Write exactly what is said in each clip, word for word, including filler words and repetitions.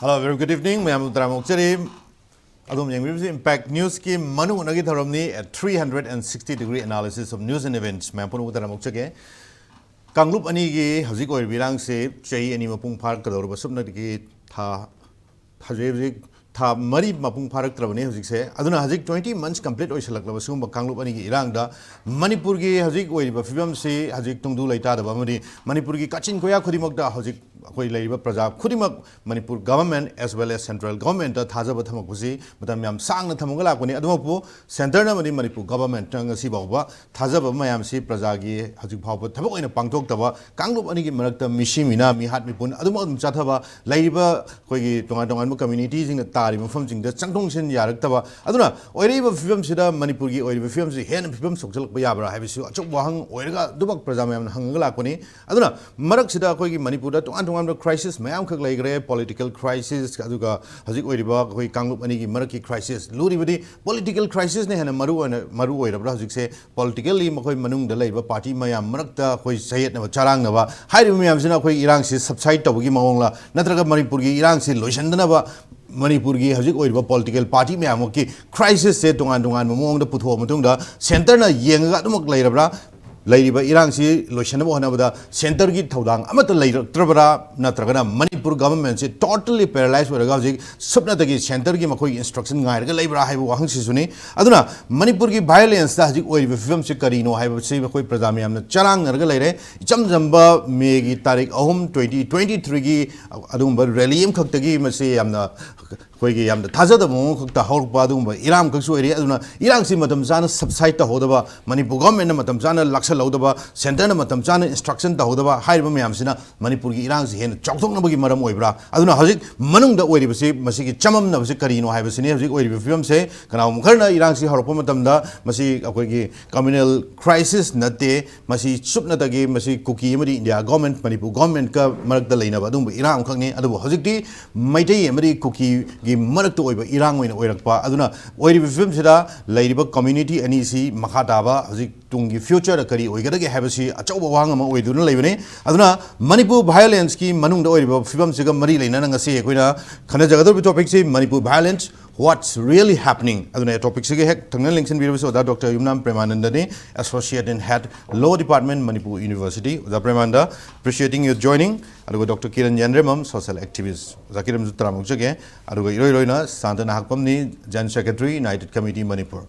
Hello, very good evening. ꯃꯌꯥꯝꯕꯨ ꯇꯔꯥꯝꯅ ꯑꯣꯛꯆꯔꯤ꯫ ꯑꯗꯣꯝ ꯌꯦꯡꯕꯤꯕꯁꯤ Impact Newsꯀꯤ ꯃꯅꯨꯡ ꯍꯨꯠꯅꯒꯤ ꯊꯧꯔꯝꯅꯤ, a three hundred and sixty degree analysis of news and events꯫ ꯃꯌꯥꯝ ꯄꯨꯝꯅꯃꯛꯄꯨ ꯇꯔꯥꯝꯅ ꯑꯣꯛꯆꯒꯦ꯫ ꯀꯥꯡꯂꯨꯞ ꯑꯅꯤꯒꯤ ꯍꯧꯖꯤꯛ ꯑꯣꯏꯔꯤꯕ ꯏꯔꯥꯡꯁꯤ ꯆꯍꯤ ꯑꯅꯤ ꯃꯄꯨꯡ ꯐꯥꯔꯛꯀꯗꯧꯔꯕ, ꯁꯨꯞꯅꯇꯒꯤ ꯊꯥ, ꯍꯧꯖꯤꯛ ꯍꯧꯖꯤꯛ ꯊꯥ ꯃꯔꯤ ꯃꯄꯨꯡ ꯐꯥꯔꯛꯇ꯭ꯔꯕꯅꯤ ꯍꯧꯖꯤꯛꯁꯦ꯫ ꯑꯗꯨꯅ ꯍꯧꯖꯤꯛ twenty months complete ꯑꯣꯏꯁꯤꯜꯂꯛꯂꯕ ꯁꯤꯒꯨꯝꯕ ꯀꯥꯡꯂꯨꯞ ꯑꯅꯤꯒꯤ ꯏꯔꯥꯡꯗ ꯃꯅꯤꯄꯨꯔꯒꯤ ꯍꯧꯖꯤꯛ ꯑꯣꯏꯔꯤꯕ ꯐꯤꯕꯝꯁꯤ ꯍꯧꯖꯤꯛ ꯇꯨꯡꯗꯨ ꯂꯩꯇꯥꯗꯕ ꯑꯃꯗꯤ ꯃꯅꯤꯄꯨꯔꯒꯤ ꯀꯥꯆꯤꯟ ꯀꯣꯌꯥ ꯈꯨꯗꯤꯡꯃꯛꯇ ꯍꯧꯖꯤꯛ ꯑꯩꯈꯣꯏ ꯂꯩꯔꯤꯕ ꯄ꯭ꯔꯖꯥ ꯈꯨꯗꯤꯡꯃꯛ Manipur government as well as central governmentꯇ ꯊꯥꯖꯕ ꯊꯝꯃꯛꯄꯁꯤ ꯃꯇꯝ ꯌꯥꯝ ꯁꯥꯡꯅ ꯊꯝꯃꯒ ꯂꯥꯛꯄꯅꯤ꯫ ꯑꯗꯨꯃꯛꯄꯨ centreꯅ ꯑꯃꯗꯤ ꯃꯅꯤꯄꯨꯔ governmentꯅ ꯉꯁꯤ ꯐꯥꯎꯕ ꯊꯥꯖꯕ ꯃꯌꯥꯝꯁꯤ ꯄ꯭ꯔꯖꯥꯒꯤ ꯍꯧꯖꯤꯛ ꯐꯥꯎꯕ ꯊꯕꯛ ꯑꯣꯏꯅ ꯄꯥꯡꯊꯣꯛꯇꯕ, ꯀꯥꯡꯂꯨꯞ ꯑꯅꯤꯒꯤ ꯃꯔꯛꯇ ꯃꯤꯁꯤ ꯃꯤꯅꯥ, ꯃꯤꯍꯥꯠ ꯃꯤꯄꯨꯟ ꯑꯗꯨꯃꯛ ꯑꯗꯨꯝ ꯆꯠꯊꯕ, ꯂꯩꯔꯤꯕ ꯑꯩꯈꯣꯏꯒꯤ ꯇꯣꯉꯥꯟ ꯇꯣꯉꯥꯟꯕ communityꯁꯤꯡꯅ ꯇꯥꯔꯤꯕ ꯃꯐꯝꯁꯤꯡꯗ ꯆꯪꯊꯣꯛ ꯆꯪꯁꯤꯟ ꯌꯥꯔꯛꯇꯕ, ꯑꯗꯨꯅ ꯑꯣꯏꯔꯛꯏꯕ ꯐꯤꯕꯝꯁꯤꯗ ꯃꯅꯤꯄꯨꯔꯒꯤ ꯑꯣꯏꯔꯤꯕ ꯐꯤꯕꯝꯁꯤ ꯍꯦꯟꯅ ꯐꯤꯕꯝ ꯁꯣꯛꯆꯜꯂꯛꯄ ꯌꯥꯕ꯭ꯔꯥ ꯍꯥꯏꯕꯁꯤꯁꯨ ꯑꯆꯧꯕ ꯋꯥꯍꯪ ꯑꯣꯏꯔꯒ ꯑꯗꯨꯃꯛ ꯄ꯭ꯔꯖꯥ ꯃꯌꯥꯝꯅ ꯍꯪꯉꯒ ꯂꯥꯛꯄꯅꯤ꯫ ꯑꯗꯨꯅ ꯃꯔꯛꯁꯤꯗ ꯑꯩꯈꯣꯏꯒꯤ ꯃꯅꯤꯄꯨꯔꯗ ꯇꯣꯉꯥꯟ ꯇꯣꯉꯥꯟꯕ crisis ꯃꯌꯥꯝꯈꯛ ꯂꯩꯈ꯭ꯔꯦ, political crisis, ꯑꯗꯨꯒ ꯍꯧꯖꯤꯛ ꯑꯣꯏꯔꯤꯕ ꯑꯩꯈꯣꯏ ꯀꯥꯡꯂꯨꯞ ꯑꯅꯤꯒꯤ ꯃꯔꯛꯀꯤ crisis꯫ ꯂꯨꯔꯤꯕꯗꯤ political crisisꯅ ꯍꯦꯟꯅ ꯃꯔꯨ ꯑꯣꯏꯅ, ꯃꯔꯨ ꯑꯣꯏꯔꯕ꯭ꯔꯥ ꯍꯧꯖꯤꯛꯁꯦ? Politically ꯃꯈꯣꯏ ꯃꯅꯨꯡꯗ ꯂꯩꯔꯤꯕ party ꯃꯌꯥꯝ ꯃꯔꯛꯇ ꯑꯩꯈꯣꯏ ꯆꯌꯦꯠꯅꯕ, ꯆꯔꯥꯡꯅꯕ ꯍꯥꯏꯔꯤꯕ ꯃꯌꯥꯝꯁꯤꯅ ꯑꯩꯈꯣꯏ ꯏꯔꯥꯡꯁꯤ subside ꯇꯧꯕꯒꯤ ꯃꯑꯣꯡꯂ, ꯅꯠꯇ꯭ꯔꯒ ꯃꯅꯤꯄꯨꯔꯒꯤ ꯏꯔꯥꯡꯁꯤ ꯂꯣꯏꯁꯤꯟꯗꯅꯕ ꯃꯅꯤꯄꯨꯔꯒꯤ ꯍꯧꯖꯤꯛ ꯑꯣꯏꯔꯤꯕ political party ꯃꯌꯥꯝꯃꯛꯀꯤ crisisꯁꯦ ꯇꯣꯉꯥꯟ ꯇꯣꯉꯥꯟꯕ ꯃꯑꯣꯡꯗ ꯄꯨꯊꯣꯛꯑ ꯃꯇꯨꯡꯗ centreꯅ ꯌꯦꯡꯉꯒ ꯑꯗꯨꯃꯛ ꯂꯩꯔꯕ꯭ꯔꯥ? ꯂꯩꯔꯤꯕ ꯏꯔꯥꯡꯁꯤ ꯂꯣꯏꯁꯤꯟꯅꯕ ꯍꯣꯠꯅꯕꯗ centreꯒꯤ ꯊꯧꯗꯥꯡ ꯑꯃꯠꯇ ꯂꯩꯔꯛꯇ꯭ꯔꯕ꯭ꯔꯥ? ꯅꯠꯇ꯭ꯔꯒꯅ ꯃꯅꯤꯄꯨꯔ governmentꯁꯤ totally paralyse ꯑꯣꯏꯔꯒ ꯍꯧꯖꯤꯛ ꯁꯨꯞꯅꯇꯒꯤ centreꯒꯤ ꯃꯈꯣꯏꯒꯤ instruction ꯉꯥꯏꯔꯒ ꯂꯩꯕ꯭ꯔꯥ ꯍꯥꯏꯕ ꯋꯥꯍꯪꯁꯤꯁꯨꯅꯤ꯫ ꯑꯗꯨꯅ ꯃꯅꯤꯄꯨꯔꯒꯤ violenceꯇ ꯍꯧꯖꯤꯛ ꯑꯣꯏꯔꯤꯕ ꯐꯤꯕꯝꯁꯤ ꯀꯔꯤꯅꯣ ꯍꯥꯏꯕꯁꯤ ꯑꯩꯈꯣꯏ ꯄ꯭ꯔꯖꯥ ꯃꯌꯥꯝꯅ ꯆꯔꯥꯡꯅꯔꯒ ꯂꯩꯔꯦ꯫ ꯏꯆꯝ ꯆꯝꯕ ꯃꯦꯒꯤ ꯇꯥꯔꯤꯛ ꯑꯍꯨꯝ, twenty twenty threeꯒꯤ ꯑꯗꯨꯒꯨꯝꯕ rally ꯑꯃꯈꯛꯇꯒꯤ ꯃꯁꯤ ꯌꯥꯝꯅ ꯑꯩꯈꯣꯏꯒꯤ ꯌꯥꯝꯅ ꯊꯥꯖꯗꯕ ꯃꯑꯣꯡ ꯈꯛꯇ ꯍꯧꯔꯛꯄ ꯑꯗꯨꯒꯨꯝꯕ ꯏꯔꯥꯡ ꯑꯃꯈꯛꯁꯨ ꯑꯣꯏꯔꯤ꯫ ꯑꯗꯨꯅ ꯏꯔꯥꯡꯁꯤ ꯃꯇꯝ ꯆꯥꯅ subside ꯇꯧꯍꯧꯗꯕ, ꯃꯅꯤꯄꯨꯔ governmentꯅ ꯃꯇꯝ ꯆꯥꯅ ꯂꯥꯛꯁꯜꯍꯧꯗꯕ, centreꯅ ꯃꯇꯝ ꯆꯥꯅ instruction ꯇꯧꯍꯧꯗꯕ ꯍꯥꯏꯔꯤꯕ ꯃꯌꯥꯝꯁꯤꯅ ꯃꯅꯤꯄꯨꯔꯒꯤ ꯏꯔꯥꯡꯁꯤ ꯍꯦꯟꯅ ꯆꯥꯎꯊꯣꯛꯅꯕꯒꯤ ꯃꯔꯝ ꯑꯣꯏꯕ꯭ꯔꯥ? ꯑꯗꯨꯅ ꯍꯧꯖꯤꯛ ꯃꯅꯨꯡꯗ ꯑꯣꯏꯔꯤꯕꯁꯤ, ꯃꯁꯤꯒꯤ ꯆꯃꯝꯅꯕꯁꯤ ꯀꯔꯤꯅꯣ ꯍꯥꯏꯕꯁꯤꯅꯤ ꯍꯧꯖꯤꯛ ꯑꯣꯏꯔꯤꯕ ꯐꯤꯕꯝꯁꯦ꯫ ꯀꯅꯥꯒꯨꯝꯕ ꯈꯔꯅ ꯏꯔꯥꯡꯁꯤ ꯍꯧꯔꯛꯄ ꯃꯇꯝꯗ ꯃꯁꯤ ꯑꯩꯈꯣꯏꯒꯤ communal crisis ꯅꯠꯇꯦ, ꯃꯁꯤ ꯆꯨꯞꯅꯇꯒꯤ ꯃꯁꯤ ꯀꯨꯀꯤ ꯑꯃꯗꯤ ꯏꯟꯗꯤꯌꯥ government, ꯃꯅꯤꯄꯨꯔ governmentꯀ ꯃꯔꯛꯇ ꯂꯩꯅꯕ ꯑꯗꯨꯒꯨꯝꯕ ꯏꯔꯥꯡ ꯑꯃꯈꯛꯅꯤ꯫ ꯑꯗꯨꯕꯨ ꯍꯧꯖꯤꯛꯇꯤ ꯃꯩꯇꯩ ꯑꯃꯗꯤ ꯀꯨꯀꯤꯒꯤ ꯃꯔꯛꯇ ꯑꯣꯏꯕ ꯏꯔꯥꯡ ꯑꯣꯏꯅ ꯑꯣꯏꯔꯛꯄ꯫ ꯑꯗꯨꯅ ꯑꯣꯏꯔꯤꯕ ꯐꯤꯕꯝꯁꯤꯗ ꯂꯩꯔꯤꯕ community ꯑꯅꯤꯁꯤ ꯃꯈꯥ ꯇꯥꯕ ꯍꯧꯖꯤꯛ ꯇꯨꯡꯒꯤ futureꯗ ꯀꯔꯤ ꯑꯣꯏꯒꯗꯒꯦ ꯍꯥꯏꯕꯁꯤ ꯑꯆꯧꯕ ꯋꯥꯍꯪ ꯑꯃ ꯑꯣꯏꯗꯨꯅ ꯂꯩꯕꯅꯤ꯫ ꯑꯗꯨꯅ ꯃꯅꯤꯄꯨꯔ ꯚꯥꯏꯑꯣꯂꯦꯟꯁꯀꯤ ꯃꯅꯨꯡꯗ ꯑꯣꯏꯔꯤꯕ ꯐꯤꯕꯝꯁꯤꯒ ꯃꯔꯤ ꯂꯩꯅꯅ ꯉꯁꯤ ꯑꯩꯈꯣꯏꯅ ꯈꯟꯅꯖꯒꯗꯧꯔꯤꯕ ꯇꯣꯄꯤꯛꯁꯤ Manipur violence, what's really happening? ꯑꯗꯨꯅ ꯇꯣꯄꯤꯛꯁꯤꯒ ꯍꯦꯛ ꯊꯪꯅ ꯂꯦꯡꯁꯤꯟꯕꯤꯔꯕꯁꯤ ꯑꯣꯖꯥ ꯗꯣꯛꯇꯔ ꯌꯨꯝꯅꯥꯝ ꯄ꯭ꯔꯦꯃꯥꯅꯟꯗꯅꯤ, associate in head, law department, Manipur university. ꯑꯣꯖꯥ ꯄ꯭ꯔꯦꯃꯥꯅꯟꯗ, appreciating your joining꯫ ꯑꯗꯨꯒ doctor Kiran Yendrembam, social activist. ꯑꯣꯖꯥ ꯀꯤꯔꯟꯁꯨ ꯇꯔꯥꯝꯅ ꯑꯣꯛꯆꯒꯦ꯫ ꯑꯗꯨꯒ ꯏꯔꯣꯏ ꯂꯣꯏꯅ ꯁꯥꯟꯇ ꯅꯍꯥꯛꯄꯝꯅꯤ, general secretary, united committee Manipur.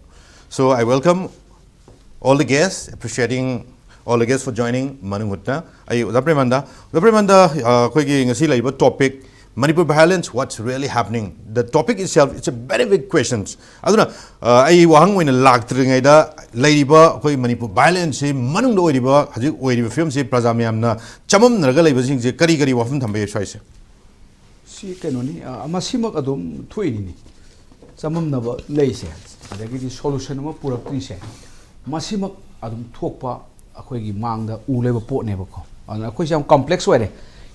So I welcome all the guests, appreciating all the guests for joining ꯃꯅꯨꯡ ꯍꯨꯠꯅ꯫ ꯑꯩ ꯑꯣꯖꯥ ꯄ꯭ꯔꯦꯃꯥꯅꯟꯗ, ꯑꯣꯖꯥ ꯄ꯭ꯔꯦꯃꯥꯅꯟꯗ, ꯑ, ꯑꯩꯈꯣꯏꯒꯤ ꯉꯁꯤ ꯂꯩꯔꯤꯕ topic, Manipur violence, what's really happening? The topic itself, it's a very big questions. ꯑꯗꯨꯅ, ꯑ, ꯑꯩ ꯋꯥꯍꯪ ꯑꯣꯏꯅ ꯂꯥꯛꯇ꯭ꯔꯤꯉꯩꯗ ꯂꯩꯔꯤꯕ ꯑꯩꯈꯣꯏ ꯃꯅꯤꯄꯨꯔ ꯚꯥꯏꯑꯣꯂꯦꯟꯁꯁꯤ ꯃꯅꯨꯡꯗ ꯑꯣꯏꯔꯤꯕ, ꯍꯧꯖꯤꯛ ꯑꯣꯏꯔꯤꯕ ꯐꯤꯕꯝꯁꯤ ꯄ꯭ꯔꯖꯥ ꯃꯌꯥꯝꯅ ꯆꯃꯝꯅꯔꯒ ꯂꯩꯕꯁꯤꯡꯁꯦ ꯀꯔꯤ ꯀꯔꯤ ꯋꯥꯐꯝ ꯊꯝꯕ ꯌꯥꯏ ꯁ꯭ꯋꯥꯏꯁꯦ? ꯁꯤ ꯀꯩꯅꯣꯅꯤ, ꯑ, ꯃꯁꯤꯃꯛ ꯑꯗꯨꯝ ꯊꯣꯛꯏꯅꯤꯅꯦ꯫ ꯆꯃꯝꯅꯕ ꯂꯩꯁꯦ, ꯑꯗꯒꯤꯗꯤ ꯁꯣꯂꯨꯁꯟ ꯑꯃ ꯄꯨꯔꯛꯇ꯭ꯔꯤꯁꯦ, ꯃꯁꯤꯃꯛ ꯑꯗꯨꯝ ꯊꯣꯛꯄ ꯑꯩꯈꯣꯏꯒꯤ ꯃꯥꯡꯗ ꯎ ꯂꯩꯕ ꯄꯣꯠꯅꯦꯕꯀꯣ꯫ ꯑꯗꯨꯅ ꯑꯩꯈꯣꯏꯁꯦ ꯌꯥꯝ ꯀꯝꯄ꯭ꯂꯦꯛꯁ ꯑꯣꯏꯔꯦ꯫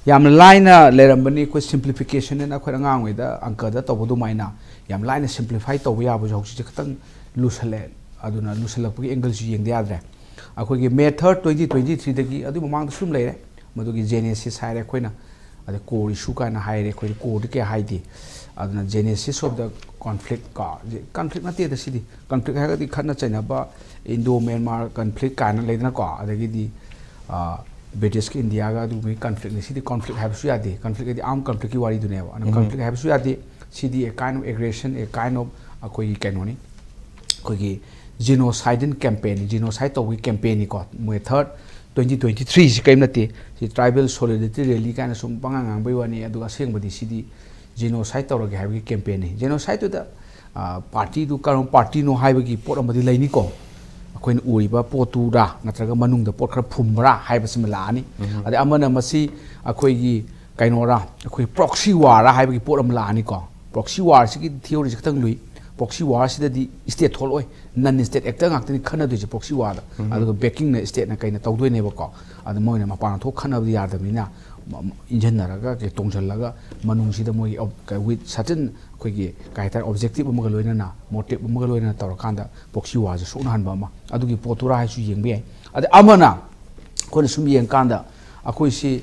ꯌꯥꯝꯅ ꯂꯥꯏꯅ ꯂꯩꯔꯝꯕꯅꯤ ꯑꯩꯈꯣꯏ ꯁꯤꯝꯄ꯭ꯂꯤꯐꯤꯀꯦꯁꯟ ꯑꯅ ꯑꯩꯈꯣꯏꯅ ꯑꯉꯥꯡ ꯑꯣꯏꯔꯤꯉꯩꯗ ꯑꯪꯀꯗ ꯇꯧꯕ ꯑꯗꯨꯃꯥꯏꯅ ꯌꯥꯝ ꯂꯥꯏꯅ ꯁꯤꯝꯄ꯭ꯂꯤꯐꯥꯏ ꯇꯧꯕ ꯌꯥꯕꯁꯨ ꯍꯧꯖꯤꯛꯁꯦ ꯈꯤꯇꯪ ꯂꯨꯁꯜꯂꯦ꯫ ꯑꯗꯨꯅ ꯂꯨꯁꯜꯂꯛꯄꯒꯤ ꯑꯦꯡꯒꯜꯁꯨ ꯌꯦꯡꯗ ꯌꯥꯗ꯭ꯔꯦ꯫ ꯑꯩꯈꯣꯏꯒꯤ ꯃꯦ ꯊꯥꯔꯠ, ꯇ꯭ꯋꯦꯟꯇꯤ ꯇ꯭ꯋꯦꯟꯇꯤ ꯊ꯭ꯔꯤꯗꯒꯤ ꯑꯗꯨꯒꯤ ꯃꯃꯥꯡꯗꯁꯨ ꯑꯗꯨꯝ ꯂꯩꯔꯦ꯫ ꯃꯗꯨꯒꯤ ꯖꯦꯅꯦꯁꯤꯁ ꯍꯥꯏꯔꯦ ꯑꯩꯈꯣꯏꯅ, ꯑꯗꯩ ꯀꯣꯔ ꯏꯁꯨ ꯀꯥꯏꯅ ꯍꯥꯏꯔꯦ꯫ ꯑꯩꯈꯣꯏꯗꯤ ꯀꯣꯔꯗꯤ ꯀꯌꯥ ꯍꯥꯏꯗꯦ꯫ ꯑꯗꯨꯅ ꯖꯦꯅꯦꯁꯤꯁ ꯑꯣꯐ ꯗ ꯀꯣꯟꯐ꯭ꯂꯤꯛ ꯀꯣ, ꯀꯟꯐ꯭ꯂꯤꯛ ꯅꯠꯇꯦꯗ ꯁꯤꯗꯤ꯫ ꯀꯟꯐ꯭ꯂꯤꯛ ꯍꯥꯏꯔꯒꯗꯤ ꯈꯠꯅ ꯆꯩꯅꯕ, ꯏꯟꯗꯣ ꯃ꯭ꯌꯥꯟꯃꯥꯔ ꯀꯟꯐ꯭ꯂꯤꯛ ꯀꯥꯏꯅ ꯂꯩꯗꯅꯀꯣ, ꯑꯗꯒꯤꯗꯤ ꯕ꯭ꯔꯤꯇꯤꯁꯀ ꯏꯟꯗꯤꯌꯥꯒ ꯑꯗꯨꯒꯨꯝꯕꯒꯤ ꯀꯟꯐ꯭ꯂꯤꯛꯅꯤ꯫ ꯁꯤꯗꯤ ꯀꯟꯐ꯭ꯂꯤꯛ ꯍꯥꯏꯕꯁꯨ ꯌꯥꯗꯦ꯫ ꯀꯟꯐ꯭ꯂꯤꯛ ꯍꯥꯏꯗꯤ ꯑꯥꯔꯝ ꯀꯟꯐ꯭ꯂꯤꯛꯀꯤ ꯋꯥꯔꯤꯗꯨꯅꯦꯕ꯫ ꯑꯗꯨꯅ ꯀꯟꯐ꯭ꯂꯤꯛ ꯍꯥꯏꯕꯁꯨ ꯌꯥꯗꯦ꯫ ꯁꯤꯗꯤ a kind of aggression, a kind of ꯑꯩꯈꯣꯏꯒꯤ ꯀꯩꯅꯣꯅꯤ, ꯑꯩꯈꯣꯏꯒꯤ ꯖꯤꯅꯣꯁꯥꯏꯗꯤꯟ ꯀꯦꯝꯄꯦꯟꯅꯤ, ꯖꯤꯅꯣꯁꯥꯏꯠ ꯇꯧꯕꯒꯤ ꯀꯦꯝꯄꯦꯟꯅꯤꯀꯣ꯫ ꯃꯣꯏ ꯊꯥꯔꯠ, ꯇ꯭ꯋꯦꯟꯇꯤ ꯇ꯭ꯋꯦꯟꯇꯤ ꯊ꯭ꯔꯤꯁꯤ ꯀꯔꯤꯝ ꯅꯠꯇꯦ꯫ ꯁꯤ ꯇ꯭ꯔꯥꯏꯕꯦꯜ ꯁꯣꯂꯤꯗꯔꯤꯇꯤ ꯔꯦꯂꯤ ꯀꯥꯏꯅ ꯁꯨꯝ ꯄꯉꯥꯡ ꯉꯥꯡꯕꯩ ꯋꯥꯅꯤ, ꯑꯗꯨꯒ ꯑꯁꯦꯡꯕꯗꯤ ꯁꯤꯗꯤ ꯖꯤꯅꯣꯁꯥꯏꯠ ꯇꯧꯔꯒꯦ ꯍꯥꯏꯕꯒꯤ ꯀꯦꯝꯄꯦꯟꯅꯤ꯫ ꯖꯤꯅꯣꯁꯥꯏꯠꯇꯨꯗ, ꯑ, ꯄꯥꯔꯇꯤꯗꯨ ꯀꯔꯝꯕ ꯄꯥꯔꯇꯤꯅꯣ ꯍꯥꯏꯕꯒꯤ ꯄꯣꯠ ꯑꯃꯗꯤ ꯂꯩꯅꯤꯀꯣ꯫ ꯑꯩꯈꯣꯏꯅ ꯎꯔꯤꯕ ꯄꯣꯠꯇꯨꯔꯥ ꯅꯠꯇ꯭ꯔꯒ ꯃꯅꯨꯡꯗ ꯄꯣꯠ ꯈꯔ ꯐꯨꯝꯕ꯭ꯔꯥ ꯍꯥꯏꯕꯁꯤꯃ ꯂꯥꯛꯑꯅꯤ꯫ ꯑꯗꯩ ꯑꯃꯅ ꯃꯁꯤ ꯑꯩꯈꯣꯏꯒꯤ ꯀꯩꯅꯣꯔꯥ, ꯑꯩꯈꯣꯏ ꯄ꯭ꯔꯣꯛꯁꯤ ꯋꯥꯔ ꯍꯥꯏꯕꯒꯤ ꯄꯣꯠ ꯑꯃ ꯂꯥꯛꯑꯅꯤꯀꯣ꯫ ꯄ꯭ꯔꯣꯛꯁꯤ ꯋꯥꯔꯁꯤꯒꯤ ꯊꯤꯑꯣꯔꯤꯁꯤ ꯈꯤꯇꯪ ꯂꯨꯏ꯫ ꯄ꯭ꯔꯣꯛꯁꯤ ꯋꯥꯔꯁꯤꯗꯗꯤ ꯁ꯭ꯇꯦꯠ ꯊꯣꯛꯂꯛꯑꯣꯏ, ꯅꯟ ꯁ꯭ꯇꯦꯠ ꯑꯦꯛꯇꯔ ꯉꯥꯛꯇꯅꯤ ꯈꯟꯅꯗꯣꯏꯁꯦ ꯄ꯭ꯔꯣꯛꯁꯤ ꯋꯥꯔꯗ꯫ ꯑꯗꯨꯒ ꯕꯦꯀꯤꯡꯅ ꯁ꯭ꯇꯦꯠꯅ ꯀꯩꯅ ꯇꯧꯗꯣꯏꯅꯦꯕꯀꯣ꯫ ꯑꯗꯨ ꯃꯣꯏꯅ ꯃꯄꯥꯟ ꯊꯣꯛ ꯈꯟꯅꯕꯗꯤ ꯌꯥꯗꯕꯅꯤꯅ, ꯃ- ꯃ- ꯏꯟꯖꯟꯅꯔꯒ, ꯀꯩ, ꯇꯣꯡꯁꯤꯜꯂꯒ, ꯃꯅꯨꯡꯁꯤꯗ ꯃꯣꯏꯒꯤ ꯑꯣꯞ-, ꯀꯩ, with certain ꯑꯩꯈꯣꯏꯒꯤ ꯀꯩ ꯍꯥꯏꯇꯥꯔꯦ, ꯑꯣꯕꯖꯦꯛꯇꯤꯞ ꯑꯃꯒ ꯂꯣꯏꯅꯅ, ꯃꯣꯇꯤꯞ ꯑꯃꯒ ꯂꯣꯏꯅꯅ ꯇꯧꯔꯀꯥꯟꯗ ꯄ꯭ꯔꯣꯛꯁꯤ ꯋꯥꯔꯁꯦ ꯁꯣꯛꯅꯍꯟꯕ ꯑꯃ, ꯑꯗꯨꯒꯤ ꯄꯣꯠꯇꯨꯔꯥ ꯍꯥꯏꯁꯨ ꯌꯦꯡꯕ ꯌꯥꯏ꯫ ꯑꯗ ꯑꯃꯅ ꯑꯩꯈꯣꯏꯅ ꯁꯨꯝ ꯌꯦꯡꯀꯥꯟꯗ ꯑꯩꯈꯣꯏꯁꯤ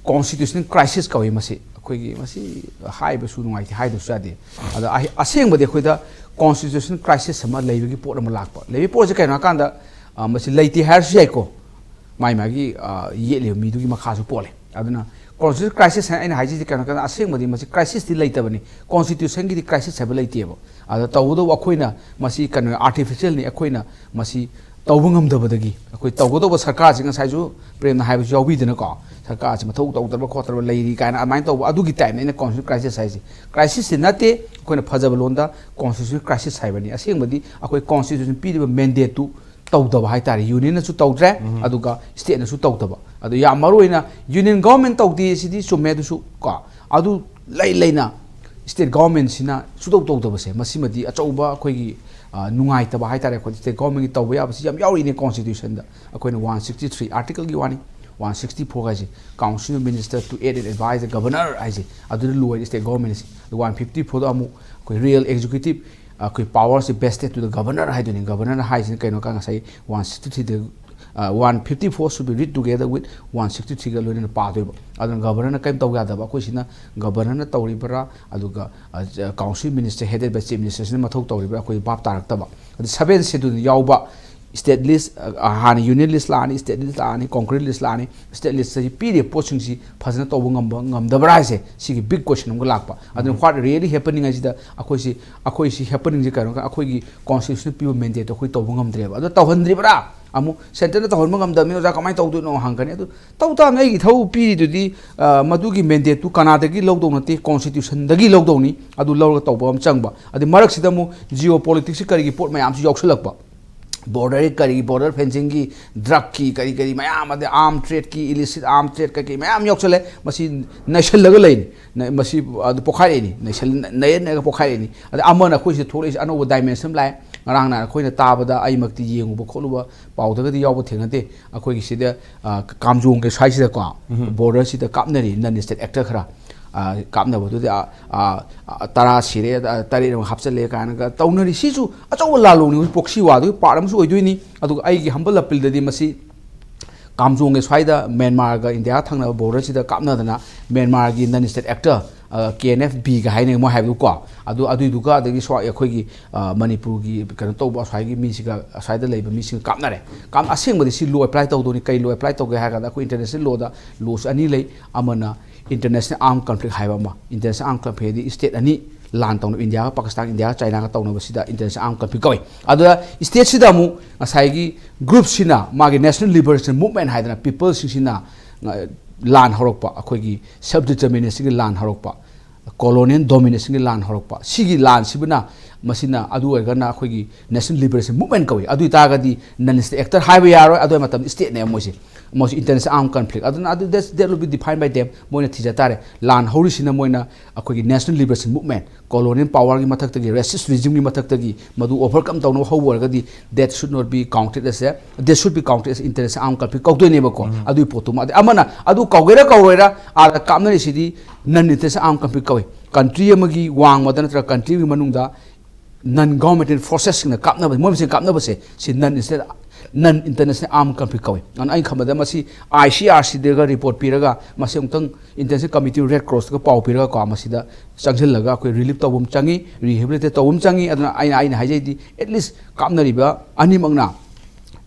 ꯀꯣꯟꯁꯇꯤꯇ꯭ꯌꯨꯁꯅꯦꯜ ꯀ꯭ꯔꯥꯏꯁꯤꯁ ꯀꯧꯏ꯫ ꯃꯁꯤ ꯑꯩꯈꯣꯏꯒꯤ, ꯃꯁꯤ ꯍꯥꯏꯕꯁꯨ ꯅꯨꯡꯉꯥꯏꯇꯦ, ꯍꯥꯏꯗꯕꯁꯨ ꯌꯥꯗꯦ꯫ ꯑꯗ ꯑꯍ- ꯑꯁꯦꯡꯕꯗꯤ ꯑꯩꯈꯣꯏꯗ ꯀꯣꯟꯁꯇꯤꯇ꯭ꯌꯨꯁꯅꯦꯜ ꯀ꯭ꯔꯥꯏꯁꯤꯁ ꯑꯃ ꯂꯩꯕꯒꯤ ꯄꯣꯠ ꯑꯃ ꯂꯥꯛꯄ꯫ ꯂꯩꯕꯒꯤ ꯄꯣꯠꯁꯦ ꯀꯩꯅꯣ ꯍꯥꯏꯀꯥꯟꯗ, ꯑ, ꯃꯁꯤ ꯂꯩꯇꯦ ꯍꯥꯏꯔꯁꯨ ꯌꯥꯏꯀꯣ, ꯃꯥꯏ ꯃꯥꯒꯤ, ꯑ, ꯌꯦꯠꯂꯤꯕ ꯃꯤꯗꯨꯒꯤ ꯃꯈꯥꯁꯨ ꯄꯣꯜꯂꯦ꯫ ꯑꯗꯨꯅ ꯀꯣꯟꯁꯇꯤꯇ꯭ꯌꯨꯁꯅꯦꯜ ꯀ꯭ꯔꯥꯏꯁꯤꯁ ꯍꯥꯏꯅ ꯑꯩꯅ ꯍꯥꯏꯖꯔꯤꯁꯦ ꯀꯩꯅꯣ ꯍꯥꯏꯀꯥꯟꯗ, ꯑꯁꯦꯡꯕꯗꯤ ꯃꯁꯤ ꯀ꯭ꯔꯥꯏꯁꯤꯁꯇꯤ ꯂꯩꯇꯕꯅꯤ, ꯀꯣꯟꯁꯇꯤꯇ꯭ꯌꯨꯁꯟꯒꯤꯗꯤ ꯀ꯭ꯔꯥꯏꯁꯤꯁ ꯍꯥꯏꯕ ꯂꯩꯇꯦꯕ꯫ ꯑꯗ ꯇꯧꯕꯇꯕꯨ ꯑꯩꯈꯣꯏꯅ ꯃꯁꯤ ꯀꯩꯅꯣ, ꯑꯥꯔꯇꯤꯐꯤꯁꯤꯌꯦꯜꯅꯤ, ꯑꯩꯈꯣꯏꯅ ꯃꯁꯤ ꯇꯧꯕ ꯉꯝꯗꯕꯗꯒꯤ, ꯑꯩꯈꯣꯏ ꯇꯧꯒꯗꯧꯕ ꯁꯔꯀꯥꯔꯁꯤ, ꯉꯁꯥꯏꯁꯨ ꯄ꯭ꯔꯦꯝꯅ ꯍꯥꯏꯕꯁꯨ ꯌꯥꯎꯕꯤꯗꯅꯀꯣ, ꯁꯔꯀꯥꯔꯁꯤ ꯃꯊꯧ ꯇꯧꯗ꯭ꯔꯕ ꯈꯣꯠꯇ꯭ꯔꯕ ꯂꯩꯔꯤ ꯀꯥꯏꯅ ꯑꯗꯨꯃꯥꯏꯅ ꯇꯧꯕ, ꯑꯗꯨꯒꯤ ꯇꯥꯏꯞꯅ ꯑꯩꯅ ꯀꯣꯟꯁꯇꯤꯇ꯭ꯌꯨꯁꯅꯦꯜ ꯀ꯭ꯔꯥꯏꯁꯤꯁ ꯍꯥꯏꯁꯦ꯫ ꯀ꯭ꯔꯥꯏꯁꯤꯁꯁꯤ ꯅꯠꯇꯦ, ꯑꯩꯈꯣꯏꯅ ꯐꯖꯕ ꯂꯣꯟꯗ ꯀꯣꯟꯁꯇꯤꯇ꯭ꯌꯨꯁꯅꯦꯜ ꯀ꯭ꯔꯥꯏꯁꯤꯁ ꯍꯥꯏꯕꯅꯤ꯫ ꯑꯁꯦꯡꯕꯗꯤ ꯑꯩꯈꯣꯏ ꯀꯣꯟꯁꯇꯤꯇ꯭ꯌꯨꯁꯟ ꯄꯤꯔꯤꯕ ꯃꯦꯟꯗꯦꯠꯇꯨ ꯇꯧꯗꯕ ꯍꯥꯏꯇꯥꯔꯦ, ꯌꯨꯅꯤꯌꯟꯅꯁꯨ ꯇꯧꯗ꯭ꯔꯦ, ꯑꯗꯨꯒ ꯁ꯭ꯇꯦꯠꯅꯁꯨ ꯇꯧꯗꯕ꯫ ꯑꯗꯣ ꯌꯥꯝ ꯃꯔꯨ ꯑꯣꯏꯅ ꯌꯨꯅꯤꯌꯟ ꯒꯣꯚꯔꯟꯃꯦꯟꯠ ꯇꯧꯗꯦ, ꯁꯤꯗꯤ ꯆꯨꯝꯃꯦ, ꯑꯗꯨꯁꯨ ꯀꯣ, ꯑꯗꯨ ꯂꯩ ꯂꯩꯅ ꯁ꯭ꯇꯦꯠ ꯒꯣꯚꯔꯟꯃꯦꯟꯠꯁꯤꯅ ꯁꯨꯇꯧ ꯇꯧꯗꯕꯁꯦ, ꯃꯁꯤꯃꯗꯤ ꯑꯆꯧꯕ ꯑꯩꯈꯣꯏꯒꯤ, ꯑ, ꯅꯨꯡꯉꯥꯏꯇꯕ ꯍꯥꯏꯇꯥꯔꯦ꯫ ꯑꯩꯈꯣꯏ ꯁ꯭ꯇꯦꯠ ꯒꯣꯚꯔꯟꯃꯦꯟꯠꯀꯤ ꯇꯧꯕ ꯌꯥꯕꯁꯤ ꯌꯥꯝ ꯌꯥꯎꯔꯤꯅꯦ ꯀꯣꯟꯁꯇꯤꯇ꯭ꯌꯨꯁꯟꯗ꯫ ꯑꯩꯈꯣꯏꯅ ꯋꯥꯟ ꯁꯤꯛꯁꯇꯤ ꯊ꯭ꯔꯤ ꯑꯥꯔꯇꯤꯀꯜꯒꯤ ꯋꯥꯅꯤ, ꯋꯥꯟ ꯁꯤꯛꯁꯇꯤ ꯐꯣꯔ ꯍꯥꯏꯁꯦ, Council of Minister to aid and advise the Governor ꯍꯥꯏꯁꯦ, ꯑꯗꯨꯗ ꯂꯣꯏꯔꯦ ꯁ꯭ꯇꯦꯠ ꯒꯣꯚꯔꯟꯃꯦꯟꯠꯁꯦ꯫ ꯑꯗꯨ ꯋꯥꯟ ꯐꯤꯐꯇꯤ ꯐꯣꯔꯗ ꯑꯃꯨꯛ ꯑꯩꯈꯣꯏ ꯔꯤꯌꯦꯜ ꯑꯦꯛꯖꯤꯀ꯭ꯌꯨꯇꯤꯚ, ꯑꯩꯈꯣꯏ ꯄꯋꯥꯔꯁꯦ vested to the Governor ꯍꯥꯏꯗꯣꯏꯅꯤ꯫ ꯒꯚꯔꯅꯔ ꯍꯥꯏꯁꯤꯅ ꯀꯩꯅꯣ ꯀꯥꯟ ꯉꯁꯥꯏ ꯋꯥꯟ ꯁꯤꯛꯁꯇꯤ ꯊ꯭ꯔꯤꯗ, one fifty four should be read together with one sixty ꯊ꯭ꯔꯤꯒ ꯂꯣꯏꯅꯅ ꯄꯥꯗꯣꯏꯕ꯫ ꯑꯗꯨꯅ ꯒꯚꯔꯅꯔꯅ ꯀꯔꯤꯝ ꯇꯧ ꯌꯥꯗꯕ, ꯑꯩꯈꯣꯏ ꯁꯤꯅ ꯒꯚꯔꯅꯔꯅ ꯇꯧꯔꯤꯕ꯭ꯔꯥ, ꯑꯗꯨꯒ, ꯑ, Council Minister headed by Chief Ministerꯁꯤꯅ ꯃꯊꯧ ꯇꯧꯔꯤꯕ꯭ꯔꯥ, ꯑꯩꯈꯣꯏ ꯚꯥꯞ ꯇꯥꯔꯛꯇꯕ꯫ ꯑꯗꯨ ꯁꯚꯦꯟ ꯁꯦꯗꯨꯜꯗ ꯌꯥꯎꯕ ꯁ꯭ꯇꯦꯠ ꯂꯤꯁ, ꯑ, ꯍꯥꯟꯅ ꯌꯨꯅꯤꯌꯟ ꯂꯤꯁ ꯂꯥꯛꯑꯅꯤ, ꯁ꯭ꯇꯦꯠ ꯂꯤꯁ ꯂꯥꯛꯑꯅꯤ, ꯀꯣꯟꯀꯔꯦꯟꯠ ꯂꯤꯁ ꯂꯥꯛꯑꯅꯤ, ꯁ꯭ꯇꯦꯠ ꯂꯤꯁꯇ ꯄꯤꯔꯤꯕ ꯄꯣꯠꯁꯤꯡꯁꯤ ꯐꯖꯅ ꯇꯧꯕ ꯉꯝꯕ ꯉꯝꯗꯕ꯭ꯔꯥ ꯍꯥꯏꯁꯦ, ꯁꯤꯒꯤ ꯕꯤꯒ ꯀꯣꯏꯁꯟ ꯑꯃꯒ ꯂꯥꯛꯄ꯫ ꯑꯗꯨꯅ what really happening ꯍꯥꯏꯁꯤꯗ ꯑꯩꯈꯣꯏꯁꯤ, ꯑꯩꯈꯣꯏꯁꯤ ꯍꯦꯄꯅꯤꯡꯁꯦ ꯀꯩꯅꯣ, ꯑꯩꯈꯣꯏꯒꯤ ꯀꯣꯟꯁꯇꯤꯇ꯭ꯌꯨꯁꯟꯅ ꯄꯤꯕ ꯃꯦꯟꯗꯦꯠꯇꯣ ꯑꯩꯈꯣꯏ ꯇꯧꯕ ꯉꯝꯗ꯭ꯔꯦꯕ꯫ ꯑꯗꯣ ꯇꯧꯍꯟꯗ꯭ꯔꯤꯕ꯭ꯔꯥ? ꯑꯃꯨꯛ ꯁꯦꯟꯇꯔꯅ ꯇꯧꯍꯟꯕ ꯉꯝꯗꯕꯅꯤ, ꯑꯣꯖꯥ, ꯀꯃꯥꯏꯅ ꯇꯧꯗꯣꯏꯅꯣ ꯍꯪꯒꯅꯤ꯫ ꯑꯗꯨ ꯇꯧ ꯇꯥꯕꯅꯤ, ꯑꯩꯒꯤ ꯏꯊꯧ ꯄꯤꯔꯤꯗꯨꯗꯤ, ꯑ, ꯃꯗꯨꯒꯤ ꯃꯦꯟꯗꯦꯠꯇꯨ ꯀꯅꯥꯗꯒꯤ ꯂꯧꯗꯧ ꯅꯠꯇꯦ, ꯀꯣꯟꯁꯇꯤꯇ꯭ꯌꯨꯁꯟꯗꯒꯤ ꯂꯧꯗꯧꯅꯤ꯫ ꯑꯗꯨ ꯂꯧꯔꯒ ꯇꯧꯕ ꯑꯃ ꯆꯪꯕ꯫ ꯑꯗꯩ ꯃꯔꯛꯁꯤꯗ ꯑꯃꯨꯛ ꯖꯤꯑꯣ ꯄꯣꯂꯤꯇꯤꯛꯁꯀꯤ ꯀꯔꯤꯒꯤ ꯄꯣꯠ ꯃꯌꯥꯝꯁꯨ ꯌꯥꯎꯁꯜꯂꯛꯄ꯫ ꯕꯣꯔꯗꯔ ꯀꯔꯤ, ꯕꯣꯔꯗꯔ ꯐꯦꯟꯁꯤꯡꯒꯤ, ꯗ꯭ꯔꯛꯀꯤ, ꯀꯔꯤ ꯀꯔꯤ ꯃꯌꯥꯝ, ꯑꯗꯩ ꯑꯥꯔꯝ ꯇ꯭ꯔꯦꯗꯀꯤ, ꯏꯂꯤꯁꯤꯠ ꯑꯥꯔꯝ ꯇ꯭ꯔꯦꯗ ꯀꯩꯀꯩ ꯃꯌꯥꯝ ꯌꯥꯎꯁꯜꯂꯦ꯫ ꯃꯁꯤ ꯅꯩꯁꯜꯂꯒ ꯂꯩꯅꯤ꯫ ꯅ-, ꯃꯁꯤ ꯑꯗꯨ ꯄꯣꯛꯈꯥꯏꯔꯛꯏꯅꯤ꯫ ꯅꯩꯁꯜ-, ꯅꯩꯔ ꯅꯩꯔꯒ ꯄꯣꯛꯈꯥꯏꯔꯛꯏꯅꯤ꯫ ꯑꯗꯩ ꯑꯃꯅ ꯑꯩꯈꯣꯏ ꯁꯤꯗ ꯊꯣꯛꯂꯛꯏꯁꯦ ꯑꯅꯧꯕ ꯗꯥꯏꯃꯦꯟꯁꯟ ꯑꯃ ꯂꯥꯛꯑꯦ꯫ ꯉꯔꯥꯡ ꯅꯍꯥꯟ ꯑꯩꯈꯣꯏꯅ ꯇꯥꯕꯗ, ꯑꯩꯃꯛꯇꯤ ꯌꯦꯡꯉꯨꯕ ꯈꯣꯠꯂꯨꯕ ꯄꯥꯎꯗꯒꯗꯤ ꯌꯥꯎꯕ ꯊꯦꯡꯅꯗꯦ꯫ ꯑꯩꯈꯣꯏꯒꯤ ꯁꯤꯗ, ꯑ, ꯀꯥꯝꯖꯣꯡꯒꯤ ꯁ꯭ꯋꯥꯏꯁꯤꯗꯀꯣ, ꯎꯝ꯫ ꯕꯣꯔꯗꯔꯁꯤꯗ ꯀꯥꯞꯅꯔꯤ ꯅꯟ ꯁ꯭ꯇꯦꯠ ꯑꯦꯛꯇꯔ ꯈꯔ꯫ ꯑ, ꯀꯥꯞꯅꯕꯗꯨꯗꯤ, ꯑ, ꯑ, ꯇꯔꯥ ꯁꯤꯔꯦ, ꯑ, ꯇꯔꯦꯠ ꯑꯃ ꯍꯥꯞꯆꯜꯂꯦ ꯀꯥꯏꯅꯒ ꯇꯧꯅꯔꯤ꯫ ꯁꯤꯁꯨ ꯑꯆꯧꯕ ꯂꯥꯜꯂꯧꯅꯤ꯫ ꯍꯧꯖꯤꯛ ꯄ꯭ꯔꯣꯛꯁꯤ ꯋꯥꯔꯗꯨꯒꯤ ꯄꯥꯔꯠ ꯑꯃꯁꯨ ꯑꯣꯏꯗꯣꯏꯅꯤ꯫ ꯑꯗꯨꯒ ꯑꯩꯒꯤ ꯍꯝꯕꯜ ꯑꯄꯤꯜꯗꯗꯤ ꯃꯁꯤ ꯀꯥꯝꯖꯣꯡꯒꯤ ꯁ꯭ꯋꯥꯏꯗ ꯃ꯭ꯌꯥꯟꯃꯥꯔꯒ ꯏꯟꯗꯤꯌꯥ ꯊꯪꯅꯕ ꯕꯣꯔꯗꯔꯁꯤꯗ ꯀꯥꯞꯅꯗꯅ ꯃ꯭ꯌꯥꯟꯃꯥꯔꯒꯤ ꯅꯟ ꯁ꯭ꯇꯦꯠ ꯑꯦꯛꯇꯔ, ꯑ, ꯀꯦ ꯑꯦꯟ ꯑꯦꯐ ꯕꯤꯒ ꯍꯥꯏꯅꯩ ꯃꯣꯏ ꯍꯥꯏꯕꯗꯨꯀꯣ꯫ ꯑꯗꯨ, ꯑꯗꯨꯏꯗꯨꯒ ꯑꯗꯒꯤ ꯁ꯭ꯋꯥꯏ ꯑꯩꯈꯣꯏꯒꯤ, ꯑ, ꯃꯅꯤꯄꯨꯔꯒꯤ ꯀꯩꯅꯣ ꯇꯧꯕ ꯑꯁ꯭ꯋꯥꯏꯒꯤ ꯃꯤꯁꯤꯒ, ꯑꯁ꯭ꯋꯥꯏꯗ ꯂꯩꯕ ꯃꯤꯁꯤꯡꯒ ꯀꯥꯞꯅꯔꯦ꯫ ꯀꯥꯞ-, ꯑꯁꯦꯡꯕꯗꯤ ꯁꯤ ꯂꯣ ꯑꯦꯄ꯭ꯂꯥꯏ ꯇꯧꯗꯣꯏꯅꯤ꯫ ꯀꯩ ꯂꯣ ꯑꯦꯄ꯭ꯂꯥꯏ ꯇꯧꯒꯦ ꯍꯥꯏꯔ ꯀꯥꯟꯗ ꯑꯩꯈꯣꯏ ꯏꯟꯇꯔꯅꯦꯁꯅꯦꯜ ꯂꯣꯗ ꯂꯣꯁ ꯑꯅꯤ ꯂꯩ꯫ ꯑꯃꯅ ꯏꯟꯇꯔꯅꯦꯁꯅꯦꯜ ꯑꯥꯔꯝ ꯀꯟꯐ꯭ꯂꯤꯛ ꯍꯥꯏꯕ ꯑꯃ, ꯏꯟꯇꯔꯅꯦꯁꯅꯦꯜ ꯑꯥꯔꯝ ꯀꯟꯐ꯭ꯂꯤꯛ ꯍꯥꯏꯗꯤ ꯁ꯭ꯇꯦꯠ ꯑꯅꯤ ꯂꯥꯟ ꯇꯧꯅꯕ, ꯏꯟꯗꯤꯌꯥꯒ ꯄꯥꯀꯤꯁꯇꯥꯟ, ꯏꯟꯗꯤꯌꯥꯒ ꯆꯥꯏꯅꯥꯒ ꯇꯧꯅꯕꯁꯤꯗ ꯏꯟꯇꯔꯅꯦꯁꯅꯦꯜ ꯑꯥꯔꯝ ꯀꯟꯐ꯭ꯂꯤꯛ ꯀꯧꯏ꯫ ꯑꯗꯨꯗ ꯁ꯭ꯇꯦꯠꯁꯤꯗ ꯑꯃꯨꯛ ꯉꯁꯥꯏꯒꯤ ꯒ꯭ꯔꯨꯞꯁꯤꯅ ꯃꯥꯒꯤ ꯅꯦꯁꯅꯦꯜ ꯂꯤꯕꯔꯦꯁꯟ ꯃꯨꯞꯃꯦꯟ ꯍꯥꯏꯗꯅ ꯄꯤꯄꯜꯁꯤꯡꯁꯤꯅ, ꯑ, ꯂꯥꯟ ꯍꯧꯔꯛꯄ, ꯑꯩꯈꯣꯏꯒꯤ ꯁꯦꯜꯐ ꯗꯤꯇꯔꯃꯤꯅꯦꯁꯟꯒꯤ ꯂꯥꯟ ꯍꯧꯔꯛꯄ, ꯀꯣꯂꯣꯅꯤꯌꯦꯜ ꯗꯣꯃꯤꯅꯦꯁꯟꯒꯤ ꯂꯥꯟ ꯍꯧꯔꯛꯄ, ꯁꯤꯒꯤ ꯂꯥꯟꯁꯤꯕꯨꯅ, ꯃꯁꯤꯅ ꯑꯗꯨ ꯑꯣꯏꯔꯒꯅ ꯑꯩꯈꯣꯏꯒꯤ ꯅꯦꯁꯅꯦꯜ ꯂꯤꯕꯔꯦꯁꯟ ꯃꯨꯞꯃꯦꯟ ꯀꯧꯏ꯫ ꯑꯗꯨ ꯑꯣꯏꯇꯥꯔꯒꯗꯤ ꯅꯟ ꯁ꯭ꯇꯦꯠ ꯑꯦꯛꯇꯔ ꯍꯥꯏꯕ ꯌꯥꯔꯣꯏ꯫ ꯑꯗꯨ ꯃꯇꯝꯗ ꯁ꯭ꯇꯦꯠꯅꯦꯕ ꯃꯣꯏꯁꯦ꯫ ꯃꯣꯏꯁꯦ ꯏꯟꯇꯔꯅꯦꯁꯅꯦꯜ ꯑꯥꯔꯝ ꯀꯟꯐ꯭ꯂꯤꯛ꯫ ꯑꯗꯨꯅ ꯑꯗꯨ that, that will be defined by them꯫ ꯃꯣꯏꯅ ꯊꯤꯖ ꯇꯥꯔꯦ꯫ ꯂꯥꯟ ꯍꯧꯔꯤꯁꯤꯅ ꯃꯣꯏꯅ ꯑꯩꯈꯣꯏꯒꯤ ꯅꯦꯁꯅꯦꯜ ꯂꯤꯕꯔꯦꯁꯟ ꯃꯨꯞꯃꯦꯟ, ꯀꯣꯂꯣꯅꯤꯌꯦꯜ ꯄꯥꯋꯔꯒꯤ ꯃꯊꯛꯇꯒꯤ, ꯔꯦꯁꯤꯁ ꯔꯤꯖꯤꯝꯒꯤ ꯃꯊꯛꯇꯒꯤ ꯃꯗꯨ ꯑꯣꯚꯔꯀꯝ ꯇꯧꯅꯕ ꯍꯧꯕ ꯑꯣꯏꯔꯒꯗꯤ, that should not be counted as a, that should be counted as international armed conflict ꯀꯧꯗꯣꯏꯅꯦꯕꯀꯣ꯫ ꯎꯝ꯫ ꯑꯗꯨꯒꯤ ꯄꯣꯠꯇꯨꯃ꯫ ꯑꯗꯩ ꯑꯃꯅ ꯑꯗꯨ ꯀꯧꯒꯦꯔꯥ ꯀꯧꯔꯣꯏꯔꯥ, ꯑꯥꯗ ꯀꯥꯞꯅꯔꯤꯁꯤꯗꯤ ꯅꯟ ꯏꯟꯇꯔꯅꯦꯁꯅꯦꯜ ꯑꯥꯔꯝ ꯀꯟꯐ꯭ꯂꯤꯛ ꯀꯧꯏ꯫ ꯀꯟꯇ꯭ꯔꯤ ꯑꯃꯒꯤ ꯋꯥꯡꯃꯗ ꯅꯠꯇ꯭ꯔꯒ ꯀꯟꯇ꯭ꯔꯤ ꯑꯃꯒꯤ ꯃꯅꯨꯡꯗ ꯅꯟ ꯒꯣꯚꯔꯟꯃꯦꯟꯇꯦꯜ ꯐꯣꯔꯁꯦꯁꯁꯤꯡꯅ ꯀꯥꯞꯅꯕ, ꯃꯣꯏ ꯃꯁꯦꯟ ꯀꯥꯞꯅꯕꯁꯦ, ꯁꯤ ꯅꯟ ꯏꯟꯇꯔ-, ꯅꯟ ꯏꯟꯇꯔꯅꯦꯁꯅꯦꯜ ꯑꯥꯔꯝ ꯀꯟꯐ꯭ꯂꯤꯛ ꯀꯧꯏ꯫ ꯑꯗꯨꯅ ꯑꯩꯅ ꯈꯟꯕꯗ ꯃꯁꯤ ꯑꯥꯏ ꯁꯤ ꯑꯥꯔ ꯁꯤꯗꯒ ꯔꯤꯄꯣꯔꯠ ꯄꯤꯔꯒ, ꯃꯁꯤ ꯑꯃꯨꯛꯇꯪ ꯏꯟꯇꯔꯅꯦꯁꯅꯦꯜ ꯀꯃꯤꯇꯤ ꯔꯦꯗ ꯀ꯭ꯔꯣꯁꯇꯒ ꯄꯥꯎ ꯄꯤꯔꯒꯀꯣ, ꯃꯁꯤꯗ ꯆꯪꯁꯤꯜꯂꯒ ꯑꯩꯈꯣꯏ ꯔꯤꯂꯤꯐ ꯇꯧꯕ ꯑꯃ ꯆꯪꯉꯤ, ꯔꯤꯍꯦꯕꯤꯂꯤꯇꯦꯠ ꯇꯧꯕ ꯑꯃ ꯆꯪꯉꯤ꯫ ꯑꯗꯨꯅ ꯑꯩꯅ, ꯑꯩꯅ ꯍꯥꯏꯖꯩꯗꯤ, ꯑꯦꯠꯂꯤꯁ ꯀꯥꯞꯅꯔꯤꯕ ꯑꯅꯤꯃꯛꯅ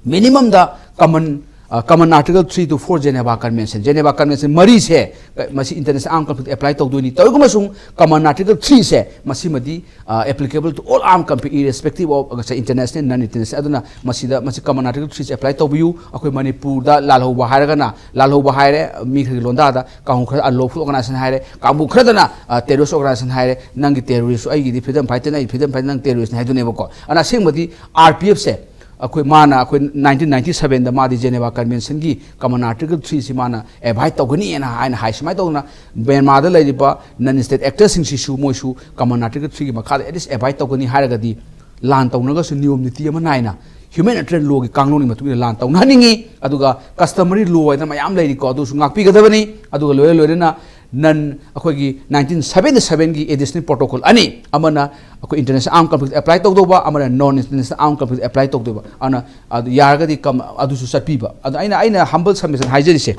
ꯃꯤꯅꯤꯃꯝꯗ ꯀꯃꯟ, ꯑ, common article three to four Geneva Convention, Geneva convention ꯃꯔꯤꯁꯦ, ꯑ, ꯃꯁꯤ ꯏꯟꯇꯔꯅꯦꯁꯅꯦꯜ ꯑꯥꯔꯝ ꯀꯟꯐ꯭ꯂꯤꯛ ꯑꯦꯄ꯭ꯂꯥꯏ ꯇꯧꯗꯣꯏꯅꯤ꯫ ꯇꯧꯔꯤꯒꯨꯝꯕꯁꯨꯡ ꯀꯃꯟ ꯑꯥꯔꯇꯤꯀꯜ ꯊ꯭ꯔꯤꯁꯦ, ꯃꯁꯤꯃꯗꯤ, ꯑ, applicable to all armed conflict irrespective of, ꯉꯁꯥꯏ, international, non international꯫ ꯑꯗꯨꯅ ꯃꯁꯤꯗ, ꯃꯁꯤ ꯀꯃꯟ ꯑꯥꯔꯇꯤꯀꯜ ꯊ꯭ꯔꯤꯁꯦ ꯑꯦꯄ꯭ꯂꯥꯏ ꯇꯧꯕꯤꯌꯨ꯫ ꯑꯩꯈꯣꯏ ꯃꯅꯤꯄꯨꯔꯗ ꯂꯥꯜꯍꯧꯕ ꯍꯥꯏꯔꯒꯅ, ꯂꯥꯜꯍꯧꯕ ꯍꯥꯏꯔꯦ, ꯃꯤ ꯈꯔꯒꯤ ꯂꯣꯟꯗꯥꯗ, ꯀꯥꯡꯕꯨ ꯈꯔ unlawful organization ꯍꯥꯏꯔꯦ, ꯀꯥꯡꯕꯨ ꯈꯔꯗꯅ, ꯑ, terrorist organization ꯍꯥꯏꯔꯦ, ꯅꯪꯒꯤ terrorist ꯑꯩꯒꯤꯗꯤ freedom fighter, ꯑꯩ freedom fighter, ꯅꯪ terroristꯅꯤ ꯍꯥꯏꯗꯨꯅꯦꯕꯀꯣ꯫ ꯑꯗꯨꯅ ꯑꯁꯦꯡꯕꯗꯤ ꯑꯥꯔ ꯄꯤ ꯑꯦꯐꯁꯦ ꯑꯩꯈꯣꯏ ꯃꯥꯅ ꯑꯩꯈꯣꯏ ꯅꯥꯏꯟꯇꯤꯟ ꯅꯥꯏꯟꯇꯤ ꯁꯕꯦꯟꯗ ꯃꯥꯗꯤ ꯖꯦꯅꯦꯚꯥ ꯀꯟꯚꯦꯟꯁꯟꯒꯤ ꯀꯃꯟ ꯑꯥꯔꯇꯤꯀꯜ ꯊ꯭ꯔꯤꯁꯤ ꯃꯥꯅ ꯑꯦꯚꯥꯏꯠ ꯇꯧꯒꯅꯤꯅ ꯍꯥꯏꯅ ꯍꯥꯏ꯫ ꯁꯨꯃꯥꯏꯅ ꯇꯧꯗꯅ ꯃ꯭ꯌꯥꯟꯃꯥꯔꯗ ꯂꯩꯔꯤꯕ ꯅꯟ ꯁ꯭ꯇꯦꯠ ꯑꯦꯛꯇꯔꯁꯤꯡꯁꯤꯁꯨ ꯃꯣꯏꯁꯨ ꯀꯃꯟ ꯑꯥꯔꯇꯤꯀꯜ ꯊ꯭ꯔꯤꯒꯤ ꯃꯈꯥꯗ ꯑꯦꯠꯂꯤꯁ ꯑꯦꯚꯥꯏꯠ ꯇꯧꯒꯅꯤ ꯍꯥꯏꯔꯒꯗꯤ ꯂꯥꯟ ꯇꯧꯅꯒꯁꯨ ꯅꯤꯌꯣꯝ ꯅꯤꯇꯤ ꯑꯃ ꯅꯥꯏꯅ ꯍ꯭ꯌꯨꯃꯦꯅꯤꯇꯦꯔꯤꯌꯟ ꯂꯣꯒꯤ ꯀꯥꯡꯂꯣꯟꯒꯤ ꯃꯇꯨꯡ ꯏꯟꯅ ꯂꯥꯟ ꯇꯧꯅꯍꯟꯅꯤꯡꯉꯤ꯫ ꯑꯗꯨꯒ ꯀꯁꯇꯃꯔꯤ ꯂꯣ ꯍꯥꯏꯗꯅ ꯃꯌꯥꯝ ꯂꯩꯔꯤꯀꯣ, ꯑꯗꯨꯁꯨ ꯉꯥꯛꯄꯤꯒꯗꯕꯅꯤ꯫ ꯑꯗꯨꯒ ꯂꯣꯏꯅ ꯂꯣꯏꯅꯅ ꯅꯟ ꯑꯩꯈꯣꯏꯒꯤ ꯅꯥꯏꯟꯇꯤꯟ ꯁꯕꯦꯟꯇꯤ ꯁꯕꯦꯟꯒꯤ ꯑꯦꯗꯤꯁꯅꯦꯜ ꯄ꯭ꯔꯣꯇꯣꯀꯣꯜ ꯑꯅꯤ, ꯑꯃꯅ ꯑꯩꯈꯣꯏ ꯏꯟꯇꯔꯅꯦꯁꯅꯦꯜ ꯑꯥꯔꯝ ꯀꯟꯐ꯭ꯂꯤꯛꯇ ꯑꯦꯄ꯭ꯂꯥꯏ ꯇꯧꯗꯧꯕ, ꯑꯃꯅ ꯅꯣꯟ ꯏꯟꯇꯔꯅꯦꯁꯅꯦꯜ ꯑꯥꯔꯝ ꯀꯟꯐ꯭ꯂꯤꯛꯇ ꯑꯦꯄ꯭ꯂꯥꯏ ꯇꯧꯗꯣꯏꯕ꯫ ꯑꯗꯨꯅ ꯑꯗꯨ ꯌꯥꯔꯒꯗꯤ ꯀꯝ-, ꯑꯗꯨꯁꯨ ꯆꯠꯄꯤꯕ꯫ ꯑꯗꯣ ꯑꯩꯅ, ꯑꯩꯅ ꯍꯝꯕꯜ ꯁꯕꯃꯤꯁꯟ ꯍꯥꯏꯖꯔꯤꯁꯦ,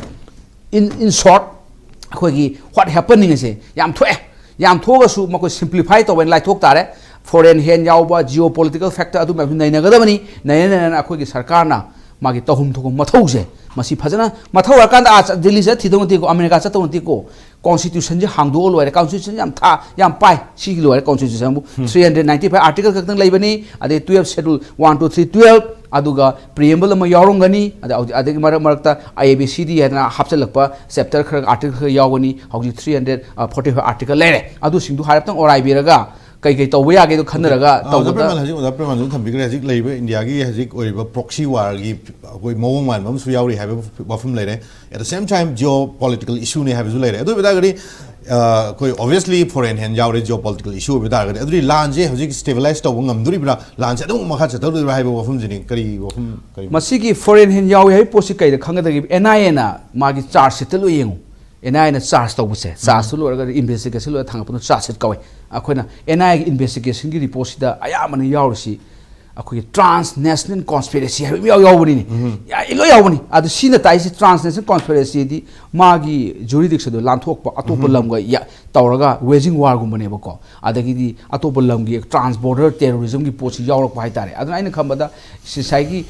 in, in short, ꯑꯩꯈꯣꯏꯒꯤ what happening ꯑꯁꯦ ꯌꯥꯝ ꯊꯣꯛꯑꯦ꯫ ꯌꯥꯝ ꯊꯣꯛꯑꯒꯁꯨ ꯃꯈꯣꯏ ꯁꯤꯝꯄ꯭ꯂꯤꯐꯥꯏ ꯇꯧꯕ ꯍꯥꯏꯅ ꯂꯥꯏꯊꯣꯛ ꯇꯥꯔꯦ꯫ ꯐꯣꯔꯦꯟ ꯍꯦꯟ ꯌꯥꯎꯕ, ꯖꯤꯑꯣ ꯄꯣꯂꯤꯇꯤꯀꯦꯜ ꯐꯦꯛꯇꯔ, ꯑꯗꯨ ꯃꯌꯥꯝꯁꯨ ꯅꯩꯅꯒꯗꯕꯅꯤ꯫ ꯅꯩꯅ ꯅꯩꯅꯅ ꯑꯩꯈꯣꯏꯒꯤ ꯁꯔꯀꯥꯔꯅ ꯃꯥꯒꯤ ꯇꯧꯐꯝ ꯊꯣꯛꯄ ꯃꯊꯧꯁꯦ, ꯃꯁꯤ ꯐꯖꯅ ꯃꯊꯧ ꯑꯣꯏꯔꯀꯥꯟꯗ ꯑꯥ ꯗꯤꯜꯂꯤ ꯆꯠꯈꯤꯗꯧ ꯅꯠꯇꯦꯀꯣ, ꯑꯃꯦꯔꯤꯀꯥ ꯆꯠꯇꯧ ꯅꯠꯇꯦꯀꯣ꯫ ꯀꯣꯟꯁꯇꯤꯇ꯭ꯌꯨꯁꯟꯁꯦ ꯍꯥꯡꯗꯣꯛꯑ ꯂꯣꯏꯔꯦ꯫ ꯀꯣꯟꯁꯇꯤꯇ꯭ꯌꯨꯁꯟ ꯌꯥꯝ ꯊꯥ, ꯌꯥꯝ ꯄꯥꯏ꯫ ꯁꯤꯒꯤ ꯂꯣꯏꯔꯦ ꯀꯣꯟꯁꯇꯤꯇ꯭ꯌꯨꯁꯟꯕꯨ꯫ Three hundred ninety five article ꯈꯛꯇꯪ ꯂꯩꯕꯅꯤ꯫ ꯑꯗꯩ twelve schedule one, two, three, twelve, ꯑꯗꯨꯒ ꯄ꯭ꯔꯤꯑꯦꯝꯕꯜ ꯑꯃ ꯌꯥꯎꯔꯝꯒꯅꯤ꯫ ꯑꯗ ꯍꯧꯖꯤꯛ, ꯑꯗꯒꯤ ꯃꯔꯛ ꯃꯔꯛꯇ ꯑꯥꯏ ꯑꯦ ꯕꯤ ꯁꯤ ꯗꯤ ꯍꯥꯏꯗꯅ ꯍꯥꯞꯆꯤꯜꯂꯛꯄ ꯆꯦꯞꯇꯔ ꯈꯔ, ꯑꯥꯔꯇꯤꯀꯜ ꯈꯔ ꯌꯥꯎꯒꯅꯤ꯫ ꯍꯧꯖꯤꯛ three hundred forty five article ꯂꯩꯔꯦ꯫ ꯑꯗꯨꯁꯤꯡꯗꯨ ꯍꯥꯏꯔꯞꯇꯪ ꯑꯣꯔꯥꯏꯕꯤꯔꯒ ꯀꯩ ꯀꯩ ꯇꯧꯕ ꯌꯥꯒꯦꯗꯣ ꯈꯟꯅꯔꯒ ꯑꯥ, ꯑꯣꯖꯥ ꯇꯧꯕꯗ ꯄ꯭ꯔꯦꯝꯃꯜ, ꯍꯧꯖꯤꯛ ꯑꯣꯖꯥ ꯄ꯭ꯔꯦꯝꯃꯜꯁꯨ ꯊꯝꯕꯤꯈ꯭ꯔꯦ꯫ ꯍꯧꯖꯤꯛ ꯂꯩꯔꯤꯕ ꯏꯟꯗꯤꯌꯥꯒꯤ ꯍꯧꯖꯤꯛ ꯑꯣꯏꯔꯤꯕ ꯄ꯭ꯔꯣꯛꯁꯤ ꯋꯥꯔꯒꯤ ꯑꯩꯈꯣꯏ ꯃꯑꯣꯡ ꯃꯥꯟꯕ ꯑꯃꯁꯨ ꯌꯥꯎꯔꯤ ꯍꯥꯏꯕ ꯋꯥꯐꯝ ꯂꯩꯔꯦ꯫ At the same time, geopolitical issue ꯅꯦ ꯍꯥꯏꯕꯁꯨ ꯂꯩꯔꯦ꯫ ꯑꯗꯨ ꯑꯣꯏꯕ ꯇꯥꯔꯒꯗꯤ, ꯑ, ꯑꯩꯈꯣꯏ obviously foreign hand ꯌꯥꯎꯔꯦ, geopolitical issue ꯑꯣꯏꯕ ꯇꯥꯔꯒꯗꯤ꯫ ꯑꯗꯨꯗꯤ ꯂꯥꯟꯁꯦ ꯍꯧꯖꯤꯛ stabilize ꯇꯧꯕ ꯉꯝꯗꯣꯔꯤꯕ꯭ꯔꯥ? ꯂꯥꯟꯁꯦ ꯑꯗꯨꯝ ꯃꯈꯥ ꯆꯠꯊꯗꯣꯔꯤꯕ꯭ꯔꯥ ꯍꯥꯏꯕ ꯋꯥꯐꯝꯁꯤꯅꯤ꯫ ꯀꯔꯤ ꯋꯥꯐꯝ, ꯀꯔꯤ? ꯃꯁꯤꯒꯤ foreign hand ꯌꯥꯎꯏ ꯍꯥꯏꯕ ꯄꯣꯠꯁꯤ ꯀꯩꯗ ꯈꯪꯒꯗꯒꯦ? ꯑꯦꯟ ꯑꯥꯏ ꯑꯦꯅ ꯃꯥꯒꯤ ꯆꯥꯔꯖ ꯁꯤꯠꯇ ꯂꯣꯏ ꯌꯦꯡꯉꯨ꯫ ꯑꯦꯟ ꯑꯥꯏ ꯑꯦꯅ ꯆꯥꯔꯖ ꯇꯧꯕꯁꯦ, ꯆꯥꯔꯖꯇꯨ ꯂꯣꯏꯔꯒ ꯏꯟꯚꯦꯁꯇꯤꯒꯦꯁꯟ ꯂꯣꯏꯔ ꯊꯥꯡꯒꯠꯄꯗꯣ ꯆꯥꯔꯖ ꯁꯤꯠ ꯀꯧꯏ꯫ ꯑꯩꯈꯣꯏꯅ ꯑꯦꯟ ꯑꯥꯏ ꯑꯦꯒꯤ ꯏꯟꯚꯦꯁꯇꯤꯒꯦꯁꯟꯒꯤ ꯔꯤꯄꯣꯔꯠꯁꯤꯗ ꯑꯌꯥꯝꯕꯅ ꯌꯥꯎꯔꯤꯁꯤ ꯑꯩꯈꯣꯏꯒꯤ transnational conspiracy ꯍꯥꯏꯕ ꯑꯃ ꯌꯥꯎ-, ꯌꯥꯎꯕꯅꯤꯅꯦ꯫ ꯎꯝ꯫ ꯌꯥ-, ꯂꯣꯏ ꯌꯥꯎꯕꯅꯤ꯫ ꯑꯗꯨ ꯁꯤꯅ ꯇꯥꯏꯁꯤ transnational conspiracy ꯗꯤ ꯃꯥꯒꯤ jurisdiction ꯗꯣ ꯂꯥꯟꯊꯣꯛꯄ, ꯑꯇꯣꯞꯄ ꯎꯝ꯫ ꯂꯝꯒ ꯌꯥ-, ꯇꯧꯔꯒ waging war ꯒꯨꯝꯕꯅꯦꯕꯀꯣ꯫ ꯑꯗꯒꯤꯗꯤ ꯑꯇꯣꯞꯄ ꯂꯝꯒꯤ trans border terrorism ꯒꯤ ꯄꯣꯠꯁꯤ ꯌꯥꯎꯔꯛꯄ ꯍꯥꯏꯇꯥꯔꯦ꯫ ꯑꯗꯨꯅ ꯑꯩꯅ ꯈꯟꯕꯗ ꯉꯁꯥꯏꯒꯤ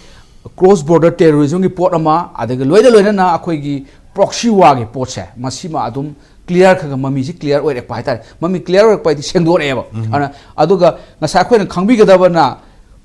cross border terrorism ꯒꯤ ꯄꯣꯠ ꯑꯃ, ꯑꯗꯒꯤ ꯂꯣꯏꯅ ꯂꯣꯏꯅꯅ ꯑꯩꯈꯣꯏꯒꯤ proxy war ꯒꯤ ꯄꯣꯠꯁꯦ, ꯃꯁꯤꯃ ꯑꯗꯨꯝ clear ꯈꯔ ꯈꯔ ꯃꯃꯤꯁꯤ clear ꯑꯣꯏꯔꯛꯄ ꯍꯥꯏꯇꯥꯔꯦ꯫ ꯃꯃꯤ clear ꯑꯣꯏꯔꯛꯄ ꯍꯥꯏꯗꯤ ꯁꯦꯡꯗꯣꯔꯛꯑꯦꯕ꯫ ꯎꯝ꯫ ꯑꯗꯨꯅ, ꯑꯗꯨꯒ ꯉꯁꯥꯏ ꯑꯩꯈꯣꯏꯅ ꯈꯪꯕꯤꯒꯗꯕꯅ,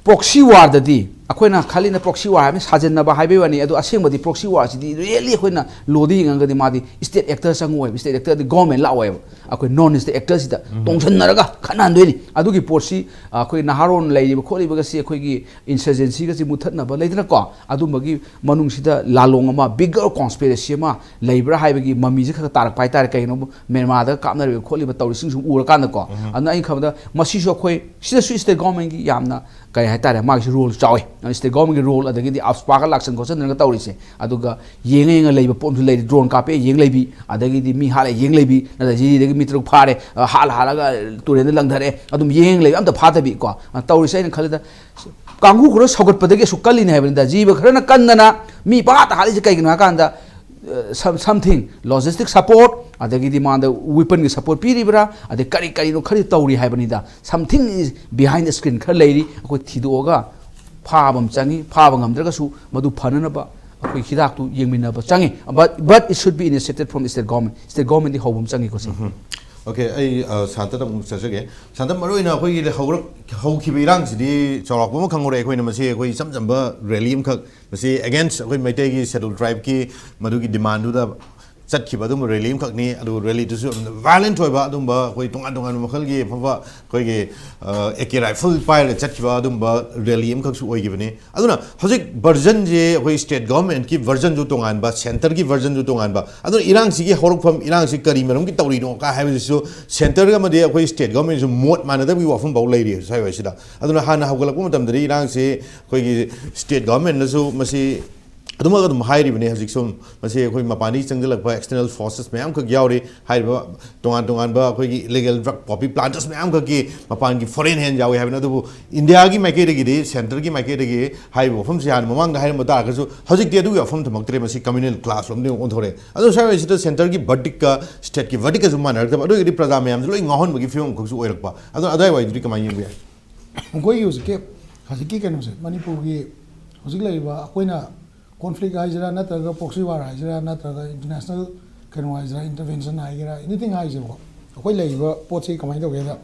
proxy war ꯗꯗꯤ ꯑꯩꯈꯣꯏꯅ ꯈꯜꯂꯤꯅ proxy war ꯍꯥꯏꯕꯅꯤ, ꯁꯥꯖꯤꯟꯅꯕ ꯍꯥꯏꯕꯒꯤ ꯋꯥꯅꯤ꯫ ꯑꯗꯣ ꯑꯁꯦꯡꯕꯗꯤ proxy war ꯁꯤꯗꯤ really ꯑꯩꯈꯣꯏꯅ ꯂꯣꯗ ꯌꯦꯡꯉꯒꯗꯤ ꯃꯥꯗꯤ state actor ꯆꯪꯉꯛꯑꯣꯏꯕ, state actor ꯗꯤ government ꯂꯥꯛꯑꯣꯏꯕ꯫ ꯑꯩꯈꯣꯏ non state actor ꯁꯤꯗ ꯇꯣꯡꯁꯤꯟꯅꯔꯒ ꯈꯠꯅꯍꯟꯗꯣꯏꯅꯤ꯫ ꯑꯗꯨꯒꯤ ꯄꯣꯠꯁꯤ ꯑꯩꯈꯣꯏ ꯅꯍꯥꯔꯣꯟ ꯂꯩꯔꯤꯕ ꯈꯣꯠꯂꯤꯕꯒꯁꯤ ꯑꯩꯈꯣꯏꯒꯤ insurgency ꯒꯁꯤ ꯃꯨꯠꯊꯠꯅꯕ ꯂꯩꯗꯅꯀꯣ, ꯑꯗꯨꯝꯕꯒꯤ ꯃꯅꯨꯡꯁꯤꯗ ꯂꯥꯂꯣꯡ ꯑꯃ, bigger conspiracy ꯑꯃ ꯂꯩꯕ꯭ꯔꯥ ꯍꯥꯏꯕꯒꯤ ꯃꯃꯤꯁꯦ ꯈꯔ ꯇꯥꯔꯛꯄ ꯍꯥꯏꯇꯥꯔꯦ꯫ ꯀꯩꯒꯤꯅꯣꯕꯨ ꯃ꯭ꯌꯥꯟꯃꯥꯔꯗ ꯀꯥꯞꯅꯔꯤꯕ ꯈꯣꯠꯂꯤꯕ ꯇꯧꯔꯤꯁꯤꯡꯁꯨ ꯎꯔꯀꯥꯟꯗꯀꯣ꯫ ꯑꯗꯨꯅ ꯑꯩꯅ ꯈꯟꯕꯗ ꯃꯁꯤꯁꯨ ꯑꯩꯈꯣꯏ ꯁꯤꯗꯁꯨ state government ꯀꯤ ꯌꯥꯝꯅ ꯀꯩ ꯍꯥꯏꯇꯥꯔꯦ, ꯃꯥꯒꯤꯁꯨ role ꯆꯥꯎꯋꯤ꯫ ꯑꯗꯨꯅ state government ꯀꯤ role, ꯑꯗꯒꯤꯗꯤ AFSPA ꯒ ꯂꯥꯛꯁꯟ ꯈꯣꯠꯆꯟꯗꯅꯒ ꯇꯧꯔꯤꯁꯦ, ꯑꯗꯨꯒ ꯌꯦꯡꯉ ꯌꯦꯡꯉ ꯂꯩꯕ ꯄꯣꯠ ꯑꯃꯁꯨ ꯂꯩꯔꯤ꯫ Drone ꯀꯥꯞꯄꯦ ꯌꯦꯡ ꯂꯩꯕꯤ, ꯑꯗꯒꯤꯗꯤ ꯃꯤ ꯍꯥꯠꯂꯦ ꯌꯦꯡ ꯂꯩꯕꯤ, ꯅꯠꯇ꯭ꯔꯒ ꯖꯤꯔꯤꯗꯒꯤ ꯃꯤ ꯇꯔꯨꯛ ꯐꯥꯔꯦ, ꯑ, ꯍꯥꯠꯂ ꯍꯥꯠꯂꯒ ꯇꯨꯔꯦꯟꯗ ꯂꯪꯊꯔꯛꯑꯦ, ꯑꯗꯨꯝ ꯌꯦꯡ ꯂꯩꯕ, ꯑꯝꯇ ꯐꯥꯗꯕꯤ ꯀꯣ꯫ ꯑ, ꯇꯧꯔꯤꯁꯦ ꯑꯩꯅ ꯈꯜꯂꯤꯗ, ꯀꯥꯡꯕꯨ ꯈꯔ ꯁꯧꯒꯠꯄꯗꯒꯤ ꯑꯁꯨꯛ ꯀꯜꯂꯤꯅꯦ ꯍꯥꯏꯕꯅꯤꯗ꯫ ꯖꯤꯕ ꯈꯔꯅ ꯀꯟꯗꯅ ꯃꯤ ꯄꯪꯍꯥꯠꯇ ꯍꯥꯠꯂꯤꯁꯦ ꯀꯩꯒꯤꯅꯣ ꯍꯥꯏ ꯀꯥꯟꯗ, ꯑ, some-, something, logistic support, ꯑꯗꯒꯤꯗꯤ ꯃꯥꯗ weapon ꯒꯤ support ꯄꯤꯔꯤꯕ꯭ꯔꯥ, ꯑꯗꯩ ꯀꯔꯤ ꯀꯔꯤꯅꯣ ꯈꯔꯗꯤ ꯇꯧꯔꯤ ꯍꯥꯏꯕꯅꯤꯗ꯫ Something is behind the screen ꯈꯔ ꯂꯩꯔꯤ, ꯑꯩꯈꯣꯏ ꯊꯤꯗꯣꯛꯑꯒ ꯐꯥꯕ ꯑꯃ ꯆꯪꯉꯤ꯫ ꯐꯥꯕ ꯉꯝꯗ꯭ꯔꯒꯁꯨ ꯃꯗꯨ ꯐꯅꯅꯕ ꯑꯩꯈꯣꯏ ꯍꯤꯗꯥꯛꯇꯨ ꯌꯦꯡꯃꯤꯟꯅꯕ ꯆꯪꯉꯤ꯫ But, but it should be initiated from state government. State government ꯗꯤ ꯍꯧꯕ ꯑꯃ ꯆꯪꯉꯤꯀꯣ ꯁꯤ꯫ Okay, ꯑꯩ, ꯑ, ꯁꯥꯟꯇꯗ ꯑꯃꯨꯛ ꯆꯠꯆꯒꯦ꯫ ꯁꯥꯟꯇ, ꯃꯔꯨꯑꯣꯏꯅ ꯑꯩꯈꯣꯏꯒꯤ ꯍꯧꯔꯛ-, ꯍꯧꯈꯤꯕ ꯏꯔꯥꯡꯁꯤꯗꯤ ꯆꯥꯎꯔꯥꯛꯄ ꯑꯃ ꯈꯪꯍꯧꯔꯦ꯫ ꯑꯩꯈꯣꯏꯅ ꯃꯁꯤ ꯑꯩꯈꯣꯏ ꯏꯆꯝ ꯆꯝꯕ rally ꯑꯃꯈꯛ, ꯃꯁꯤ against ꯑꯩꯈꯣꯏ ꯃꯩꯇꯩꯒꯤ Scheduled Tribe ꯀꯤ ꯃꯗꯨꯒꯤ demand ꯗꯨꯗ ꯆꯠꯈꯤꯕ ꯑꯗꯨꯝꯕ rally ꯑꯃꯈꯛꯅꯤ꯫ ꯑꯗꯨ rally ꯗꯨꯁꯨ ꯌꯥꯝꯅ violent ꯑꯣꯏꯕ, ꯑꯗꯨꯝꯕ ꯑꯩꯈꯣꯏ ꯇꯣꯉꯥꯟ ꯇꯣꯉꯥꯟꯕ ꯃꯈꯜꯒꯤ ꯑꯐꯕ ꯑꯩꯈꯣꯏꯒꯤ, ꯑ, AK rifle ꯄꯥꯏꯔꯒ ꯆꯠꯈꯤꯕ ꯑꯗꯨꯝꯕ rally ꯑꯃꯈꯛꯁꯨ ꯑꯣꯏꯈꯤꯕꯅꯤ꯫ ꯑꯗꯨꯅ ꯍꯧꯖꯤꯛ version ꯁꯦ ꯑꯩꯈꯣꯏ state government ꯀꯤ version ꯁꯨ ꯇꯣꯉꯥꯟꯕ, centre ꯒꯤ version ꯁꯨ ꯇꯣꯉꯥꯟꯕ꯫ ꯑꯗꯨꯅ ꯏꯔꯥꯡꯁꯤꯒꯤ ꯍꯧꯔꯛꯐꯝ, ꯏꯔꯥꯡꯁꯤ ꯀꯔꯤ ꯃꯔꯝꯒꯤ ꯇꯧꯔꯤꯅꯣ ꯀꯥ ꯍꯥꯏꯕꯁꯤꯁꯨ centre ꯑꯃꯗꯤ ꯑꯩꯈꯣꯏ state government ꯁꯨ ꯃꯣꯠ ꯃꯥꯟꯅꯗꯕꯒꯤ ꯋꯥꯐꯝ ꯐꯥꯎ ꯂꯩꯔꯤ ꯁ꯭ꯋꯥꯏꯋꯥꯏꯁꯤꯗ꯫ ꯑꯗꯨꯅ ꯍꯥꯟꯅ ꯍꯧꯒꯠꯂꯛꯄ ꯃꯇꯝꯗꯗꯤ ꯏꯔꯥꯡꯁꯤ ꯑꯩꯈꯣꯏꯒꯤ state government ꯅꯁꯨ ꯃꯁꯤ ꯑꯗꯨꯃꯛ ꯑꯗꯨꯝ ꯍꯥꯏꯔꯤꯕꯅꯤ꯫ ꯍꯧꯖꯤꯛ ꯁꯨꯝ ꯃꯁꯤ ꯑꯩꯈꯣꯏ ꯃꯄꯥꯟꯗꯒꯤ ꯆꯪꯁꯤꯜꯂꯛꯄ external forces ꯃꯌꯥꯝꯈꯛ ꯌꯥꯎꯔꯤ꯫ ꯍꯥꯏꯔꯤꯕ ꯇꯣꯉꯥꯟ ꯇꯣꯉꯥꯟꯕ ꯑꯩꯈꯣꯏꯒꯤ illegal drug poppy planters ꯃꯌꯥꯝꯈꯛꯀꯤ ꯃꯄꯥꯟꯒꯤ foreign hand ꯌꯥꯎꯏ ꯍꯥꯏꯕꯅꯤ꯫ ꯑꯗꯨꯕꯨ ꯏꯟꯗꯤꯌꯥꯒꯤ ꯃꯥꯏꯀꯩꯗꯒꯤꯗꯤ, centre ꯒꯤ ꯃꯥꯏꯀꯩꯗꯒꯤ ꯍꯥꯏꯔꯤꯕ ꯋꯥꯐꯝꯁꯤ ꯍꯥꯟꯅ ꯃꯃꯥꯡꯗ ꯍꯥꯏꯔꯝꯕ ꯇꯥꯔꯒꯁꯨ ꯍꯧꯖꯤꯛꯇꯤ ꯑꯗꯨꯒꯤ ꯋꯥꯐꯝ ꯊꯝꯃꯛꯇ꯭ꯔꯦ꯫ ꯃꯁꯤ communal clash ꯂꯣꯝꯗ ꯑꯣꯟꯊꯣꯔꯛꯑꯦ꯫ ꯑꯗꯨ ꯁ꯭ꯋꯥꯏ ꯁꯤꯗ centre ꯒꯤ verdict ꯀ state ꯀꯤ verdict ꯀꯁꯨ ꯃꯥꯟꯅꯔꯛꯇꯕ, ꯑꯗꯨ ꯑꯣꯏꯔꯒꯗꯤ ꯄ꯭ꯔꯖꯥ ꯃꯌꯥꯝꯁꯨ ꯂꯣꯏ ꯉꯥꯎꯍꯟꯕꯒꯤ ꯐꯤꯕꯝ ꯑꯃꯈꯛꯁꯨ ꯑꯣꯏꯔꯛꯄ꯫ ꯑꯗꯨꯅ ꯑꯗꯥꯏꯋꯥꯏꯗꯨꯗꯤ ꯀꯃꯥꯏꯅ ꯌꯦꯡꯕ ꯌꯥꯏ? ꯑꯩꯈꯣꯏꯒꯤ ꯍꯧꯖꯤꯛꯀꯤ, ꯍꯧꯖꯤꯛꯀꯤ ꯀꯩꯅꯣꯁꯦ, ꯃꯅꯤꯄꯨꯔꯒꯤ ꯍꯧꯖꯤꯛ ꯂꯩꯔꯤꯕ ꯑꯩꯈꯣꯏꯅ conflict ꯍꯥꯏꯁꯤꯔꯥ, ꯅꯠꯇ꯭ꯔꯒ proxy war ꯍꯥꯏꯁꯤꯔꯥ, ꯅꯠꯇ꯭ꯔꯒ international ꯀꯩꯅꯣ ꯍꯥꯏꯁꯤꯔꯥ, intervention ꯍꯥꯏꯒꯦꯔꯥ, anything ꯍꯥꯏꯁꯦꯕꯀꯣ, ꯑꯩꯈꯣꯏ ꯂꯩꯔꯤꯕ ꯄꯣꯠꯁꯤ ꯀꯃꯥꯏꯅ ꯇꯧꯒꯦꯗ,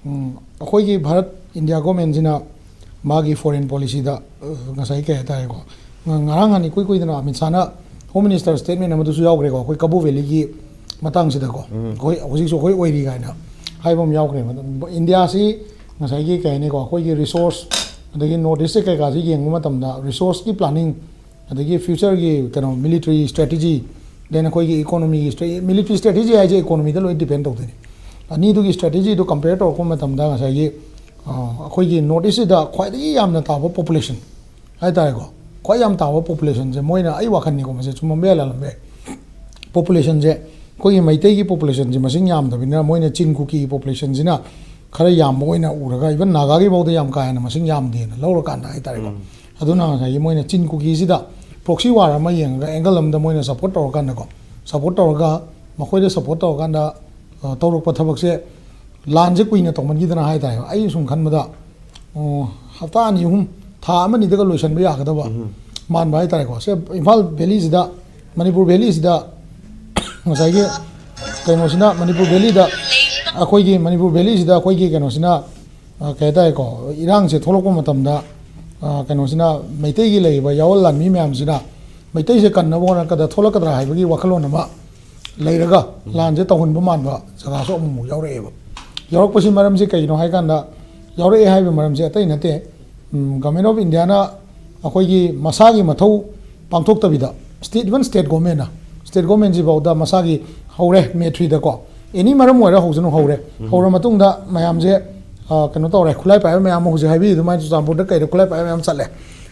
ꯎꯝ, ꯑꯩꯈꯣꯏꯒꯤ ꯚꯥꯔꯠ, ꯏꯟꯗꯤꯌꯥ government ꯁꯤꯅ ꯃꯥꯒꯤ foreign policyꯗ, ꯑ, ꯉꯁꯥꯏ ꯀꯩ ꯍꯥꯏꯇꯥꯔꯦꯀꯣ, ꯉ-, ꯉꯔꯥꯡ ꯅꯍꯥꯟ ꯏꯀꯨꯏ ꯀꯨꯏꯗꯅ ꯑꯃꯤꯠ ꯁꯥꯍꯅ Home Minister statement ꯑꯃꯗꯁꯨ ꯌꯥꯎꯈ꯭ꯔꯦꯀꯣ, ꯑꯩꯈꯣꯏ ꯀꯕꯣ ꯚꯦꯂꯤꯒꯤ ꯃꯇꯥꯡꯁꯤꯗꯀꯣ, ꯑꯩꯈꯣꯏ ꯍꯧꯖꯤꯛꯁꯨ ꯑꯩꯈꯣꯏ ꯑꯣꯏꯔꯤ ꯀꯥꯏꯅ ꯍꯥꯏꯕ ꯑꯃ ꯌꯥꯎꯈ꯭ꯔꯦꯕ꯫ ꯏꯟꯗꯤꯌꯥꯁꯤ ꯉꯁꯥꯏꯒꯤ ꯀꯩ ꯍꯥꯏꯅꯤꯀꯣ, ꯑꯩꯈꯣꯏꯒꯤ resource, ꯑꯗꯒꯤ North East ꯀꯩꯀꯥꯁꯤ ꯌꯦꯡꯕ ꯃꯇꯝꯗ resourceꯀꯤ planning, ꯑꯗꯒꯤ futureꯒꯤ ꯀꯩꯅꯣ military strategy, then ꯑꯩꯈꯣꯏꯒꯤ economyꯒꯤ stra-, military strategy ꯍꯥꯏꯁꯦ economyꯗ ꯂꯣꯏ depend ꯇꯧꯗꯣꯏꯅꯤ꯫ ꯑꯅꯤꯗꯨꯒꯤ strategyꯗꯨ compare ꯇꯧꯔꯛꯄ ꯃꯇꯝꯗ ꯉꯁꯥꯏꯒꯤ, ꯑ, ꯑꯩꯈꯣꯏꯒꯤ North Eastꯁꯤꯗ ꯈ꯭ꯋꯥꯏꯗꯒꯤ ꯌꯥꯝꯅ ꯇꯥꯕ population ꯍꯥꯏꯇꯥꯔꯦꯀꯣ, ꯈ꯭ꯋꯥꯏ ꯌꯥꯝ ꯇꯥꯕ populationꯁꯦ, ꯃꯣꯏꯅ, ꯑꯩ ꯋꯥꯈꯜꯅꯤꯀꯣ, ꯃꯁꯤ ꯆꯨꯝꯃꯝꯕ ꯌꯥꯏ, ꯂꯥꯜꯂꯝꯕ ꯌꯥꯏ, populationꯁꯦ ꯑꯩꯈꯣꯏꯒꯤ ꯃꯩꯇꯩꯒꯤ populationꯁꯦ ꯃꯁꯤꯡ ꯌꯥꯝꯗꯕꯅꯤꯅ ꯃꯣꯏꯅ ꯆꯤꯟ ꯀꯨꯀꯤ populationꯁꯤꯅ ꯈꯔ ꯌꯥꯝꯕ ꯑꯣꯏꯅ ꯎꯔꯒ, even ꯅꯥꯒꯥꯒꯤ ꯐꯥꯎꯗ ꯌꯥꯝ ꯀꯥ ꯍꯦꯟꯅ ꯃꯁꯤꯡ ꯌꯥꯝꯗꯦꯅ ꯂꯧꯔꯀꯥꯟꯗ ꯍꯥꯏꯇꯥꯔꯦꯀꯣ꯫ ꯑꯗꯨꯅ ꯉꯁꯥꯏꯒꯤ ꯃꯣꯏꯅ ꯆꯤꯟ ꯀꯨꯀꯤꯁꯤꯗ proxy war ꯑꯃ ꯌꯦꯡꯉꯒ angle ꯑꯃꯗ ꯃꯣꯏꯅ support ꯇꯧꯔꯀꯥꯟꯗꯀꯣ, support ꯇꯧꯔꯒ ꯃꯈꯣꯏꯗ support ꯇꯧꯔꯀꯥꯟꯗ, ꯑ, ꯇꯧꯔꯛꯄ ꯊꯕꯛꯁꯦ, ꯂꯥꯟꯁꯦ ꯀꯨꯏꯅ ꯇꯧꯃꯟꯈꯤꯗꯅ ꯍꯥꯏꯇꯥꯔꯦ꯫ ꯑꯩ ꯁꯨꯝ ꯈꯟꯕꯗ, ꯑꯣ, ꯍꯞꯇꯥ ꯑꯅꯤ ꯑꯍꯨꯝ, ꯊꯥ ꯑꯃ ꯑꯅꯤꯗꯒ ꯂꯣꯏꯁꯤꯟꯕ ꯌꯥꯒꯗꯕ ꯃꯥꯟꯕ ꯍꯥꯏꯇꯥꯔꯦꯀꯣ꯫ ꯁꯦ, ꯏꯝꯐꯥꯜ valleyꯁꯤꯗ, ꯃꯅꯤꯄꯨꯔ valleyꯁꯤꯗ ꯉꯁꯥꯏꯒꯤ ꯀꯩꯅꯣꯁꯤꯅ, ꯃꯅꯤꯄꯨꯔ valleyꯗ, ꯑꯩꯈꯣꯏꯒꯤ ꯃꯅꯤꯄꯨꯔ valleyꯁꯤꯗ ꯑꯩꯈꯣꯏꯒꯤ ꯀꯩꯅꯣꯁꯤꯅ, ꯑ, ꯀꯩ ꯍꯥꯏꯇꯥꯔꯦꯀꯣ, ꯏꯔꯥꯡꯁꯦ ꯊꯣꯛꯂꯛꯄ ꯃꯇꯝꯗ, ꯑ, ꯀꯩꯅꯣꯁꯤꯅ, ꯃꯩꯇꯩꯒꯤ ꯂꯩꯔꯤꯕ ꯌꯥꯑꯣꯜ ꯂꯥꯟꯃꯤ ꯃꯌꯥꯝꯁꯤꯅ ꯃꯩꯇꯩꯁꯦ ꯀꯟꯅꯕ ꯍꯣꯠꯅꯔꯛꯄꯗ ꯊꯣꯛꯂꯛꯀꯗ꯭ꯔꯥ ꯍꯥꯏꯕꯒꯤ ꯋꯥꯈꯜꯂꯣꯟ ꯑꯃ ꯂꯩꯔꯒ ꯂꯥꯟꯁꯦ ꯇꯧꯍꯟꯕ ꯃꯥꯟꯕ ꯖꯒꯥꯁꯨ ꯑꯃꯨꯛꯃꯨꯛ ꯌꯥꯎꯔꯛꯑꯦꯕ꯫ ꯌꯥꯎꯔꯛꯄꯁꯤ ꯃꯔꯝꯁꯦ ꯀꯩꯒꯤꯅꯣ ꯍꯥꯏ ꯀꯥꯟꯗ, ꯌꯥꯎꯔꯛꯑꯦ ꯍꯥꯏꯕ ꯃꯔꯝꯁꯦ ꯑꯇꯩ ꯅꯠꯇꯦ, ꯎꯝ, Government of Indiaꯅ ꯑꯩꯈꯣꯏꯒꯤ ꯃꯁꯥꯒꯤ ꯃꯊꯧ ꯄꯥꯡꯊꯣꯛꯇꯕꯤꯗ, state, even state governmentꯅ, state governmentꯁꯤꯐꯥꯎꯗ ꯃꯁꯥꯒꯤ ꯍꯧꯔꯦ, May threeꯗꯀꯣ, any ꯃꯔꯝ ꯑꯣꯏꯔ ꯍꯧꯖꯅꯨ, ꯍꯧꯔꯦ꯫ ꯍꯧꯔ ꯃꯇꯨꯡꯗ ꯃꯌꯥꯝꯁꯦ, ꯑ, ꯀꯩꯅꯣ ꯇꯧꯔꯦ, ꯈꯨꯠꯂꯥꯏ ꯄꯥꯏꯕ ꯃꯌꯥꯝ ꯑꯃ ꯍꯧꯖꯤꯛ ꯍꯥꯏꯕꯤꯔꯤ ꯑꯗꯨꯃꯥꯏꯅ ꯆꯨꯔꯆꯥꯟꯄꯨꯔꯗ ꯀꯩꯗ ꯈꯨꯠꯂꯥꯏ ꯄꯥꯏꯕ ꯃꯌꯥꯝ ꯆꯠꯂꯦ꯫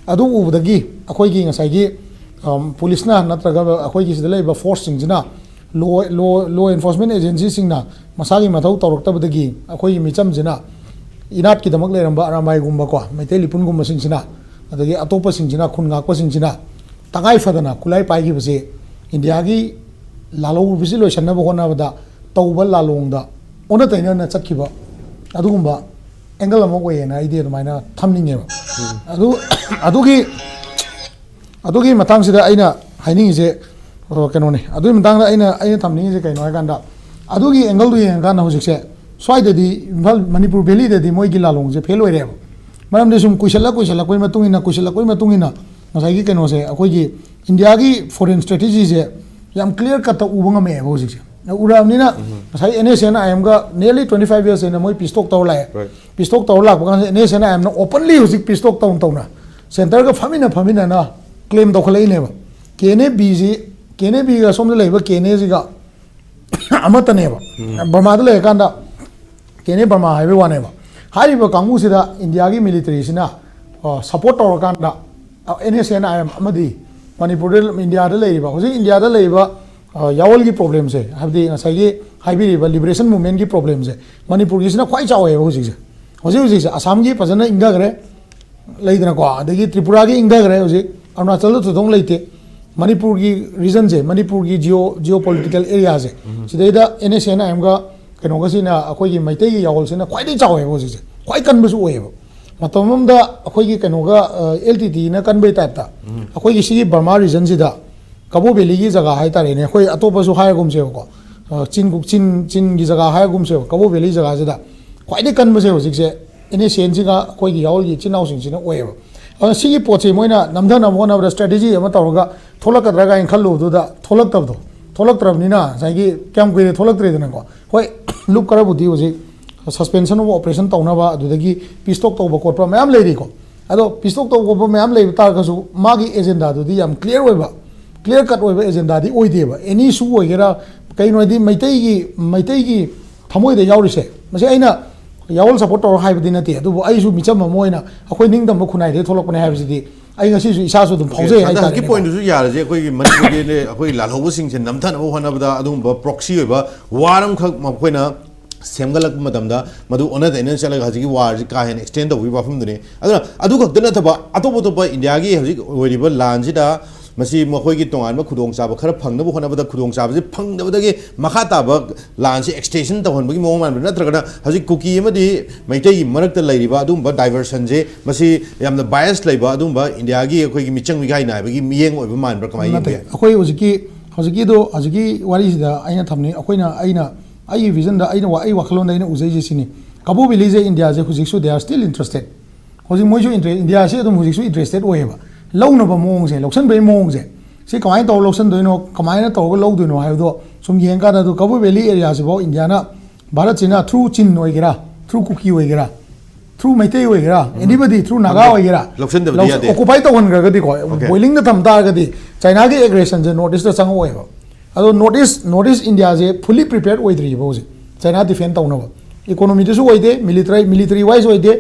ꯑꯗꯨ ꯎꯕꯗꯒꯤ ꯑꯩꯈꯣꯏꯒꯤ ꯉꯁꯥꯏꯒꯤ, ꯑꯝ, policeꯅ ꯅꯠꯇ꯭ꯔꯒ ꯑꯩꯈꯣꯏꯒꯤ ꯁꯤꯗ ꯂꯩꯔꯤꯕ forceꯁꯤꯡꯁꯤꯅ, law, law, law enforcement agencyꯁꯤꯡꯅ ꯃꯁꯥꯒꯤ ꯃꯊꯧ ꯇꯧꯔꯛꯇꯕꯗꯒꯤ ꯑꯩꯈꯣꯏꯒꯤ ꯃꯤꯆꯝꯁꯤꯅ, ꯏꯅꯥꯠꯀꯤꯗꯃꯛ ꯂꯩꯔꯝꯕ ꯑꯔꯥꯝꯕꯥꯏꯒꯨꯝꯕꯀꯣ, ꯃꯩꯇꯩ ꯂꯤꯄꯨꯟꯒꯨꯝꯕꯁꯤꯡꯁꯤꯅ, ꯑꯗꯒꯤ ꯑꯇꯣꯞꯄꯁꯤꯡꯁꯤꯅ, ꯈꯨꯟ ꯉꯥꯛꯄꯁꯤꯡꯁꯤꯅ ꯇꯉꯥꯏ ꯐꯗꯅ ꯈꯨꯠꯂꯥꯏ ꯄꯥꯏꯈꯤꯕꯁꯦ ꯏꯟꯗꯤꯌꯥꯒꯤ ꯂꯥꯜꯍꯧꯕꯁꯤ ꯂꯣꯏꯁꯤꯟꯅꯕ ꯍꯣꯠꯅꯕꯗ ꯇꯧꯕ ꯂꯥꯂꯣꯡꯗ ꯑꯣꯟꯅ ꯇꯩꯅꯅ ꯆꯠꯈꯤꯕ ꯑꯗꯨꯒꯨꯝꯕ angle ꯑꯃ ꯑꯣꯏꯌꯦꯅ ꯑꯩꯗꯤ ꯑꯗꯨꯃꯥꯏꯅ ꯊꯝꯅꯤꯡꯉꯦꯕ꯫ ꯑꯗꯨ, ꯑꯗꯨꯒꯤ, ꯑꯗꯨꯒꯤ ꯃꯇꯥꯡꯁꯤꯗ ꯑꯩꯅ ꯍꯥꯏꯅꯤꯡꯉꯤꯁꯦ, ꯑ, ꯀꯩꯅꯣꯅꯤ꯫ ꯑꯗꯨꯒꯤ ꯃꯇꯥꯡꯗ ꯑꯩꯅ, ꯑꯩꯅ ꯊꯝꯅꯤꯡꯉꯤꯁꯦ ꯀꯩꯅꯣ ꯍꯥꯏꯀꯥꯟꯗ, ꯑꯗꯨꯒꯤ angle-ꯗꯨ ꯌꯦꯡꯉꯀꯥꯟꯗ ꯍꯧꯖꯤꯛꯁꯦ ꯁ꯭ꯋꯥꯏꯗꯗꯤ ꯏꯝꯐꯥꯜ, ꯃꯅꯤꯄꯨꯔ valley-ꯗꯗꯤ ꯃꯣꯏꯒꯤ ꯂꯥꯂꯣꯡꯁꯦ fail ꯑꯣꯏꯔꯦꯕ꯫ ꯃꯔꯝꯗꯤ ꯁꯨꯝ ꯀꯨꯏꯁꯜꯂꯛ ꯀꯨꯏꯁꯜꯂꯛꯄꯩ ꯃꯇꯨꯡ ꯏꯟꯅ ꯀꯨꯏꯁꯜꯂꯛꯄꯩ ꯃꯇꯨꯡ ꯏꯟꯅ ꯉꯁꯥꯏꯒꯤ ꯀꯩꯅꯣꯁꯦ, ꯑꯩꯈꯣꯏꯒꯤ ꯏꯟꯗꯤꯌꯥꯒꯤ ꯐꯣꯔꯦꯟ ꯁ꯭ꯇ꯭ꯔꯦꯇꯦꯖꯤꯁꯦ ꯌꯥꯝ ꯀ꯭ꯂꯤꯌꯥꯔ ꯀꯠꯇ ꯎꯕ ꯉꯝꯃꯛꯑꯦꯕ ꯍꯧꯖꯤꯛꯁꯦ꯫ ꯎꯔꯛꯑꯕꯅꯤꯅ ꯉꯁꯥꯏ NSCN-IM-ꯒ nearly twenty five years ꯍꯦꯟꯅ ꯃꯣꯏ ꯄꯤꯁ ꯇꯣꯛ ꯇꯧꯔ ꯂꯥꯛꯑꯦ꯫ Right. ꯄꯤꯁ ꯇꯣꯛ ꯇꯧꯔ ꯂꯥꯛꯄ ꯀꯥꯟꯗ NSCN-IM-ꯅ openly ꯍꯧꯖꯤꯛ ꯄꯤꯁ ꯇꯣꯛ ꯇꯧꯅ ꯇꯧꯅ ꯁꯦꯟꯇꯔꯒ ꯐꯝꯃꯤꯟꯅ ꯐꯝꯃꯤꯟꯅꯅ ꯀ꯭ꯂꯦꯝ ꯇꯧꯈꯠꯂꯛꯏꯅꯦꯕ꯫ KNA-B-ꯁꯤ, KNA-B-ꯒ ꯁꯣꯝꯗ ꯂꯩꯔꯤꯕ KNA-ꯁꯤꯒ ꯑꯃꯠꯇꯅꯦꯕ꯫ ꯕꯔꯃꯥꯗ ꯂꯩꯔꯀꯥꯟꯗ KNA Burma ꯍꯥꯏꯕꯩ ꯋꯥꯅꯦꯕ꯫ ꯍꯥꯏꯔꯤꯕ ꯀꯥꯡꯕꯨꯁꯤꯗ ꯏꯟꯗꯤꯌꯥꯒꯤ ꯃꯤꯂꯤꯇꯔꯤꯁꯤꯅ ꯁꯄꯣꯔꯠ ꯇꯧꯔꯀꯥꯟꯗ NSCN-IM ꯑꯃꯗꯤ ꯃꯅꯤꯄꯨꯔꯗ, ꯏꯟꯗꯤꯌꯥꯗ ꯂꯩꯔꯤꯕ, ꯍꯧꯖꯤꯛ ꯏꯟꯗꯤꯌꯥꯗ ꯂꯩꯔꯤꯕ ꯌꯥꯑꯣꯜꯒꯤ ꯄ꯭ꯔꯣꯕ꯭ꯂꯦꯝꯁꯦ, ꯍꯥꯏꯕꯗꯤ ꯉꯁꯥꯏꯒꯤ ꯍꯥꯏꯕꯤꯔꯤꯕ liberation movement-ꯀꯤ ꯄ꯭ꯔꯣꯕ꯭ꯂꯦꯝꯁꯦ ꯃꯅꯤꯄꯨꯔꯒꯤꯁꯤꯅ ꯈ꯭ꯋꯥꯏ ꯆꯥꯎꯋꯦꯕ ꯍꯧꯖꯤꯛꯁꯦ꯫ ꯍꯧꯖꯤꯛ ꯍꯧꯖꯤꯛꯁꯦ ꯑꯁꯥꯝꯒꯤ ꯐꯖꯅ ꯏꯪꯊꯈ꯭ꯔꯦ, ꯂꯩꯗꯅꯀꯣ, ꯑꯗꯒꯤ ꯇ꯭ꯔꯤꯄꯨꯔꯥꯒꯤ ꯏꯪꯊꯈ꯭ꯔꯦ ꯍꯧꯖꯤꯛ, ꯑꯔꯨꯅꯥꯆꯜꯗ ꯊꯣꯏꯗꯣꯛ ꯂꯩꯇꯦ꯫ ꯃꯅꯤꯄꯨꯔꯒꯤ region-ꯁꯦ, ꯃꯅꯤꯄꯨꯔꯒꯤ geo, geopolitical area-ꯁꯦ, ꯁꯤꯗꯩꯗ NSCN-IM-ꯒ ꯀꯩꯅꯣꯒꯁꯤꯅ, ꯑꯩꯈꯣꯏꯒꯤ ꯃꯩꯇꯩꯒꯤ ꯌꯥꯑꯣꯜꯁꯤꯅ ꯈ꯭ꯋꯥꯏꯗꯒꯤ ꯆꯥꯎꯋꯦꯕ ꯍꯧꯖꯤꯛꯁꯦ, ꯈ꯭ꯋꯥꯏ ꯀꯟꯕꯁꯨ ꯑꯣꯏꯌꯦꯕ꯫ ꯃꯇꯝ ꯑꯃꯗ ꯑꯩꯈꯣꯏꯒꯤ ꯀꯩꯅꯣꯒ, LTTE-ꯅ ꯀꯟꯕꯩ type-ꯇ ꯑꯩꯈꯣꯏꯒꯤ ꯁꯤꯒꯤ ꯕꯔꯃꯥ region-ꯁꯤꯗ ꯀꯕꯣ ꯚꯦꯂꯤꯒꯤ ꯖꯒꯥ ꯍꯥꯏꯇꯥꯔꯦꯅꯦ, ꯑꯩꯈꯣꯏ ꯑꯇꯣꯞꯄꯁꯨ ꯍꯥꯏꯔꯒꯨꯝꯁꯦꯕꯀꯣ, ꯆꯤꯟ, ꯆꯤꯟ, ꯆꯤꯟꯒꯤ ꯖꯒꯥ ꯍꯥꯏꯔꯒꯨꯝꯁꯦꯕ, ꯀꯕꯣ ꯚꯦꯂꯤ ꯖꯒꯥꯁꯤꯗ ꯈ꯭ꯋꯥꯏꯗꯒꯤ ꯀꯟꯕꯁꯦ ꯍꯧꯖꯤꯛꯁꯦ NSCN-ꯁꯤꯒ ꯑꯩꯈꯣꯏꯒꯤ ꯌꯥꯑꯣꯜꯒꯤ ꯏꯆꯤꯟ ꯏꯅꯥꯎꯁꯤꯡꯁꯤꯅ ꯑꯣꯏꯌꯦꯕ꯫ ꯑꯗꯨꯅ ꯁꯤꯒꯤ ꯄꯣꯠꯁꯦ ꯃꯣꯏꯅ ꯅꯝꯊꯅꯕ ꯍꯣꯠꯅꯕꯗ strategy ꯑꯃ ꯇꯧꯔꯒ ꯊꯣꯛꯂꯛꯀꯗ꯭ꯔꯥ ꯀꯥꯏꯅ ꯈꯜꯂꯨꯕꯗꯨꯗ ꯊꯣꯛꯂꯛꯇꯕꯗꯣ, ꯊꯣꯛꯂꯛꯇ꯭ꯔꯕꯅꯤꯅ ꯉꯁꯥꯏꯒꯤ ꯀꯌꯥꯝ ꯀꯨꯏꯔꯦ ꯊꯣꯛꯂꯛꯇ꯭ꯔꯦꯗꯅꯀꯣ꯫ ꯍꯣꯏ, ꯂꯨꯞ ꯈꯔꯕꯨꯗꯤ ꯍꯧꯖꯤꯛ suspension of operation ꯇꯧꯅꯕ, ꯑꯗꯨꯗꯒꯤ peace talk ꯇꯧꯕ ꯈꯣꯠꯄ ꯃꯌꯥꯝ ꯂꯩꯔꯤꯀꯣ꯫ ꯑꯗꯣ peace talk ꯇꯧꯕ ꯈꯣꯠꯄ ꯃꯌꯥꯝ ꯂꯩꯕ ꯇꯥꯔꯒꯁꯨ ꯃꯥꯒꯤ agenda-ꯗꯨꯗꯤ ꯌꯥꯝ clear ꯑꯣꯏꯕ, clear cut ꯑꯣꯏꯕ agenda-ꯗꯤ ꯑꯣꯏꯗꯦꯕ꯫ Any issue ꯑꯣꯏꯒꯦꯔꯥ, ꯀꯩꯅꯣ ꯍꯥꯏꯗꯤ ꯃꯩꯇꯩꯒꯤ, ꯃꯩꯇꯩꯒꯤ ꯊꯃꯣꯏꯗ ꯌꯥꯎꯔꯤꯁꯦ, ꯃꯁꯤ ꯑꯩꯅ ꯌꯥꯑꯣꯜ support ꯇꯧꯔ ꯍꯥꯏꯕꯗꯤ ꯅꯠꯇꯦ, ꯑꯗꯨꯕꯨ ꯑꯩꯁꯨ ꯃꯤꯆꯝ ꯑꯃ ꯑꯣꯏꯅ ꯑꯩꯈꯣꯏ ꯅꯤꯡꯇꯝꯕ ꯈꯨꯟꯅꯥꯏꯗꯒꯤ ꯊꯣꯛꯂꯛꯄꯅꯦ ꯍꯥꯏꯕꯁꯤꯗꯤ ꯑꯩ ꯉꯁꯤꯁꯨ ꯏꯁꯥꯁꯨ ꯑꯗꯨꯝ ꯐꯥꯎꯖꯩ꯫ ꯍꯧꯖꯤꯛꯀꯤ ꯍꯥꯏꯇꯥꯔꯦꯅꯦꯀꯣ꯫ Point-ꯗꯨꯁꯨ ꯌꯥꯔꯁꯦ, ꯑꯩꯈꯣꯏꯒꯤ ꯃꯅꯤꯄꯨꯔꯒꯤ ꯑꯩꯈꯣꯏ ꯂꯥꯜꯍꯧꯕꯁꯤꯡꯁꯦ ꯅꯝꯊꯅꯕ ꯍꯣꯠꯅꯕꯗ ꯑꯗꯨꯒꯨꯝꯕ proxy ꯑꯣꯏꯕ war ꯑꯃꯈꯛ ꯃꯈꯣꯏꯅ ꯁꯦꯝꯒꯠꯂꯛꯄ ꯃꯇꯝꯗ ꯃꯗꯨ ꯑꯣꯟꯅ ꯇꯩꯅꯅ ꯆꯠꯂꯒ ꯍꯧꯖꯤꯛꯀꯤ war-ꯁꯤ ꯀꯥ ꯍꯦꯟꯅ extend ꯇꯧꯕꯒꯤ ꯋꯥꯐꯝꯗꯨꯅꯤ꯫ ꯑꯗꯨꯅ ꯑꯗꯨ ꯈꯛꯇ ꯅꯠꯇꯕ ꯑꯇꯣꯞ ꯑꯇꯣꯞꯄ ꯏꯟꯗꯤꯌꯥꯒꯤ ꯍꯧꯖꯤꯛ ꯑꯣꯏꯔꯤꯕ ꯂꯥꯟꯁꯤꯗ ꯃꯁꯤ ꯃꯈꯣꯏꯒꯤ ꯇꯣꯉꯥꯟꯕ ꯈꯨꯗꯣꯡꯆꯥꯕ ꯈꯔ ꯐꯪꯅꯕ ꯍꯣꯠꯅꯕꯗ ꯈꯨꯗꯣꯡꯆꯥꯕꯁꯤ ꯐꯪꯗꯕꯗꯒꯤ ꯃꯈꯥ ꯇꯥꯕ ꯂꯥꯟꯁꯤ extension ꯇꯧꯍꯟꯕꯒꯤ ꯃꯑꯣꯡ ꯃꯥꯟꯕ꯭ꯔꯥ, ꯅꯠꯇ꯭ꯔꯒꯅ ꯍꯧꯖꯤꯛ ꯀꯨꯀꯤ ꯑꯃꯗꯤ ꯃꯩꯇꯩꯒꯤ ꯃꯔꯛꯇ ꯂꯩꯔꯤꯕ ꯑꯗꯨꯒꯨꯝꯕ diversion-ꯁꯦ ꯃꯁꯤ ꯌꯥꯝꯅ bias ꯂꯩꯕ ꯑꯗꯨꯒꯨꯝꯕ ꯏꯟꯗꯤꯌꯥꯒꯤ ꯑꯩꯈꯣꯏꯒꯤ ꯃꯤꯆꯪ ꯃꯤꯈꯥꯏ ꯅꯥꯏꯕꯒꯤ ꯃꯤꯠꯌꯦꯡ ꯑꯣꯏꯕ ꯃꯥꯟꯕ꯭ꯔꯥ, ꯀꯃꯥꯏꯅ ꯌꯦꯡꯒꯦ? ꯅꯠꯇꯦ, ꯑꯩꯈꯣꯏ ꯍꯧꯖꯤꯛꯀꯤ, ꯍꯧꯖꯤꯛꯀꯤꯗꯣ, ꯍꯧꯖꯤꯛꯀꯤ ꯋꯥꯔꯤꯁꯤꯗ ꯑꯩꯅ ꯊꯝꯅꯤꯡ, ꯑꯩꯈꯣꯏꯅ, ꯑꯩꯅ, ꯑꯩꯒꯤ vision-ꯗ, ꯑꯩꯅ ꯋꯥ-, ꯑꯩ ꯋꯥꯈꯜꯂꯣꯟꯗ ꯑꯩꯅ ꯎꯖꯩꯁꯦ ꯁꯤꯅꯤ꯫ ꯀꯕꯣ ꯚꯦꯂꯤꯁꯦ ꯏꯟꯗꯤꯌꯥꯁꯦ ꯍꯧꯖꯤꯛꯁꯨ they are still interested꯫ ꯍꯧꯖꯤꯛ ꯃꯣꯏꯁꯨ ꯏꯟꯇꯔꯦꯁ, ꯏꯟꯗꯤꯌꯥꯁꯤ ꯑꯗꯨꯝ ꯍꯧꯖꯤꯛꯁꯨ ꯏꯟꯇꯔꯦꯁꯇꯦꯠ ꯑꯣꯏꯌꯦꯕ꯫ ꯂꯧꯅꯕ ꯃꯑꯣꯡꯁꯦ, ꯂꯧꯁꯤꯟꯕꯒꯤ ꯃꯑꯣꯡꯁꯦ, ꯁꯤ ꯀꯃꯥꯏꯅ ꯇꯧꯔꯒ ꯂꯧꯁꯤꯟꯗꯣꯏꯅꯣ, ꯀꯃꯥꯏꯅ ꯇꯧꯔꯒ ꯂꯧꯗꯣꯏꯅꯣ ꯍꯥꯏꯕꯗꯣ ꯁꯨꯝ ꯌꯦꯡꯀꯥꯟꯗ, ꯑꯗꯨ ꯀꯕꯨ ꯚꯦꯂꯤ ꯑꯦꯔꯤꯌꯥꯁꯤꯐꯥꯎ ꯏꯟꯗꯤꯌꯥꯅ, ꯚꯥꯔꯠꯁꯤꯅ ꯊ꯭ꯔꯨ ꯆꯤꯟ ꯑꯣꯏꯒꯦꯔꯥ, ꯊ꯭ꯔꯨ ꯀꯨꯀꯤ ꯑꯣꯏꯒꯦꯔꯥ, ꯊ꯭ꯔꯨ ꯃꯩꯇꯩ ꯑꯣꯏꯒꯦꯔꯥ, ꯑꯦꯅꯤꯕꯗꯤ, ꯊ꯭ꯔꯨ ꯅꯥꯒꯥ ꯑꯣꯏꯒꯦꯔꯥ, ꯂꯧꯁꯤꯟꯗꯕꯗꯤ ꯌꯥꯗꯦ꯫ ꯑꯣꯀꯨꯄꯥꯏ ꯇꯧꯍꯟꯈ꯭ꯔꯒꯗꯤꯀꯣ, ꯕꯣꯏꯂꯤꯡꯗ ꯊꯝ ꯇꯥꯔꯒꯗꯤ, ꯆꯥꯏꯅꯥꯒꯤ ꯑꯦꯒ꯭ꯔꯦꯁꯟꯁꯦ ꯅꯣꯔꯠ ꯏꯁꯇ ꯆꯪꯉꯛꯑꯣꯏꯕ꯫ ꯑꯗꯣ ꯅꯣꯔꯠ ꯏꯁ ꯅꯣꯔꯠ ꯏꯁ ꯏꯟꯗꯤꯌꯥꯁꯦ ꯐꯨꯜꯂꯤ ꯄ꯭ꯔꯤꯄꯦꯌꯔꯗ ꯑꯣꯏꯗ꯭ꯔꯤꯕ ꯍꯧꯖꯤꯛ ꯆꯥꯏꯅꯥ ꯗꯤꯐꯦꯟ ꯇꯧꯅꯕ꯫ ꯏꯀꯣꯅꯣꯃꯤꯗꯁꯨ ꯑꯣꯏꯗꯦ, ꯃꯤꯂꯤꯇꯔꯤ, ꯃꯤꯂꯤꯇꯔꯤ ꯋꯥꯏꯁ ꯑꯣꯏꯗꯦ,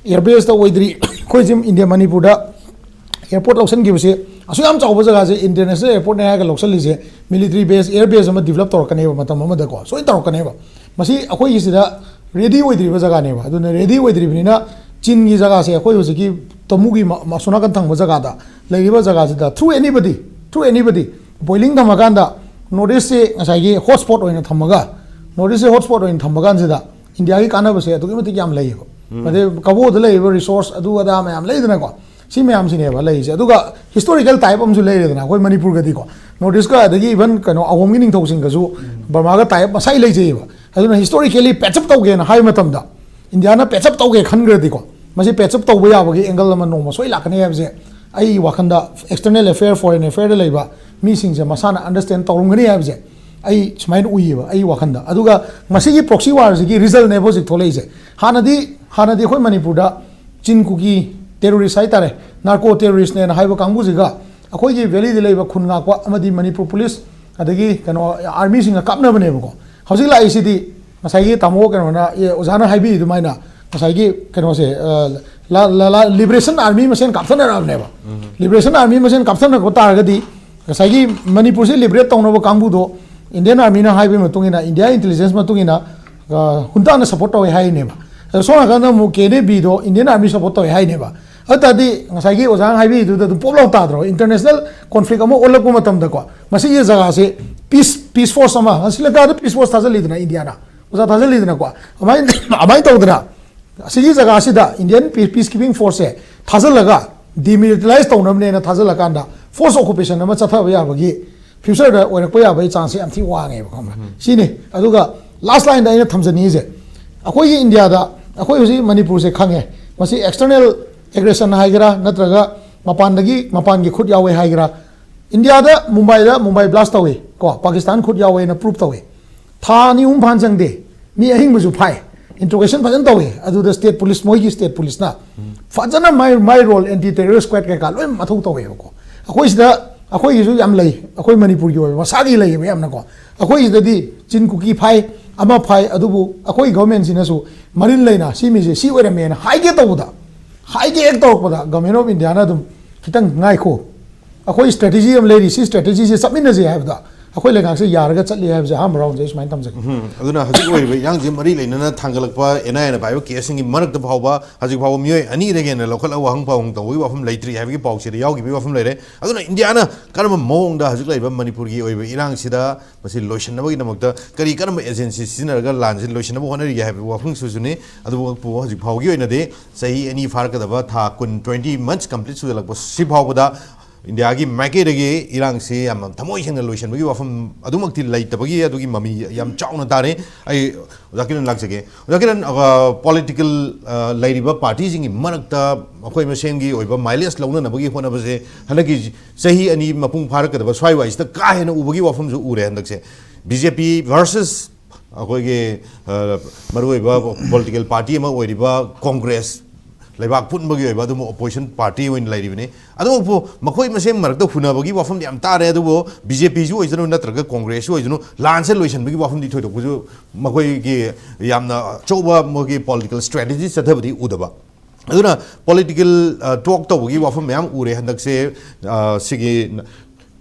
ꯑꯦꯌꯔꯕꯦꯁꯇ ꯑꯣꯏꯗ꯭ꯔꯤ꯫ ꯑꯩꯈꯣꯏ ꯁꯤ ꯏꯟꯗꯤꯌꯥ, ꯃꯅꯤꯄꯨꯔꯗ ꯑꯦꯌꯔꯄꯣꯔꯠ ꯂꯧꯁꯤꯟꯈꯤꯕꯁꯦ, ꯑꯁꯨꯛ ꯌꯥꯝ ꯆꯥꯎꯕ ꯖꯒꯥꯁꯦ, ꯏꯟꯇꯔꯅꯦꯁꯅꯦꯜ ꯑꯦꯌꯔꯄꯣꯔꯠꯅꯦ ꯍꯥꯏꯔꯒ ꯂꯧꯁꯤꯜꯂꯤꯁꯦ, ꯃꯤꯂꯤꯇꯔꯤ ꯕꯦꯁ, ꯑꯦꯌꯔ ꯕꯦꯁ ꯑꯃ ꯗꯤꯕꯂꯞ ꯇꯧꯔꯛꯀꯅꯦꯕ, ꯃꯇꯝ ꯑꯃꯗꯀꯣ ꯁꯣꯏꯅ ꯇꯧꯔꯛꯀꯅꯦꯕ꯫ ꯃꯁꯤ ꯑꯩꯈꯣꯏꯒꯤꯁꯤꯗ ꯔꯦꯗꯤ ꯑꯣꯏꯗ꯭ꯔꯤꯕ ꯖꯒꯥꯅꯦꯕ꯫ ꯑꯗꯨꯅ ꯔꯦꯗꯤ ꯑꯣꯏꯗ꯭ꯔꯤꯕꯅꯤꯅ ꯆꯤꯟꯒꯤ ꯖꯒꯥꯁꯦ, ꯑꯩꯈꯣꯏ ꯍꯧꯖꯤꯛꯀꯤ ꯇꯃꯨꯒꯤ ꯃ-, ꯑꯁꯣꯝ ꯅꯥꯀꯟ ꯊꯪꯕ ꯖꯒꯥꯗ ꯂꯩꯔꯤꯕ ꯖꯒꯥꯁꯤꯗ, ꯊ꯭ꯔꯨ ꯑꯦꯅꯤꯕꯗꯤ, ꯊ꯭ꯔꯨ ꯑꯦꯅꯤꯕꯗꯤ ꯕꯣꯏꯂꯤꯡ ꯊꯝꯃꯀꯥꯟꯗ ꯅꯣꯔꯠ ꯏꯁꯁꯦ ꯉꯁꯥꯏꯒꯤ ꯍꯣꯠ ꯁ꯭ꯄꯣꯠ ꯑꯣꯏꯅ ꯊꯝꯃꯒ, ꯅꯣꯔꯠ ꯏꯁꯁꯦ ꯍꯣꯠ ꯁ꯭ꯄꯣꯠ ꯑꯣꯏꯅ ꯊꯝꯕ ꯀꯥꯟꯁꯤꯗ ꯏꯟꯗꯤꯌꯥꯒꯤ ꯀꯥꯟꯅꯕꯁꯦ ꯑꯗꯨꯛꯀꯤ ꯃꯇꯤꯛ ꯌꯥꯝ ꯂꯩꯌꯦꯕ꯫ ꯑꯗꯩ ꯀꯕꯣꯗ ꯂꯩꯔꯤꯕ ꯔꯤꯁꯣꯔꯁ ꯑꯗꯨ ꯑꯗꯥ ꯃꯌꯥꯝ ꯂꯩꯗꯅꯀꯣ, ꯁꯤ ꯃꯌꯥꯝꯁꯤꯅꯦꯕ ꯂꯩꯔꯤꯁꯦ꯫ ꯑꯗꯨꯒ ꯍꯤꯁꯇꯣꯔꯤꯀꯦꯜ ꯇꯥꯏꯞ ꯑꯃꯁꯨ ꯂꯩꯔꯦꯗꯅ ꯑꯩꯈꯣꯏ ꯃꯅꯤꯄꯨꯔꯒꯗꯤꯀꯣ, ꯅꯣꯔꯠ ꯏꯁꯀ ꯑꯗꯒꯤ ꯏꯚꯟ ꯀꯩꯅꯣ ꯑꯋꯣꯝꯒꯤ ꯅꯤꯡꯊꯧꯁꯤꯡꯒꯁꯨ ꯕꯔꯃꯥꯒ ꯇꯥꯏꯞ ꯃꯁꯥꯏ ꯂꯩꯖꯩꯌꯦꯕ꯫ ꯑꯗꯨꯅ ꯍꯤꯁꯇꯣꯔꯤꯀꯦꯂꯤ ꯄꯦꯆꯞ ꯇꯧꯒꯦꯅ ꯍꯥꯏꯕ ꯃꯇꯝꯗ, ꯏꯟꯗꯤꯌꯥꯅ ꯄꯦꯆꯞ ꯇꯧꯒꯦ ꯈꯟꯈ꯭ꯔꯗꯤꯀꯣ, ꯃꯁꯤ ꯄꯦꯆꯞ ꯇꯧꯕ ꯌꯥꯕꯒꯤ ꯑꯦꯡꯒꯜ ꯑꯃ ꯅꯣꯡꯃ ꯁꯣꯏ ꯂꯥꯛꯀꯅꯤ ꯍꯥꯏꯕꯁꯦ ꯑꯩ ꯋꯥꯈꯟꯗ, ꯑꯦꯛꯁꯇꯔꯅꯦꯜ ꯑꯦꯐꯦꯌꯔ, ꯐꯣꯔꯦꯟ ꯑꯦꯐꯦꯌꯔꯗ ꯂꯩꯕ ꯃꯤꯁꯤꯡꯁꯦ ꯃꯁꯥꯅ ꯑꯟꯗꯔꯁꯇꯦꯟ ꯇꯧꯔꯝꯒꯅꯤ ꯍꯥꯏꯕꯁꯦ ꯑꯩ ꯁꯨꯃꯥꯏꯅ ꯎꯏꯌꯦꯕ ꯑꯩ ꯋꯥꯈꯟꯗ꯫ ꯑꯗꯨꯒ ꯃꯁꯤꯒꯤ ꯄ꯭ꯔꯣꯛꯁꯤ ꯋꯥꯔꯁꯤꯒꯤ ꯔꯤꯖꯜꯅꯦꯕ ꯍꯧꯖꯤꯛ ꯊꯣꯛꯂꯛꯏꯁꯦ꯫ ꯍꯥꯟꯅꯗꯤ, ꯍꯥꯟꯅꯗꯤ ꯑꯩꯈꯣꯏ ꯃꯅꯤꯄꯨꯔꯗ ꯆꯤꯟ ꯀꯨꯀꯤ ꯇꯦꯔꯣꯔꯤꯁ ꯍꯥꯏꯇꯥꯔꯦ, ꯅꯥꯔꯀꯣ ꯇꯦꯔꯣꯔꯤꯁꯅꯦꯅ ꯍꯥꯏꯕ ꯀꯥꯡꯕꯨꯁꯤꯒ ꯑꯩꯈꯣꯏꯒꯤ ꯚꯦꯂꯤꯗ ꯂꯩꯕ ꯈꯨꯟ ꯉꯥꯛꯄ ꯑꯃꯗꯤ ꯃꯅꯤꯄꯨꯔ ꯄꯨꯂꯤꯁ ꯑꯗꯒꯤ ꯀꯩꯅꯣ ꯑꯥꯔꯃꯤꯁꯤꯡꯒ ꯀꯥꯞꯅꯕꯅꯦꯕꯀꯣ꯫ ꯍꯧꯖꯤꯛ ꯂꯥꯛꯏꯁꯤꯗꯤ ꯉꯁꯥꯏꯒꯤ ꯇꯥꯃꯣ ꯀꯩꯅꯣꯅ, ꯑꯦ, ꯑꯣꯖꯥꯅ ꯍꯥꯏꯕꯤ ꯑꯗꯨꯃꯥꯏꯅ ꯉꯁꯥꯏꯒꯤ ꯀꯩꯅꯣꯁꯦ, ꯑ, ꯂ-, ꯂ-, ꯂ-, ꯂꯤꯕꯔꯦꯁꯟ ꯑꯥꯔꯃꯤ ꯃꯁꯦꯟ ꯀꯥꯞꯊꯅꯔꯛꯑꯕꯅꯦꯕ꯫ ꯂꯤꯕꯔꯦꯁꯟ ꯑꯥꯔꯃꯤ ꯃꯁꯦꯟ ꯀꯥꯞꯊꯅꯔꯛꯄ ꯇꯥꯔꯒꯗꯤ ꯉꯁꯥꯏꯒꯤ ꯃꯅꯤꯄꯨꯔꯁꯦ ꯂꯤꯕꯔꯦꯠ ꯇꯧꯅꯕ ꯀꯥꯡꯕꯨꯗꯣ ꯏꯟꯗꯤꯌꯟ ꯑꯥꯔꯃꯤꯅ ꯍꯥꯏꯕꯒꯤ ꯃꯇꯨꯡ ꯏꯟꯅ, ꯏꯟꯗꯤꯌꯥ ꯏꯟꯇꯦꯂꯤꯖꯦꯟꯁ ꯃꯇꯨꯡ ꯏꯟꯅ, ꯑ, ꯍꯨꯟꯇꯥꯅ ꯁꯞꯄꯣꯔꯠ ꯇꯧꯋꯦ ꯍꯥꯏꯔꯤꯅꯦꯕ꯫ ꯑꯗꯣ ꯁꯣꯝ ꯅꯥꯀꯟꯗ ꯑꯃꯨꯛ ꯀꯦ ꯑꯦꯟ ꯑꯦ ꯕꯤꯗꯣ ꯏꯟꯗꯤꯌꯟ ꯑꯥꯔꯃꯤ ꯁꯞꯄꯣꯔꯠ ꯇꯧꯋꯦ ꯍꯥꯏꯔꯤꯅꯦꯕ꯫ ꯑꯗꯨ ꯇꯥꯔꯗꯤ ꯉꯁꯥꯏꯒꯤ ꯑꯣꯖꯥꯅ ꯍꯥꯏꯕꯤꯔꯤꯗꯨꯗ ꯑꯗꯨꯝ ꯄꯣꯞ ꯂꯥꯎ ꯇꯥꯗ꯭ꯔꯣ? ꯏꯟꯇꯔꯅꯦꯁꯅꯦꯜ ꯀꯣꯟꯐ꯭ꯂꯤꯛ ꯑꯃ ꯑꯣꯜꯂꯛꯄ ꯃꯇꯝꯗꯀꯣ, ꯃꯁꯤꯒꯤ ꯖꯒꯥꯁꯦ ꯄꯤꯁ, ꯄꯤꯁ ꯐꯣꯔꯁ ꯑꯃ, ꯁ꯭ꯔꯤꯂꯪꯀꯥꯗ ꯄꯤꯁ ꯐꯣꯔꯁ ꯊꯥꯖꯤꯜꯂꯤꯗꯅ ꯏꯟꯗꯤꯌꯥꯅ, ꯑꯣꯖꯥ ꯊꯥꯖꯤꯜꯂꯤꯗꯅꯀꯣ, ꯑꯗꯨꯃꯥꯏꯅ, ꯑꯗꯨꯃꯥꯏꯅ ꯇꯧꯗꯅ ꯑꯁꯤꯒꯤ ꯖꯒꯥꯁꯤꯗ ꯏꯟꯗꯤꯌꯟ ꯄꯤ-, ꯄꯤꯁ ꯀꯤꯄꯤꯡ ꯐꯣꯔꯁꯁꯦ ꯊꯥꯖꯤꯜꯂꯒ ꯗꯤꯃꯤꯂꯤꯇꯔꯥꯏꯁ ꯇꯧꯅꯕꯅꯦꯅ ꯊꯥꯖꯤꯜꯂꯀꯥꯟꯗ ꯐꯣꯔꯁ ꯑꯣꯀꯨꯄꯦꯁꯟ ꯑꯃ ꯆꯠꯊꯕ ꯌꯥꯕꯒꯤ ꯐ꯭ꯌꯨꯆꯔꯗ ꯑꯣꯏꯔꯛꯄ ꯌꯥꯕꯒꯤ ꯆꯥꯟꯁꯁꯦ ꯌꯥꯝ ꯊꯤ ꯋꯥꯡꯉꯦꯕ, ꯈꯪꯕ꯭ꯔꯥ? ꯁꯤꯅꯤ꯫ ꯑꯗꯨꯒ ꯂꯥꯁ ꯂꯥꯏꯟꯗ ꯑꯩꯅ ꯊꯝꯖꯅꯤꯡꯉꯤꯁꯦ, ꯑꯩꯈꯣꯏꯒꯤ ꯏꯟꯗꯤꯌꯥꯗ, ꯑꯩꯈꯣꯏ ꯍꯧꯖꯤꯛ ꯃꯅꯤꯄꯨꯔꯁꯦ ꯈꯪꯉꯦ, ꯃꯁꯤ external aggression ꯍꯥꯏꯒꯦꯔꯥ, ꯅꯠꯇ꯭ꯔꯒ ꯃꯄꯥꯟꯗꯒꯤ, ꯃꯄꯥꯟꯒꯤ ꯈꯨꯠ ꯌꯥꯎꯋꯦ ꯍꯥꯏꯒꯦꯔꯥ, ꯏꯟꯗꯤꯌꯥꯗ ꯃꯨꯝꯕꯥꯏꯗ ꯃꯨꯝꯕꯥꯏ blast ꯇꯧꯏ ꯀꯣ, ꯄꯥꯀꯤꯁꯇꯥꯟ ꯈꯨꯠ ꯌꯥꯎꯋꯦꯅ prove ꯇꯧꯏ꯫ ꯊꯥ ꯑꯅꯤ ꯑꯍꯨꯝ ꯐꯥꯅ ꯆꯪꯗꯦ, ꯃꯤ ꯑꯍꯤꯡꯕꯁꯨ ꯐꯥꯏ, interrogation ꯐꯖꯅ ꯇꯧꯏ꯫ ꯑꯗꯨꯗ state police, ꯃꯣꯏꯒꯤ state police ꯅ ꯐꯖꯅ ꯃꯥꯏ, ꯃꯥꯏ role, anti terrorist squad ꯀꯩꯀꯥ ꯂꯣꯏ ꯃꯊꯧ ꯇꯧꯋꯦꯕꯀꯣ꯫ ꯑꯩꯈꯣꯏ ꯁꯤꯗ, ꯑꯩꯈꯣꯏꯒꯤꯁꯨ ꯌꯥꯝ ꯂꯩ, ꯑꯩꯈꯣꯏ ꯃꯅꯤꯄꯨꯔꯒꯤ ꯑꯣꯏꯕ ꯃꯁꯥꯒꯤ ꯂꯩꯌꯦꯕ ꯌꯥꯝꯅꯀꯣ꯫ ꯑꯩꯈꯣꯏ ꯁꯤꯗꯗꯤ ꯆꯤꯟ ꯀꯨꯀꯤ ꯐꯥꯏ, ꯑꯃ ꯐꯥꯏ, ꯑꯗꯨꯕꯨ ꯑꯩꯈꯣꯏ government ꯁꯤꯅꯁꯨ ꯃꯔꯤꯜ ꯂꯩꯅ ꯁꯤ ꯃꯤꯁꯦ ꯁꯤ ꯑꯣꯏꯔꯝꯃꯦꯅ ꯍꯥꯏꯒꯦ ꯇꯧꯕꯗ, ꯍꯥꯏꯒꯦ ꯍꯦꯛ ꯇꯧꯔꯛꯄꯗ Government of India ꯅ ꯑꯗꯨꯝ "ꯈꯤꯇꯪ ꯉꯥꯏꯈꯣ, ꯑꯩꯈꯣꯏ strategy ꯑꯃ ꯂꯩꯔꯤ, ꯁꯤ strategy ꯁꯦ ꯆꯠꯃꯤꯟꯅꯁꯦ" ꯍꯥꯏꯕꯗ ꯑꯩꯈꯣꯏ ꯂꯩꯉꯥꯛꯁꯦ ꯌꯥꯔꯒ ꯆꯠꯂꯤ ꯍꯥꯏꯕꯁꯦ ꯑꯍꯥꯟꯕ round ꯁꯦ ꯑꯩ ꯁꯨꯃꯥꯏꯅ ꯊꯝꯖꯒꯦ꯫ ꯎꯝ, ꯑꯗꯨꯅ ꯍꯧꯖꯤꯛ ꯑꯣꯏꯔꯤꯕ ꯏꯔꯥꯡꯁꯤ ꯃꯔꯤ ꯂꯩꯅꯅ ꯊꯥꯡꯒꯠꯂꯛꯄ N I A ꯅ ꯄꯥꯏꯕ case ꯁꯤꯡꯒꯤ ꯃꯔꯛꯇ ꯐꯥꯎꯕ ꯍꯧꯖꯤꯛ ꯐꯥꯎꯕ ꯃꯤꯑꯣꯏ ꯑꯅꯤꯗꯒꯤ ꯍꯦꯟꯅ ꯂꯧꯈꯠꯂꯒ ꯋꯥꯍꯪ ꯄꯥꯎꯍꯪ ꯇꯧꯕꯒꯤ ꯋꯥꯐꯝ ꯂꯩꯇ꯭ꯔꯤ ꯍꯥꯏꯕꯒꯤ ꯄꯥꯎꯆꯦꯗ ꯌꯥꯎꯈꯤꯕꯒꯤ ꯋꯥꯐꯝ ꯂꯩꯔꯦ꯫ ꯑꯗꯨꯅ ꯏꯟꯗꯤꯌꯥꯅ ꯀꯔꯝꯕ ꯃꯑꯣꯡꯗ ꯍꯧꯖꯤꯛ ꯂꯩꯔꯤꯕ ꯃꯅꯤꯄꯨꯔꯒꯤ ꯑꯣꯏꯕ ꯏꯔꯥꯡꯁꯤꯗ ꯃꯁꯤ ꯂꯣꯏꯁꯤꯟꯅꯕꯒꯤꯗꯃꯛꯇ ꯀꯔꯤ, ꯀꯔꯝꯕ agency ꯁꯤꯖꯤꯟꯅꯔꯒ ꯂꯥꯟꯁꯤ ꯂꯣꯏꯁꯤꯟꯅꯕ ꯍꯣꯠꯅꯔꯤꯒꯦ ꯍꯥꯏꯕ ꯋꯥꯐꯝꯁꯤꯁꯨꯅꯤ꯫ ꯑꯗꯨꯕꯨ ꯍꯧꯖꯤꯛ ꯐꯥꯎꯒꯤ ꯑꯣꯏꯅꯗꯤ ꯆꯍꯤ ꯑꯅꯤ ꯐꯥꯔꯛꯀꯗꯕ, ꯊꯥ ꯀꯨꯟ, twenty months complete ꯁꯨꯖꯜꯂꯛꯄ ꯁꯤ ꯐꯥꯎꯕꯗ ꯏꯟꯗꯤꯌꯥꯒꯤ ꯃꯥꯏꯀꯩꯗꯒꯤ ꯏꯔꯥꯡꯁꯤ ꯌꯥꯝꯅ ꯊꯃꯣꯏ ꯁꯦꯡꯅ ꯂꯣꯏꯁꯤꯟꯕꯒꯤ ꯋꯥꯐꯝ ꯑꯗꯨꯃꯛꯇꯤ ꯂꯩꯇꯕꯒꯤ ꯑꯗꯨꯒꯤ ꯃꯃꯤ ꯌꯥꯝ ꯆꯥꯎꯅ ꯇꯥꯔꯦ꯫ ꯑꯩ ꯑꯣꯖꯥ ꯀꯤꯔꯟ ꯂꯥꯛꯆꯒꯦ꯫ ꯑꯣꯖꯥ ꯀꯤꯔꯟ, ꯑ, political, ꯑ, ꯂꯩꯔꯤꯕ party ꯁꯤꯡꯒꯤ ꯃꯔꯛꯇ ꯃꯈꯣꯏ ꯃꯁꯦꯟꯒꯤ ꯑꯣꯏꯕ mileage ꯂꯧꯅꯅꯕꯒꯤ ꯍꯣꯠꯅꯕꯁꯦ ꯍꯟꯗꯛꯀꯤ ꯆꯍꯤ ꯑꯅꯤ ꯃꯄꯨꯡ ꯐꯥꯔꯛꯀꯗꯕ ꯁ꯭ꯋꯥꯏꯋꯥꯏꯁꯤꯗ ꯀꯥ ꯍꯦꯟꯅ ꯎꯕꯒꯤ ꯋꯥꯐꯝꯁꯨ ꯎꯔꯦ꯫ ꯍꯟꯗꯛꯁꯦ B J P versus ꯑꯩꯈꯣꯏꯒꯤ, ꯑ, ꯃꯔꯨꯑꯣꯏꯕ political party ꯑꯃ ꯑꯣꯏꯔꯤꯕ Congress, ꯂꯩꯕꯥꯛ ꯄꯨꯝꯕꯒꯤ ꯑꯣꯏꯕ ꯑꯗꯨꯝꯕ opposition party ꯑꯣꯏꯅ ꯂꯩꯔꯤꯕꯅꯤ꯫ ꯑꯗꯨꯕꯨ ꯃꯈꯣꯏ ꯃꯁꯦꯟ ꯃꯔꯛꯇ ꯍꯨꯟꯅꯕꯒꯤ ꯋꯥꯐꯝꯗꯤ ꯌꯥꯝ ꯇꯥꯔꯦ, ꯑꯗꯨꯕꯨ B J P ꯁꯨ ꯑꯣꯏꯁꯅꯨ ꯅꯠꯇ꯭ꯔꯒ Congress ꯁꯨ ꯑꯣꯏꯁꯅꯨ, ꯂꯥꯟꯁꯦ ꯂꯣꯏꯁꯤꯟꯕꯒꯤ ꯋꯥꯐꯝꯗꯤ ꯊꯣꯏꯗꯣꯛꯄꯁꯨ ꯃꯈꯣꯏꯒꯤ ꯌꯥꯝꯅ ꯑꯆꯧꯕ ꯃꯣꯏꯒꯤ political strategy ꯆꯠꯊꯕꯗꯤ ꯎꯗꯕ꯫ ꯑꯗꯨꯅ political, ꯑ, talk ꯇꯧꯕꯒꯤ ꯋꯥꯐꯝ ꯃꯌꯥꯝ ꯎꯔꯦ ꯍꯟꯗꯛꯁꯦ꯫ ꯑ, ꯁꯤꯒꯤ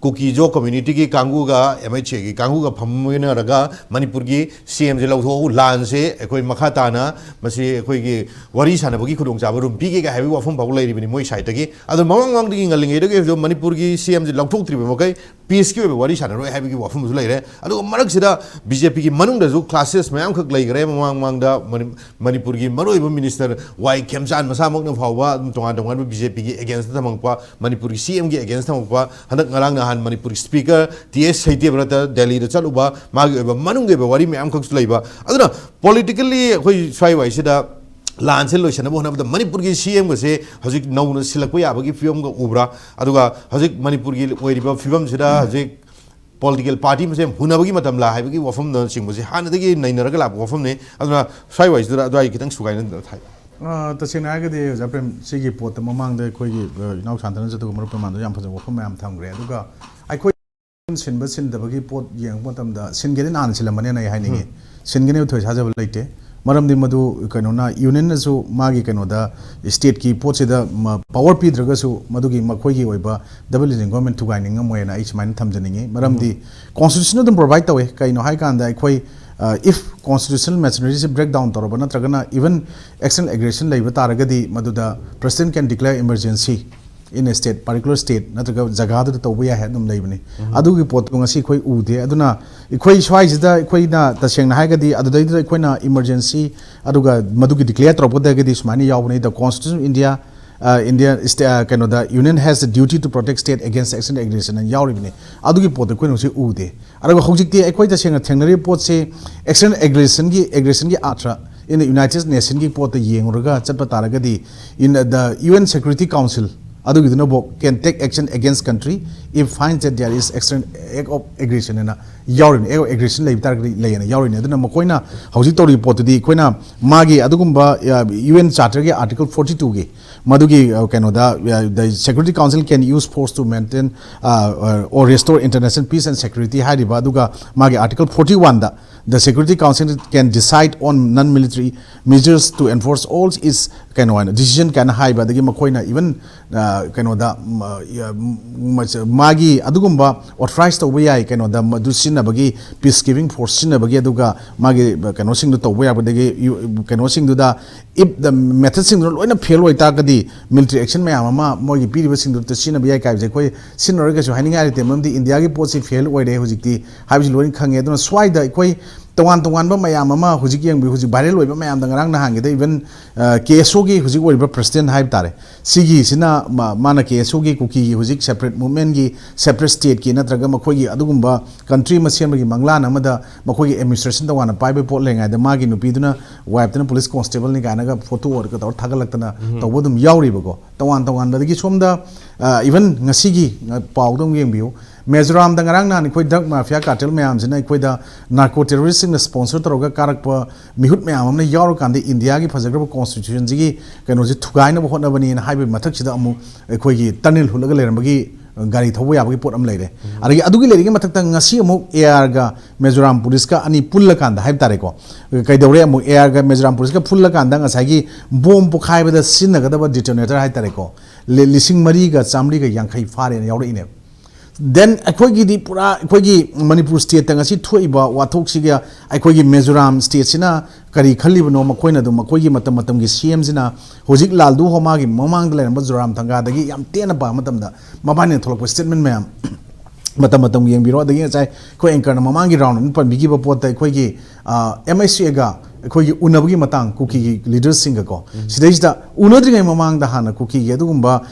ꯀꯨꯀꯤꯖꯣ community ꯒꯤ ꯀꯥꯡꯕꯨꯒ M H A ꯒꯤ ꯀꯥꯡꯕꯨꯒ ꯐꯝꯃꯤꯟꯅꯔꯒ ꯃꯅꯤꯄꯨꯔꯒꯤ C M ꯁꯦ ꯂꯧꯊꯣꯛꯎ, ꯂꯥꯟꯁꯦ ꯑꯩꯈꯣꯏ ꯃꯈꯥ ꯇꯥꯅ ꯃꯁꯤ ꯑꯩꯈꯣꯏꯒꯤ ꯋꯥꯔꯤ ꯁꯥꯟꯅꯕꯒꯤ ꯈꯨꯗꯣꯡꯆꯥꯕ ꯑꯗꯨꯝ ꯄꯤꯒꯦꯒ ꯍꯥꯏꯕꯒꯤ ꯋꯥꯐꯝ ꯐꯥꯎꯕ ꯂꯩꯔꯤꯕꯅꯤ ꯃꯣꯏ side ꯇꯒꯤ꯫ ꯑꯗꯣ ꯃꯃꯥꯡ ꯃꯃꯥꯡꯗꯒꯤ ꯉꯜꯂꯤꯉꯩꯗꯒꯤ ꯍꯧꯖꯤꯛ ꯃꯅꯤꯄꯨꯔꯒꯤ C M ꯁꯦ ꯂꯧꯊꯣꯛꯇ꯭ꯔꯤꯕ ꯃꯈꯩ peace ꯀꯤ ꯑꯣꯏꯕ ꯋꯥꯔꯤ ꯁꯥꯟꯅꯔꯣꯏ ꯍꯥꯏꯕꯒꯤ ꯋꯥꯐꯝꯁꯨ ꯂꯩꯔꯦ꯫ ꯑꯗꯨꯒ ꯃꯔꯛꯁꯤꯗ B J P ꯒꯤ ꯃꯅꯨꯡꯗꯁꯨ clashes ꯃꯌꯥꯝꯈꯛ ꯂꯩꯈ꯭ꯔꯦ꯫ ꯃꯃꯥꯡ ꯃꯃꯥꯡꯗ ꯃꯅꯤ-, ꯃꯅꯤꯄꯨꯔꯒꯤ ꯃꯔꯨꯑꯣꯏꯕ minister Y ꯈꯦꯝꯆꯥꯟ ꯃꯁꯥꯃꯛꯅ ꯐꯥꯎꯕ ꯑꯗꯨꯝ ꯇꯣꯉꯥꯟ ꯇꯣꯉꯥꯟꯕ B J P ꯒꯤ against ꯇ ꯊꯝꯃꯛꯄ, ꯃꯅꯤꯄꯨꯔꯒꯤ C M ꯒꯤ against ꯊꯝꯃꯛꯄ, ꯍꯟꯗꯛ ꯉꯔꯥꯡ ꯅꯍꯥꯟ ꯃꯅꯤꯄꯨꯔꯒꯤ speaker T S ꯁꯩꯇꯦꯕ꯭ꯔꯇ ꯗꯦꯜꯂꯤꯗ ꯆꯠꯂꯨꯕ, ꯃꯥꯒꯤ ꯑꯣꯏꯕ ꯃꯅꯨꯡꯒꯤ ꯑꯣꯏꯕ ꯋꯥꯔꯤ ꯃꯌꯥꯝꯈꯛꯁꯨ ꯂꯩꯕ꯫ ꯑꯗꯨꯅ politically ꯑꯩꯈꯣꯏ ꯁ꯭ꯋꯥꯏ ꯋꯥꯏꯁꯤꯗ ꯂꯥꯟꯁꯦ ꯂꯣꯏꯁꯤꯟꯅꯕ ꯍꯣꯠꯅꯕꯗ ꯃꯅꯤꯄꯨꯔꯒꯤ ꯁꯤ ꯑꯦꯝꯒꯁꯦ ꯍꯧꯖꯤꯛ ꯅꯧꯅ ꯁꯤꯜꯂꯛꯄ ꯌꯥꯕꯒꯤ ꯐꯤꯕꯝꯒ ꯎꯕ꯭ꯔꯥ? ꯑꯗꯨꯒ ꯍꯧꯖꯤꯛ ꯃꯅꯤꯄꯨꯔꯒꯤ ꯑꯣꯏꯔꯤꯕ ꯐꯤꯕꯝꯁꯤꯗ ꯍꯧꯖꯤꯛ ꯄꯣꯂꯤꯇꯤꯀꯦꯜ ꯄꯥꯔꯇꯤ ꯃꯁꯦꯟ ꯍꯨꯟꯅꯕꯒꯤ ꯃꯇꯝꯂꯥ ꯍꯥꯏꯕꯒꯤ ꯋꯥꯐꯝꯅꯆꯤꯡꯕꯁꯦ ꯍꯥꯟꯅꯗꯒꯤ ꯅꯩꯅꯔꯒ ꯂꯥꯛꯄ ꯋꯥꯐꯝꯅꯤ꯫ ꯑꯗꯨꯅ ꯁ꯭ꯋꯥꯏ ꯋꯥꯏꯁꯤꯗ ꯑꯗꯨꯋꯥꯏ ꯈꯤꯇꯪ ꯁꯨꯒꯥꯏꯅ ꯊꯥꯏ꯫ ꯑ, ꯇꯁꯦꯡꯅ ꯍꯥꯏꯔꯒꯗꯤ ꯑꯣꯖꯥ ꯄ꯭ꯔꯦꯝ, ꯁꯤꯒꯤ ꯄꯣꯠꯇ ꯃꯃꯥꯡꯗ ꯑꯩꯈꯣꯏꯒꯤ, ꯑ, ꯏꯅꯥꯎ ꯁꯥꯟꯇꯅ ꯆꯠꯇꯨꯒ ꯃꯔꯨꯞ ꯄ꯭ꯔꯃꯥꯟꯗꯣ ꯌꯥꯝ ꯐꯖꯕ ꯋꯥꯐꯝ ꯃꯌꯥꯝ ꯊꯝꯈ꯭ꯔꯦ꯫ ꯑꯗꯨꯒ ꯑꯩꯈꯣꯏ ꯁꯤꯟꯕ ꯁꯤꯟꯗꯕꯒꯤ ꯄꯣꯠ ꯌꯦꯡꯕ ꯃꯇꯝꯗ ꯁꯤꯟꯒꯦꯗꯤ ꯅꯍꯥꯟ ꯁꯤꯜꯂꯝꯃꯅꯦꯅ ꯑꯩ ꯍꯥꯏꯅꯤꯡꯉꯤ꯫ ꯁꯤꯟꯒꯅꯤ ꯊꯣꯏ ꯊꯥꯖꯕ ꯂꯩꯇꯦ꯫ ꯃꯔꯝꯗꯤ ꯃꯗꯨ ꯀꯩꯅꯣꯅ, ꯌꯨꯅꯤꯌꯟꯅꯁꯨ ꯃꯥꯒꯤ ꯀꯩꯅꯣꯗ, ꯁ꯭ꯇꯦꯠꯀꯤ ꯄꯣꯠꯁꯤꯗ ꯃ-, ꯄꯥꯋꯔ ꯄꯤꯗ꯭ꯔꯒꯁꯨ ꯃꯗꯨꯒꯤ ꯃꯈꯣꯏꯒꯤ ꯑꯣꯏꯕ ꯗꯕꯜ ꯏꯟꯖꯤꯟ ꯒꯣꯔꯃꯦꯟ ꯊꯨꯒꯥꯏꯅꯤꯡꯉꯝꯃꯣꯏꯅ ꯑꯩ ꯁꯨꯃꯥꯏꯅ ꯊꯝꯖꯅꯤꯡꯉꯤ꯫ ꯃꯔꯝꯗꯤ ꯀꯣꯟꯁꯇꯤꯇ꯭ꯌꯨꯁꯟ ꯑꯗꯨꯝ ꯄ꯭ꯔꯣꯚꯥꯏꯗ ꯇꯧꯋꯦ꯫ ꯀꯩꯅꯣ ꯍꯥꯏꯀꯥꯟꯗ ꯑꯩꯈꯣꯏ, ꯑ, if constitutional machineryꯁꯤ break down ꯇꯧꯔꯕ ꯅꯠꯇ꯭ꯔꯒꯅ even external aggression ꯂꯩꯕ ꯇꯥꯔꯒꯗꯤ ꯃꯗꯨꯗ president can declare emergency in a state, particular state ꯅꯠꯇ꯭ꯔꯒ ꯖꯒꯥꯗꯨꯗ ꯇꯧꯕ ꯌꯥꯏ ꯍꯥꯏꯅ ꯑꯗꯨꯝ ꯂꯩꯕꯅꯤ꯫ ꯑꯗꯨꯒꯤ ꯄꯣꯠꯇꯨ ꯉꯁꯤ ꯑꯩꯈꯣꯏ ꯎꯗꯦ꯫ ꯑꯗꯨꯅ ꯑꯩꯈꯣꯏ ꯁ꯭ꯋꯥꯏꯁꯤꯗ ꯑꯩꯈꯣꯏꯅ ꯇꯁꯦꯡꯅ ꯍꯥꯏꯔꯒꯗꯤ ꯑꯗꯨꯗꯩꯗꯨꯗ ꯑꯩꯈꯣꯏꯅ emergency ꯑꯗꯨꯒ ꯃꯗꯨꯒꯤ declare ꯇꯧꯔꯛꯄꯗꯒꯤꯗꯤ ꯁꯨꯃꯥꯏꯅ ꯌꯥꯎꯕꯅꯤ, "The Constitution of India, uh, India, sta-, uh, ꯀꯩꯅꯣꯗ, union has the duty to protect state against external aggression" ꯍꯥꯏꯅ ꯌꯥꯎꯔꯤꯕꯅꯤ꯫ ꯑꯗꯨꯒꯤ ꯄꯣꯠꯇꯣ ꯑꯩꯈꯣꯏꯅ ꯍꯧꯖꯤꯛ ꯎꯗꯦ꯫ ꯑꯗꯨꯒ ꯍꯧꯖꯤꯛꯇꯤ ꯑꯩꯈꯣꯏ ꯇꯁꯦꯡꯅ ꯊꯦꯡꯅꯔꯤꯕ ꯄꯣꯠꯁꯤ external aggressionꯒꯤ, aggressionꯒꯤ earth in the United Nationꯒꯤ ꯄꯣꯠꯇ ꯌꯦꯡꯉꯨꯔꯒ ꯆꯠꯄ ꯇꯥꯔꯒꯗꯤ, in the U N Security Council ꯑꯗꯨꯒꯤꯗꯨꯅꯕꯨ can take action against country if finds that there is external act of aggression ꯍꯥꯏꯅ ꯌꯥꯎꯔꯤꯅꯤ꯫ Act of aggression ꯂꯩꯕ ꯇꯥꯔꯒꯗꯤ ꯂꯩꯌꯦꯅ ꯌꯥꯎꯔꯤꯅꯤ꯫ ꯑꯗꯨꯅ ꯃꯈꯣꯏꯅ ꯍꯧꯖꯤꯛ ꯇꯧꯔꯤꯕ ꯄꯣꯠꯇꯨꯗꯤ ꯑꯩꯈꯣꯏꯅ ꯃꯥꯒꯤ ꯑꯗꯨꯒꯨꯝꯕ, ꯑ, U N Charterꯒꯤ Article forty twoꯒꯤ ꯃꯗꯨꯒꯤ, ꯑ, ꯀꯩꯅꯣꯗ, ꯑ, "The Security Council can use force to maintain, ꯑ, or restore international peace and security" ꯍꯥꯏꯔꯤꯕ, ꯑꯗꯨꯒ ꯃꯥꯒꯤ Article forty oneꯗ "The Security Council can decide on non-military measures to enforce all its" ꯀꯩꯅꯣ ꯍꯥꯏꯅ decision ꯀꯥꯏꯅ ꯍꯥꯏꯕ, ꯑꯗꯒꯤ ꯃꯈꯣꯏꯅ even, ꯑ, ꯀꯩꯅꯣꯗ, ꯃ, ꯌ-, ꯃ-, ꯃꯥꯒꯤ ꯑꯗꯨꯒꯨꯝꯕ authorize ꯇꯧꯕ ꯌꯥꯏ, ꯀꯩꯅꯣꯗ ꯃꯗꯨ ꯁꯤꯖꯤꯟꯅꯕꯒꯤ, peace keeping force ꯁꯤꯖꯤꯟꯅꯕꯒꯤ, ꯑꯗꯨꯒ ꯃꯥꯒꯤ ꯀꯩꯅꯣꯁꯤꯡꯗꯣ ꯇꯧꯕ ꯌꯥꯕꯗꯒꯤ ꯌꯨ-, ꯀꯩꯅꯣꯁꯤꯡꯗꯨꯗ if the methodꯁꯤꯡꯗꯨꯅ ꯂꯣꯏꯅ fail ꯑꯣꯏꯇꯥꯔꯒꯗꯤ military action ꯃꯌꯥꯝ ꯑꯃ ꯃꯣꯏꯒꯤ ꯄꯤꯔꯤꯕꯁꯤꯡꯗꯨꯗ ꯁꯤꯖꯤꯟꯅꯕ ꯌꯥꯏ ꯀꯥꯏꯕꯁꯦ ꯑꯩꯈꯣꯏ ꯁꯤꯖꯤꯟꯅꯔꯣꯏ ꯀꯩꯁꯨ ꯍꯥꯏꯅꯤꯡꯉꯥꯏ ꯂꯩꯇꯦ꯫ ꯃꯔꯝꯗꯤ ꯏꯟꯗꯤꯌꯥꯒꯤ ꯄꯣꯠꯁꯤ fail ꯑꯣꯏꯔꯦ ꯍꯧꯖꯤꯛꯇꯤ ꯍꯥꯏꯕꯁꯤ ꯂꯣꯏꯅ ꯈꯪꯉꯦ꯫ ꯑꯗꯨꯅ ꯁ꯭ꯋꯥꯏꯗ ꯑꯩꯈꯣꯏ ꯇꯣꯉꯥꯟ ꯇꯣꯉꯥꯟꯕ ꯃꯌꯥꯝ ꯑꯃ ꯍꯧꯖꯤꯛ ꯌꯦꯡꯕꯤꯌꯨ, ꯍꯧꯖꯤꯛ viral ꯑꯣꯏꯕ ꯃꯌꯥꯝꯗ ꯉꯔꯥꯡ ꯅꯍꯥꯟꯒꯤꯗ even ꯀꯦ ꯑꯦꯁ ꯑꯣꯒꯤ ꯍꯧꯖꯤꯛ ꯑꯣꯏꯔꯤꯕ president ꯍꯥꯏꯕ ꯇꯥꯔꯦ, ꯁꯤꯒꯤꯁꯤꯅ ꯃꯥꯅ ꯀꯦ ꯑꯦꯁ ꯑꯣꯒꯤ ꯀꯨꯀꯤꯒꯤ ꯍꯧꯖꯤꯛ separate movementꯀꯤ, separate stateꯀꯤ ꯅꯠꯇ꯭ꯔꯒ ꯃꯈꯣꯏꯒꯤ ꯑꯗꯨꯒꯨꯝꯕ country ꯑꯃ ꯁꯦꯝꯕꯒꯤ ꯃꯪꯂꯥꯟ ꯑꯃꯗ ꯃꯈꯣꯏꯒꯤ administration ꯇꯣꯉꯥꯟꯅ ꯄꯥꯏꯕ ꯄꯣꯠ ꯂꯩꯉꯩꯗ ꯃꯥꯒꯤ ꯅꯨꯄꯤꯗꯨꯅ, wifeꯇꯨꯅ police constableꯅꯤ ꯀꯥꯏꯅꯒ photoꯒ ꯇꯧꯔ ꯊꯥꯒꯠꯂꯛꯇꯅ ꯇꯧꯕ ꯑꯗꯨꯝ ꯌꯥꯎꯔꯤꯕꯀꯣ꯫ ꯇꯣꯉꯥꯟ ꯇꯣꯉꯥꯟꯕꯗꯒꯤ ꯁꯣꯝꯗ even ꯉꯁꯤꯒꯤ ꯄꯥꯎꯗ ꯑꯃꯨꯛ ꯌꯦꯡꯕꯤꯌꯨ꯫ ꯃꯤꯖꯣꯔꯥꯝꯗ ꯉꯔꯥꯡ ꯅꯍꯥꯟ ꯑꯩꯈꯣꯏ drug mafia cartel ꯃꯌꯥꯝꯁꯤꯅ ꯑꯩꯈꯣꯏꯗ narco terroristꯁꯤꯡꯅ sponsor ꯇꯧꯔꯒ ꯀꯥꯔꯛꯄ ꯃꯤꯍꯨꯠ ꯃꯌꯥꯝ ꯑꯃꯅ ꯌꯥꯎꯔꯀꯥꯟꯗ ꯏꯟꯗꯤꯌꯥꯒꯤ ꯐꯖꯈ꯭ꯔꯕ constitutionꯁꯤꯒꯤ ꯀꯩꯅꯣꯁꯦ ꯊꯨꯒꯥꯏꯅꯕ ꯍꯣꯠꯅꯕꯅꯤꯅ ꯍꯥꯏꯕꯒꯤ ꯃꯊꯛꯁꯤꯗ ꯑꯃꯨꯛ ꯑꯩꯈꯣꯏꯒꯤ tunnel ꯍꯨꯠꯂꯒ ꯂꯩꯔꯝꯕꯒꯤ ꯒꯥꯔꯤ ꯊꯧꯕ ꯌꯥꯕꯒꯤ ꯄꯣꯠ ꯑꯃ ꯂꯩꯔꯦ꯫ ꯑꯗꯒꯤ ꯑꯗꯨꯒꯤ ꯂꯩꯔꯤꯉꯩ ꯃꯊꯛꯇ ꯉꯁꯤ ꯑꯃꯨꯛ ꯑꯦ ꯑꯥꯔꯒ ꯃꯤꯖꯣꯔꯥꯝ policeꯀ ꯑꯅꯤ ꯄꯨꯜꯂꯀꯥꯟꯗ ꯍꯥꯏꯕ ꯇꯥꯔꯦꯀꯣ, ꯀꯩꯗꯧꯔꯦ, ꯑꯃꯨꯛ ꯑꯦ ꯑꯥꯔꯒ ꯃꯤꯖꯣꯔꯥꯝ policeꯀ ꯄꯨꯜꯂꯀꯥꯟꯗ ꯉꯁꯥꯏꯒꯤ bomb ꯄꯣꯈꯥꯏꯕꯗ ꯁꯤꯖꯤꯟꯅꯒꯗꯕ detonator ꯍꯥꯏ ꯇꯥꯔꯦꯀꯣ, ꯂꯤꯁꯤꯡ ꯃꯔꯤꯒ ꯆꯥꯃꯔꯤꯒ ꯌꯥꯡꯈꯩ ꯐꯥꯔꯦꯅ ꯌꯥꯎꯔꯛꯏꯅꯦꯕ꯫ Then ꯑꯩꯈꯣꯏꯒꯤꯗꯤ ꯄꯨꯔꯥ ꯑꯩꯈꯣꯏꯒꯤ ꯃꯅꯤꯄꯨꯔ stateꯇ ꯉꯁꯤ ꯊꯣꯛꯏꯕ ꯋꯥꯊꯣꯛꯁꯤꯒ ꯑꯩꯈꯣꯏꯒꯤ ꯃꯤꯖꯣꯔꯥꯝ stateꯁꯤꯅ ꯀꯔꯤ ꯈꯜꯂꯤꯕꯅꯣ, ꯃꯈꯣꯏꯅ ꯑꯗꯨꯝ ꯃꯈꯣꯏꯒꯤ ꯃꯇꯝ ꯃꯇꯝꯒꯤ ꯁꯤ ꯑꯦꯝꯁꯤꯅ ꯍꯧꯖꯤꯛ ꯂꯥꯜꯗꯨ ꯍꯣꯃꯥꯒꯤ ꯃꯃꯥꯡꯗ ꯂꯩꯔꯝꯕ ꯖꯣꯔꯥꯝ ꯊꯪꯒꯥꯗꯒꯤ ꯌꯥꯝ ꯇꯦꯟꯅ ꯄꯥꯕ ꯃꯇꯝꯗ ꯃꯕꯥꯅꯤꯅ ꯊꯣꯛꯂꯛꯄ statement ꯃꯌꯥꯝ ꯃꯇꯝ ꯃꯇꯝꯒꯤ ꯌꯦꯡꯕꯤꯔꯣ꯫ ꯑꯗꯒꯤ ꯉꯁꯥꯏ ꯑꯩꯈꯣꯏ anchorꯅ ꯃꯃꯥꯡꯒꯤ round ꯑꯃ ꯄꯟꯕꯤꯈꯤꯕ ꯄꯣꯠꯇ ꯑꯩꯈꯣꯏꯒꯤ ꯑꯦꯝ ꯑꯥꯏ ꯁꯤ ꯑꯦꯒ ꯑꯩꯈꯣꯏꯒꯤ ꯎꯅꯕꯒꯤ ꯃꯇꯥꯡ ꯀꯨꯀꯤꯒꯤ leadersꯁꯤꯡꯒꯀꯣ, ꯁꯤꯗꯩꯁꯤꯗ ꯎꯅꯗ꯭ꯔꯤꯉꯩ ꯃꯃꯥꯡꯗ ꯍꯥꯟꯅ ꯀꯨꯀꯤꯒꯤ ꯑꯗꯨꯒꯨꯝꯕ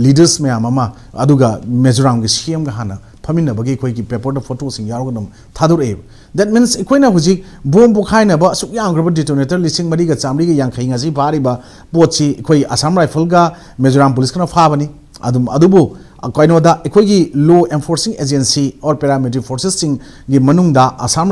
leaders ꯃꯌꯥꯝ ꯑꯃ ꯑꯗꯨꯒ ꯃꯤꯖꯣꯔꯥꯝꯒꯤ ꯁꯤ ꯑꯦꯝꯒ ꯍꯥꯟꯅ ꯐꯝꯃꯤꯟꯅꯕꯒꯤ ꯑꯩꯈꯣꯏꯒꯤ paperꯗ photoꯁꯤꯡ ꯌꯥꯎꯔꯒ ꯑꯗꯨꯝ ꯊꯥꯗꯣꯔꯛꯑꯦꯕ꯫ That means ꯑꯩꯈꯣꯏꯅ ꯍꯧꯖꯤꯛ bomb ꯄꯣꯈꯥꯏꯅꯕ ꯑꯁꯨꯛ ꯌꯥꯝꯈ꯭ꯔꯕ detonator ꯂꯤꯁꯤꯡ ꯃꯔꯤꯒ ꯆꯥꯃꯔꯤꯒ ꯌꯥꯡꯈꯩ ꯉꯁꯤ ꯐꯥꯔꯤꯕ ꯄꯣꯠꯁꯤ ꯑꯩꯈꯣꯏ Assam Rifleꯒ ꯃꯤꯖꯣꯔꯥꯝ policeꯀꯅ ꯐꯥꯕꯅꯤ꯫ ꯑꯗꯨꯝ ꯑꯗꯨꯕꯨ ꯀꯩꯅꯣꯗ ꯑꯩꯈꯣꯏꯒꯤ law enforcing agency or paramilitary forcesꯁꯤꯡꯒꯤ ꯃꯅꯨꯡꯗ Assam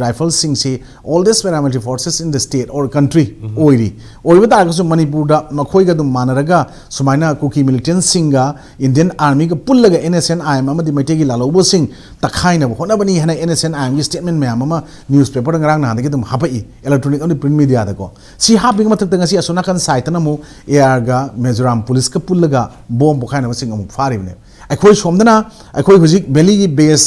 Riflesꯁꯤꯡꯁꯤ oldest paramilitary forces in the state or country ꯑꯣꯏꯔꯤ꯫ ꯑꯣꯏꯕ ꯇꯥꯔꯒꯁꯨ ꯃꯅꯤꯄꯨꯔꯗ ꯃꯈꯣꯏꯒ ꯑꯗꯨꯝ ꯃꯥꯟꯅꯔꯒ ꯁꯨꯃꯥꯏꯅ ꯀꯨꯀꯤ militantꯁꯤꯡꯒ Indian Armyꯒ ꯄꯨꯜꯂꯒ NSCN-IM ꯑꯃꯗꯤ ꯃꯩꯇꯩꯒꯤ ꯂꯥꯜꯍꯧꯕꯁꯤꯡ ꯇꯛꯈꯥꯏꯅꯕ ꯍꯣꯠꯅꯕꯅꯤ ꯍꯥꯏꯅ NSCN-IMꯒꯤ statement ꯃꯌꯥꯝ ꯑꯃ newspaperꯗ ꯉꯔꯥꯡ ꯅꯍꯥꯟꯗꯒꯤ ꯑꯗꯨꯝ ꯍꯥꯄꯛꯏ, electronic ꯑꯃꯗꯤ print mediaꯗꯀꯣ꯫ ꯁꯤ ꯍꯥꯞꯄꯤꯉꯩ ꯃꯊꯛꯇ ꯉꯁꯤ ꯑꯁꯣꯝ ꯅꯥꯀꯟ sideꯇꯅ ꯑꯃꯨꯛ ꯑꯦ ꯑꯥꯔꯒ ꯃꯤꯖꯣꯔꯥꯝ policeꯀ ꯄꯨꯜꯂꯒ bomb ꯄꯣꯈꯥꯏꯅꯕꯁꯤꯡ ꯑꯃꯨꯛ ꯐꯥꯔꯤꯕꯅꯦ꯫ ꯑꯩꯈꯣꯏ ꯁꯣꯝꯗꯅ ꯑꯩꯈꯣꯏ ꯍꯧꯖꯤꯛ valleyꯒꯤ base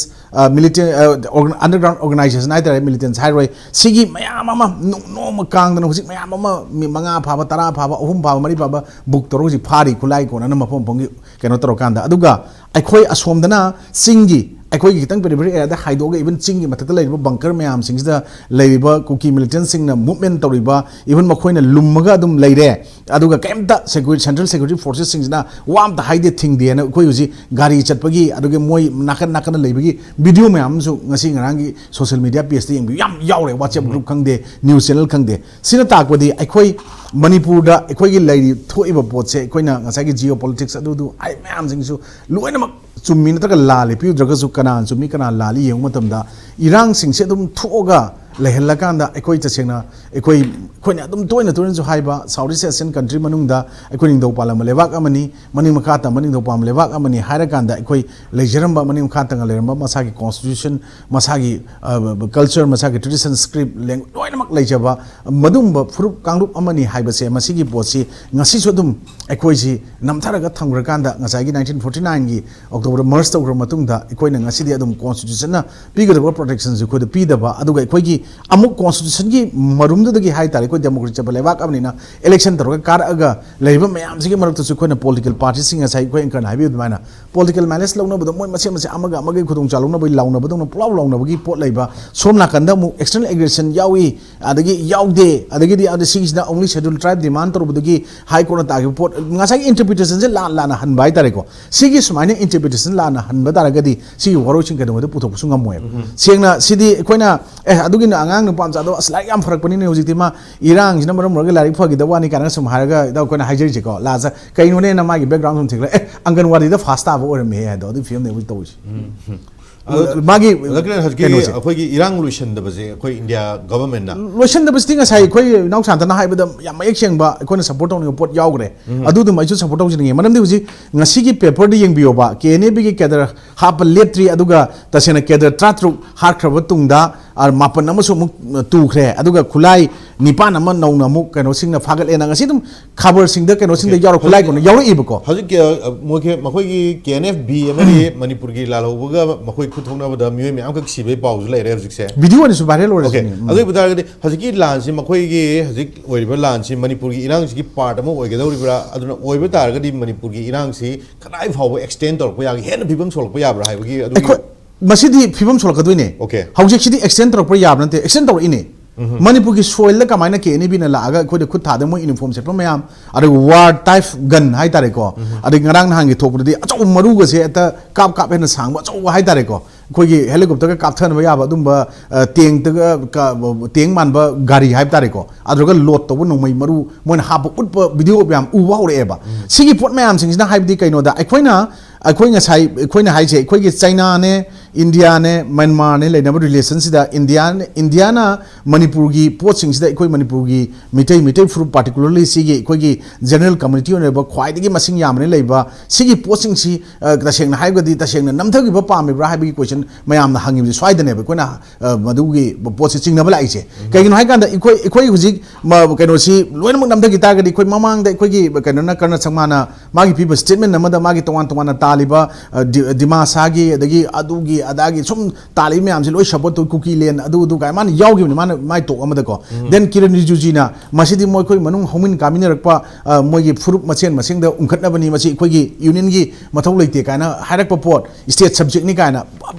militant underground organization ꯍꯥꯏꯇꯥꯔꯦ, militants ꯍꯥꯏꯔꯣꯏ, ꯁꯤꯒꯤ ꯃꯌꯥꯝ ꯑꯃ ꯅꯣꯡꯃ ꯀꯥꯡꯗꯅ ꯍꯧꯖꯤꯛ ꯃꯌꯥꯝ ꯑꯃ ꯃꯤ ꯃꯉꯥ ꯐꯥꯕ, ꯇꯔꯥ ꯐꯥꯕ, ꯑꯍꯨꯝ ꯐꯥꯕ, ꯃꯔꯤ ꯐꯥꯕ book ꯇꯧꯔꯒ ꯍꯧꯖꯤꯛ ꯐꯥꯔꯤ, ꯈꯨꯠꯂꯥꯏ ꯀꯣꯟꯅꯅ ꯃꯐꯝ ꯃꯐꯝꯒꯤ ꯀꯩꯅꯣ ꯇꯧꯔꯀꯥꯟꯗ꯫ ꯑꯗꯨꯒ ꯑꯩꯈꯣꯏ ꯑꯁꯣꯝꯗꯅ ꯆꯤꯡꯒꯤ ꯑꯩꯈꯣꯏꯒꯤ ꯈꯤꯇꯪ peripheral areaꯗ ꯍꯥꯏꯗꯣꯛꯑꯒ, even ꯆꯤꯡꯒꯤ ꯃꯊꯛꯇ ꯂꯩꯔꯤꯕ bunker ꯃꯌꯥꯝꯁꯤꯡꯁꯤꯗ ꯂꯩꯔꯤꯕ ꯀꯨꯀꯤ militantꯁꯤꯡꯅ movement ꯇꯧꯔꯤꯕ, even ꯃꯈꯣꯏꯅ ꯂꯨꯝꯃꯒ ꯑꯗꯨꯝ ꯂꯩꯔꯦ꯫ ꯑꯗꯨꯒ ꯀꯩꯝꯇ security, central security forcesꯁꯤꯡꯁꯤꯅ ꯋꯥ ꯑꯝꯇ ꯍꯥꯏꯗꯦ, ꯊꯤꯡꯗꯦꯅ ꯑꯩꯈꯣꯏ ꯍꯧꯖꯤꯛ ꯒꯥꯔꯤ ꯆꯠꯄꯒꯤ, ꯑꯗꯨꯒꯤ ꯃꯣꯏ ꯅꯥꯀꯟ ꯅꯥꯀꯟꯗ ꯂꯩꯕꯒꯤ video ꯃꯌꯥꯝ ꯑꯃꯁꯨ ꯉꯁꯤ ꯉꯔꯥꯡꯒꯤ social media pageꯇ ꯌꯦꯡꯕꯤꯌꯨ, ꯌꯥꯝ ꯌꯥꯎꯔꯦ꯫ WhatsApp group ꯈꯪꯗꯦ, news channel ꯈꯪꯗꯦ꯫ ꯁꯤꯅ ꯇꯥꯛꯄꯗꯤ ꯑꯩꯈꯣꯏ ꯃꯅꯤꯄꯨꯔꯗ ꯑꯩꯈꯣꯏꯒꯤ ꯂꯩꯔꯤ, ꯊꯣꯛꯏꯕ ꯄꯣꯠꯁꯦ, ꯑꯩꯈꯣꯏꯅ ꯉꯁꯥꯏꯒꯤ geopolitics ꯑꯗꯨꯗꯨ ꯍꯥꯏ ꯃꯌꯥꯝꯁꯤꯡꯁꯨ ꯂꯣꯏꯅꯃꯛ ꯆꯨꯝꯃꯤ ꯅꯠꯇ꯭ꯔꯒ ꯂꯥꯜꯂꯤ ꯄꯤꯔꯨꯗ꯭ꯔꯒꯁꯨ, ꯀꯅꯥ ꯆꯨꯝꯃꯤ ꯀꯅꯥ ꯂꯥꯜꯂꯤ ꯌꯦꯡꯕ ꯃꯇꯝꯗ, ꯏꯔꯥꯡꯁꯤꯡꯁꯦ ꯑꯗꯨꯝ ꯊꯣꯛꯑꯒ ꯂꯩꯍꯜꯂꯀꯥꯟꯗ, ꯑꯩꯈꯣꯏ ꯇꯁꯦꯡꯅ ꯑꯩꯈꯣꯏ, ꯑꯩꯈꯣꯏꯅ ꯑꯗꯨꯝ ꯇꯣꯏꯅ ꯇꯣꯏꯅꯁꯨ ꯍꯥꯏꯕ, South East Asian country ꯃꯅꯨꯡꯗ ꯑꯩꯈꯣꯏ ꯅꯤꯡꯊꯧ ꯄꯥꯜꯂꯝꯕ ꯂꯩꯕꯥꯛ ꯑꯃꯅꯤ, ꯃꯅꯤꯡ ꯃꯈꯥ ꯇꯝꯕ ꯅꯤꯡꯊꯧ ꯄꯥꯜꯂꯝꯕ ꯂꯩꯕꯥꯛ ꯑꯃꯅꯤ ꯍꯥꯏꯔꯀꯥꯟꯗ, ꯑꯩꯈꯣꯏ ꯂꯩꯖꯔꯝꯕ, ꯃꯅꯤꯡ ꯃꯈꯥ ꯇꯝꯅ ꯂꯩꯔꯝꯕ ꯃꯁꯥꯒꯤ constitution, ꯃꯁꯥꯒꯤ, ꯑ, culture, ꯃꯁꯥꯒꯤ tradition, script, language ꯂꯣꯏꯅꯃꯛ ꯂꯩꯖꯕ ꯃꯗꯨꯒꯨꯝꯕ ꯐꯨꯔꯨꯞ ꯀꯥꯡꯂꯨꯞ ꯑꯃꯅꯤ ꯍꯥꯏꯕꯁꯦ, ꯃꯁꯤꯒꯤ ꯄꯣꯠꯁꯤ ꯉꯁꯤꯁꯨ ꯑꯗꯨꯝ ꯑꯩꯈꯣꯏꯁꯤ ꯅꯝꯊꯔꯒ ꯊꯝꯈ꯭ꯔꯀꯥꯟꯗ, ꯉꯁꯥꯏꯒꯤ nineteen forty nineꯒꯤ October merge ꯇꯧꯈ꯭ꯔ ꯃꯇꯨꯡꯗ, ꯑꯩꯈꯣꯏꯅ ꯉꯁꯤꯗꯤ ꯑꯗꯨꯝ constitutionꯅ ꯄꯤꯒꯗꯕ protectionꯁꯤ ꯑꯩꯈꯣꯏꯗ ꯄꯤꯗꯕ, ꯑꯗꯨꯒ ꯑꯩꯈꯣꯏꯒꯤ ꯑꯃꯨꯛ constitutionꯒꯤ ꯃꯔꯨꯝꯗꯨꯗꯒꯤ ꯍꯥꯏꯇꯥꯔꯦ, ꯑꯩꯈꯣꯏ democracy ꯆꯠꯄ ꯂꯩꯕꯥꯛ ꯑꯃꯅꯤꯅ election ꯇꯧꯔꯒ ꯀꯥꯔꯛꯑꯒ ꯂꯩꯔꯤꯕ ꯃꯌꯥꯝꯁꯤꯒꯤ ꯃꯔꯛꯇꯁꯨ ꯑꯩꯈꯣꯏꯅ political partyꯁꯤꯡ, ꯉꯁꯥꯏ ꯑꯩꯈꯣꯏ anchorꯅ ꯍꯥꯏꯕꯤꯕ ꯑꯗꯨꯃꯥꯏꯅ political mileage ꯂꯧꯅꯕꯗꯣ, ꯃꯣꯏ ꯃꯁꯦꯟ ꯃꯁꯦꯟ ꯑꯃꯒ ꯑꯃꯒꯤ ꯈꯨꯗꯣꯡꯆꯥ ꯂꯧꯅꯕꯒꯤ ꯂꯥꯎꯅꯕꯗꯧꯅ ꯄꯨꯂꯥꯎ ꯂꯥꯎꯅꯕꯒꯤ ꯄꯣꯠ ꯂꯩꯕ, ꯁꯣꯝ ꯅꯥꯀꯟꯗ ꯑꯃꯨꯛ external aggression ꯌꯥꯎꯏ, ꯑꯗꯒꯤ ꯌꯥꯎꯗꯦ, ꯑꯗꯒꯤꯗꯤ ꯑꯗ ꯁꯤꯒꯤꯁꯤꯅ only schedule tribe demand ꯇꯧꯔꯨꯕꯗꯒꯤ High Courtꯅ ꯇꯥꯈꯤꯕ ꯄꯣꯠ, ꯉꯁꯥꯏꯒꯤ interpretationꯁꯦ ꯂꯥꯟ ꯂꯥꯟꯅ ꯍꯟꯕ ꯍꯥꯏꯇꯥꯔꯦꯀꯣ꯫ ꯁꯤꯒꯤ ꯁꯨꯃꯥꯏꯅ interpretationꯁꯦ ꯂꯥꯟꯅ ꯍꯟꯕ ꯇꯥꯔꯒꯗꯤ, ꯁꯤꯒꯤ ꯋꯥꯔꯣꯏꯁꯤꯟ ꯀꯩꯗꯧꯉꯩꯗ ꯄꯨꯊꯣꯛꯄꯁꯨ ꯉꯝꯃꯣꯏꯕ꯫ ꯁꯦꯡꯅ ꯁꯤꯗꯤ ꯑꯩꯈꯣꯏꯅ, "ꯑꯦ, ꯑꯗꯨꯒꯤꯅ ꯑꯉꯥꯡ ꯅꯨꯄꯥ ꯃꯆꯥꯗꯣ ꯑꯁ ꯂꯥꯏꯔꯤꯛ ꯌꯥꯝ ꯐꯔꯛꯄꯅꯤꯅꯦ, ꯍꯧꯖꯤꯛꯇꯤ ꯃꯥ ꯏꯔꯥꯡꯁꯤꯅ ꯃꯔꯝ ꯑꯣꯏꯔꯒ ꯂꯥꯏꯔꯤꯛ ꯐꯈꯤꯗꯕ ꯋꯥꯅꯤ" ꯀꯥꯏꯅꯒ ꯁꯨꯝ ꯍꯥꯏꯔꯒ, ꯏꯇꯥꯎ ꯑꯩꯈꯣꯏꯅ ꯍꯥꯏꯖꯔꯤꯁꯦꯀꯣ, ꯂꯥꯁꯇ ꯀꯩꯅꯣꯅꯦꯅ ꯃꯥꯒꯤ background ꯁꯨꯝ ꯊꯤꯒꯠꯂꯒ, "ꯑꯦ, ꯑꯪꯒꯟꯋꯥꯗꯤꯗ first ꯇꯥꯕ ꯑꯣꯏꯔꯝꯃꯦ" ꯍꯥꯏꯗꯣ, ꯑꯗꯨꯒꯤ ꯐꯤꯕꯝꯅꯦ ꯍꯧꯖꯤꯛ ꯇꯧꯔꯤꯁꯦ꯫ ꯑꯗꯣ ꯃꯥꯒꯤ ꯗꯥꯛꯇꯔ, ꯍꯧꯖꯤꯛꯀꯤ ꯀꯩꯅꯣꯁꯦ, ꯑꯩꯈꯣꯏꯒꯤ ꯏꯔꯥꯡ ꯂꯣꯏꯁꯟꯗꯕꯁꯦ ꯑꯩꯈꯣꯏ ꯏꯟꯗꯤꯌꯥ ꯒꯚꯔꯟꯃꯦꯟꯠꯅ ꯂꯣꯏꯁꯟꯗꯕꯁꯤꯗꯤ ꯉꯁꯥꯏ ꯑꯩꯈꯣꯏ ꯏꯅꯥꯎ ꯁꯥꯟꯇꯅ ꯍꯥꯏꯕꯗ ꯌꯥꯝ ꯃꯌꯦꯛ ꯁꯦꯡꯕ ꯑꯩꯈꯣꯏꯅ support ꯇꯧꯅꯤꯡꯕ ꯄꯣꯠ ꯌꯥꯎꯈ꯭ꯔꯦ꯫ ꯑꯗꯨꯗꯨꯃ ꯑꯩꯁꯨ support ꯇꯧꯖꯅꯤꯡꯉꯦ꯫ ꯃꯔꯝꯗꯤ ꯍꯧꯖꯤꯛ ꯉꯁꯤꯒꯤ paperꯗ ꯌꯦꯡꯕꯤꯌꯣꯕ, ꯀꯦ ꯑꯦꯟ ꯑꯦ ꯕꯤꯒꯤ cadre ꯍꯥꯞꯄ ꯂꯦꯞꯇ꯭ꯔꯤ, ꯑꯗꯨꯒ ꯇꯁꯦꯡꯅ cadre ꯇꯔꯥꯇꯔꯨꯛ ꯍꯥꯠꯈ꯭ꯔꯕ ꯇꯨꯡꯗ, ꯑ, ꯃꯥꯄꯟ ꯑꯃꯁꯨ ꯑꯃꯨꯛ, ꯑ, ꯇꯨꯈ꯭ꯔꯦ, ꯑꯗꯨꯒ ꯈꯨꯠꯂꯥꯏ ꯅꯤꯄꯥꯟ ꯑꯃ ꯅꯧꯅ ꯑꯃꯨꯛ ꯀꯩꯅꯣꯁꯤꯡꯅ ꯐꯥꯒꯠꯂꯦꯅ ꯉꯁꯤ ꯑꯗꯨꯝ ꯈꯕꯔꯁꯤꯡꯗ ꯀꯩꯅꯣꯁꯤꯡꯗ ꯌꯥꯎꯔ-, ꯈꯨꯠꯂꯥꯏ ꯀꯣꯟꯅ ꯌꯥꯎꯔꯛꯏꯕꯀꯣ꯫ ꯍꯧꯖꯤꯛ, ꯑ, ꯃꯣꯏꯒꯤ, ꯃꯈꯣꯏꯒꯤ ꯀꯦ ꯑꯦꯟ ꯑꯦꯐ ꯕꯤ ꯑꯃꯗꯤ ꯃꯅꯤꯄꯨꯔꯒꯤ ꯂꯥꯜꯍꯧꯕꯒ ꯃꯈꯣꯏ ꯈꯨꯠ ꯊꯣꯛꯅꯕꯗ ꯃꯤꯑꯣꯏ ꯃꯌꯥꯝꯈꯛ ꯁꯤꯕꯒꯤ ꯄꯥꯎꯁꯨ ꯂꯩꯔꯦ ꯍꯧꯖꯤꯛꯁꯦ꯫ Video ꯑꯣꯏꯅꯁꯨ viral ꯑꯣꯏꯔꯦ꯫ ꯑꯣꯀꯦ, ꯁꯤꯅꯤ꯫ ꯎꯝ꯫ ꯑꯗꯨ ꯑꯣꯏꯕ ꯇꯥꯔꯒꯗꯤ ꯍꯧꯖꯤꯛꯀꯤ ꯂꯥꯟꯁꯤ, ꯃꯈꯣꯏꯒꯤ ꯍꯧꯖꯤꯛ ꯑꯣꯏꯔꯤꯕ ꯂꯥꯟꯁꯤ ꯃꯅꯤꯄꯨꯔꯒꯤ ꯏꯔꯥꯡꯁꯤꯒꯤ part ꯑꯃ ꯑꯣꯏꯒꯗꯧꯔꯤꯕ꯭ꯔꯥ? ꯑꯗꯨꯅ ꯑꯣꯏꯕ ꯇꯥꯔꯒꯗꯤ ꯃꯅꯤꯄꯨꯔꯒꯤ ꯏꯔꯥꯡꯁꯤ ꯀꯗꯥꯏ ꯐꯥꯎꯕ extend ꯇꯧꯔꯛꯄ ꯌꯥꯒꯦ, ꯍꯦꯟꯅ ꯐꯤꯕꯝ ꯁꯣꯛꯂꯛꯄ ꯌꯥꯕ꯭ꯔꯥ ꯍꯥꯏꯕꯒꯤ ꯑꯗꯨꯒꯤ ꯑꯩꯈꯣꯏ, ꯃꯁꯤꯗꯤ ꯐꯤꯕꯝ ꯁꯣꯛꯂꯛꯀꯗꯣꯏꯅꯦ꯫ Okay. ꯍꯧꯖꯤꯛꯁꯤꯗꯤ extend ꯇꯧꯔꯛꯄ ꯌꯥꯕ ꯅꯠꯇꯦ, extend ꯇꯧꯔꯛꯏꯅꯦ꯫ ꯃꯅꯤꯄꯨꯔꯒꯤ soilꯗ ꯀꯃꯥꯏꯅ ꯀꯦ ꯑꯦꯟ ꯑꯦ ꯕꯤꯅ ꯂꯥꯛꯑꯒ ꯑꯩꯈꯣꯏꯗ ꯈꯨꯠ ꯊꯥꯗꯅ ꯃꯣꯏ uniform ꯁꯦꯠꯄ ꯃꯌꯥꯝ, ꯑꯗꯨꯒ war type gun ꯍꯥꯏꯇꯥꯔꯦꯀꯣ꯫ ꯑꯗꯩ ꯉꯔꯥꯡ ꯅꯍꯥꯟꯒꯤ ꯊꯣꯛꯄꯗꯗꯤ ꯑꯆꯧꯕ ꯃꯔꯨꯒꯁꯦ ꯍꯦꯛꯇ ꯀꯥꯞ ꯀꯥꯞ ꯍꯦꯟꯅ ꯁꯥꯡꯕ ꯑꯆꯧꯕ ꯍꯥꯏꯇꯥꯔꯦꯀꯣ, ꯑꯩꯈꯣꯏꯒꯤ helicopterꯒ ꯀꯥꯞꯊꯅꯕ ꯌꯥꯕ ꯑꯗꯨꯝꯕ, ꯑ, tankꯇꯒ ꯀ-, tank ꯃꯥꯟꯕ ꯒꯥꯔꯤ ꯍꯥꯏꯕ ꯇꯥꯔꯦꯀꯣ, ꯑꯗꯨꯒ load ꯇꯧꯕ ꯅꯣꯡꯃꯩ ꯃꯔꯨ ꯃꯣꯏꯅ ꯍꯥꯞꯄ ꯎꯠꯄ video ꯃꯌꯥꯝ ꯎꯕ ꯍꯧꯔꯛꯑꯦꯕ꯫ ꯁꯤꯒꯤ ꯄꯣꯠ ꯃꯌꯥꯝꯁꯤꯡꯁꯤꯅ ꯍꯥꯏꯕꯗꯤ ꯀꯩꯅꯣꯗ, ꯑꯩꯈꯣꯏꯅ ꯑꯩꯈꯣꯏ ꯉꯁꯥꯏ ꯑꯩꯈꯣꯏꯅ ꯍꯥꯏꯁꯦ, ꯑꯩꯈꯣꯏꯒꯤ ꯆꯩꯅꯥꯅꯦ, ꯏꯟꯗꯤꯌꯥꯅꯦ, ꯃ꯭ꯌꯥꯟꯃꯥꯔꯅꯦ ꯂꯩꯅꯕ relationꯁꯤꯗ ꯏꯟꯗꯤꯌꯥꯅ, ꯏꯟꯗꯤꯌꯥꯅ ꯃꯅꯤꯄꯨꯔꯒꯤ ꯄꯣꯠꯁꯤꯡꯁꯤꯗ, ꯑꯩꯈꯣꯏ ꯃꯅꯤꯄꯨꯔꯒꯤ ꯃꯤꯇꯩ, ꯃꯤꯇꯩ ꯐꯨꯔꯨꯞ, particularly ꯁꯤꯒꯤ ꯑꯩꯈꯣꯏꯒꯤ general community ꯑꯣꯏꯅ ꯂꯩꯕ ꯈ꯭ꯋꯥꯏꯗꯒꯤ ꯃꯁꯤꯡ ꯌꯥꯝꯕꯅ ꯂꯩꯕ ꯁꯤꯒꯤ ꯄꯣꯠꯁꯤꯡꯁꯤ, ꯑ, ꯇꯁꯦꯡꯅ ꯍꯥꯏꯔꯒꯗꯤ ꯇꯁꯦꯡꯅ ꯅꯝꯊꯈꯤꯕ ꯄꯥꯝꯃꯤꯕ꯭ꯔꯥ ꯍꯥꯏꯕꯒꯤ question ꯃꯌꯥꯝꯅ ꯍꯪꯉꯤꯕꯁꯦ ꯁ꯭ꯋꯥꯏꯗꯅꯦꯕ ꯑꯩꯈꯣꯏꯅ, ꯑ, ꯃꯗꯨꯒꯤ ꯄꯣꯠꯁꯦ ꯆꯤꯡꯅꯕ ꯂꯥꯛꯏꯁꯦ꯫ ꯀꯩꯒꯤꯅꯣ ꯍꯥꯏꯀꯥꯟꯗ ꯑꯩꯈꯣꯏ, ꯑꯩꯈꯣꯏ ꯍꯧꯖꯤꯛ ꯃ-, ꯀꯩꯅꯣꯁꯤ ꯂꯣꯏꯅꯃꯛ ꯅꯝꯊꯈꯤ ꯇꯥꯔꯒꯗꯤ, ꯑꯩꯈꯣꯏ ꯃꯃꯥꯡꯗ ꯑꯩꯈꯣꯏꯒꯤ ꯀꯩꯅꯣꯅ, ꯀꯔꯅ ꯁꯪꯃꯥꯅ ꯃꯥꯒꯤ ꯄꯤꯕ statement ꯑꯃꯗ ꯃꯥꯒꯤ ꯇꯣꯉꯥꯟ ꯇꯣꯉꯥꯟꯅ ꯇꯥꯜꯂꯤꯕ, ꯑ, ꯗꯤ-, ꯗꯤꯃꯥꯁꯥꯒꯤ, ꯑꯗꯒꯤ ꯑꯗꯨꯒꯤ ꯑꯗꯥꯒꯤ ꯁꯨꯝ ꯇꯥꯜꯂꯤꯕ ꯃꯌꯥꯝꯁꯦ ꯂꯣꯏ support ꯇꯧꯏ, ꯀꯨꯀꯤ ꯂꯦꯟ ꯑꯗꯨ ꯑꯗꯨ ꯀꯥꯏ ꯃꯥꯅ ꯌꯥꯎꯈꯤꯕꯅꯤ, ꯃꯥꯅ ꯃꯥꯏ talk ꯑꯃꯗꯀꯣ꯫ Then ꯀꯤꯔꯟ ꯔꯤꯖꯤꯖꯨꯅ ꯃꯁꯤꯗꯤ ꯃꯣꯏ ꯑꯩꯈꯣꯏ ꯃꯅꯨꯡ ꯍꯧꯃꯤꯟ ꯀꯥꯃꯤꯟꯅꯔꯛꯄ, ꯑ, ꯃꯣꯏꯒꯤ ꯐꯨꯔꯨꯞ ꯃꯁꯦꯟ ꯃꯁꯦꯟꯗ ꯎꯪꯈꯠꯅꯕꯅꯤ, ꯃꯁꯤ ꯑꯩꯈꯣꯏꯒꯤ unionꯒꯤ ꯃꯊꯧ ꯂꯩꯇꯦ ꯀꯥꯏꯅ ꯍꯥꯏꯔꯛꯄ ꯄꯣꯠ, state subjectꯅꯤ ꯀꯥꯏꯅ,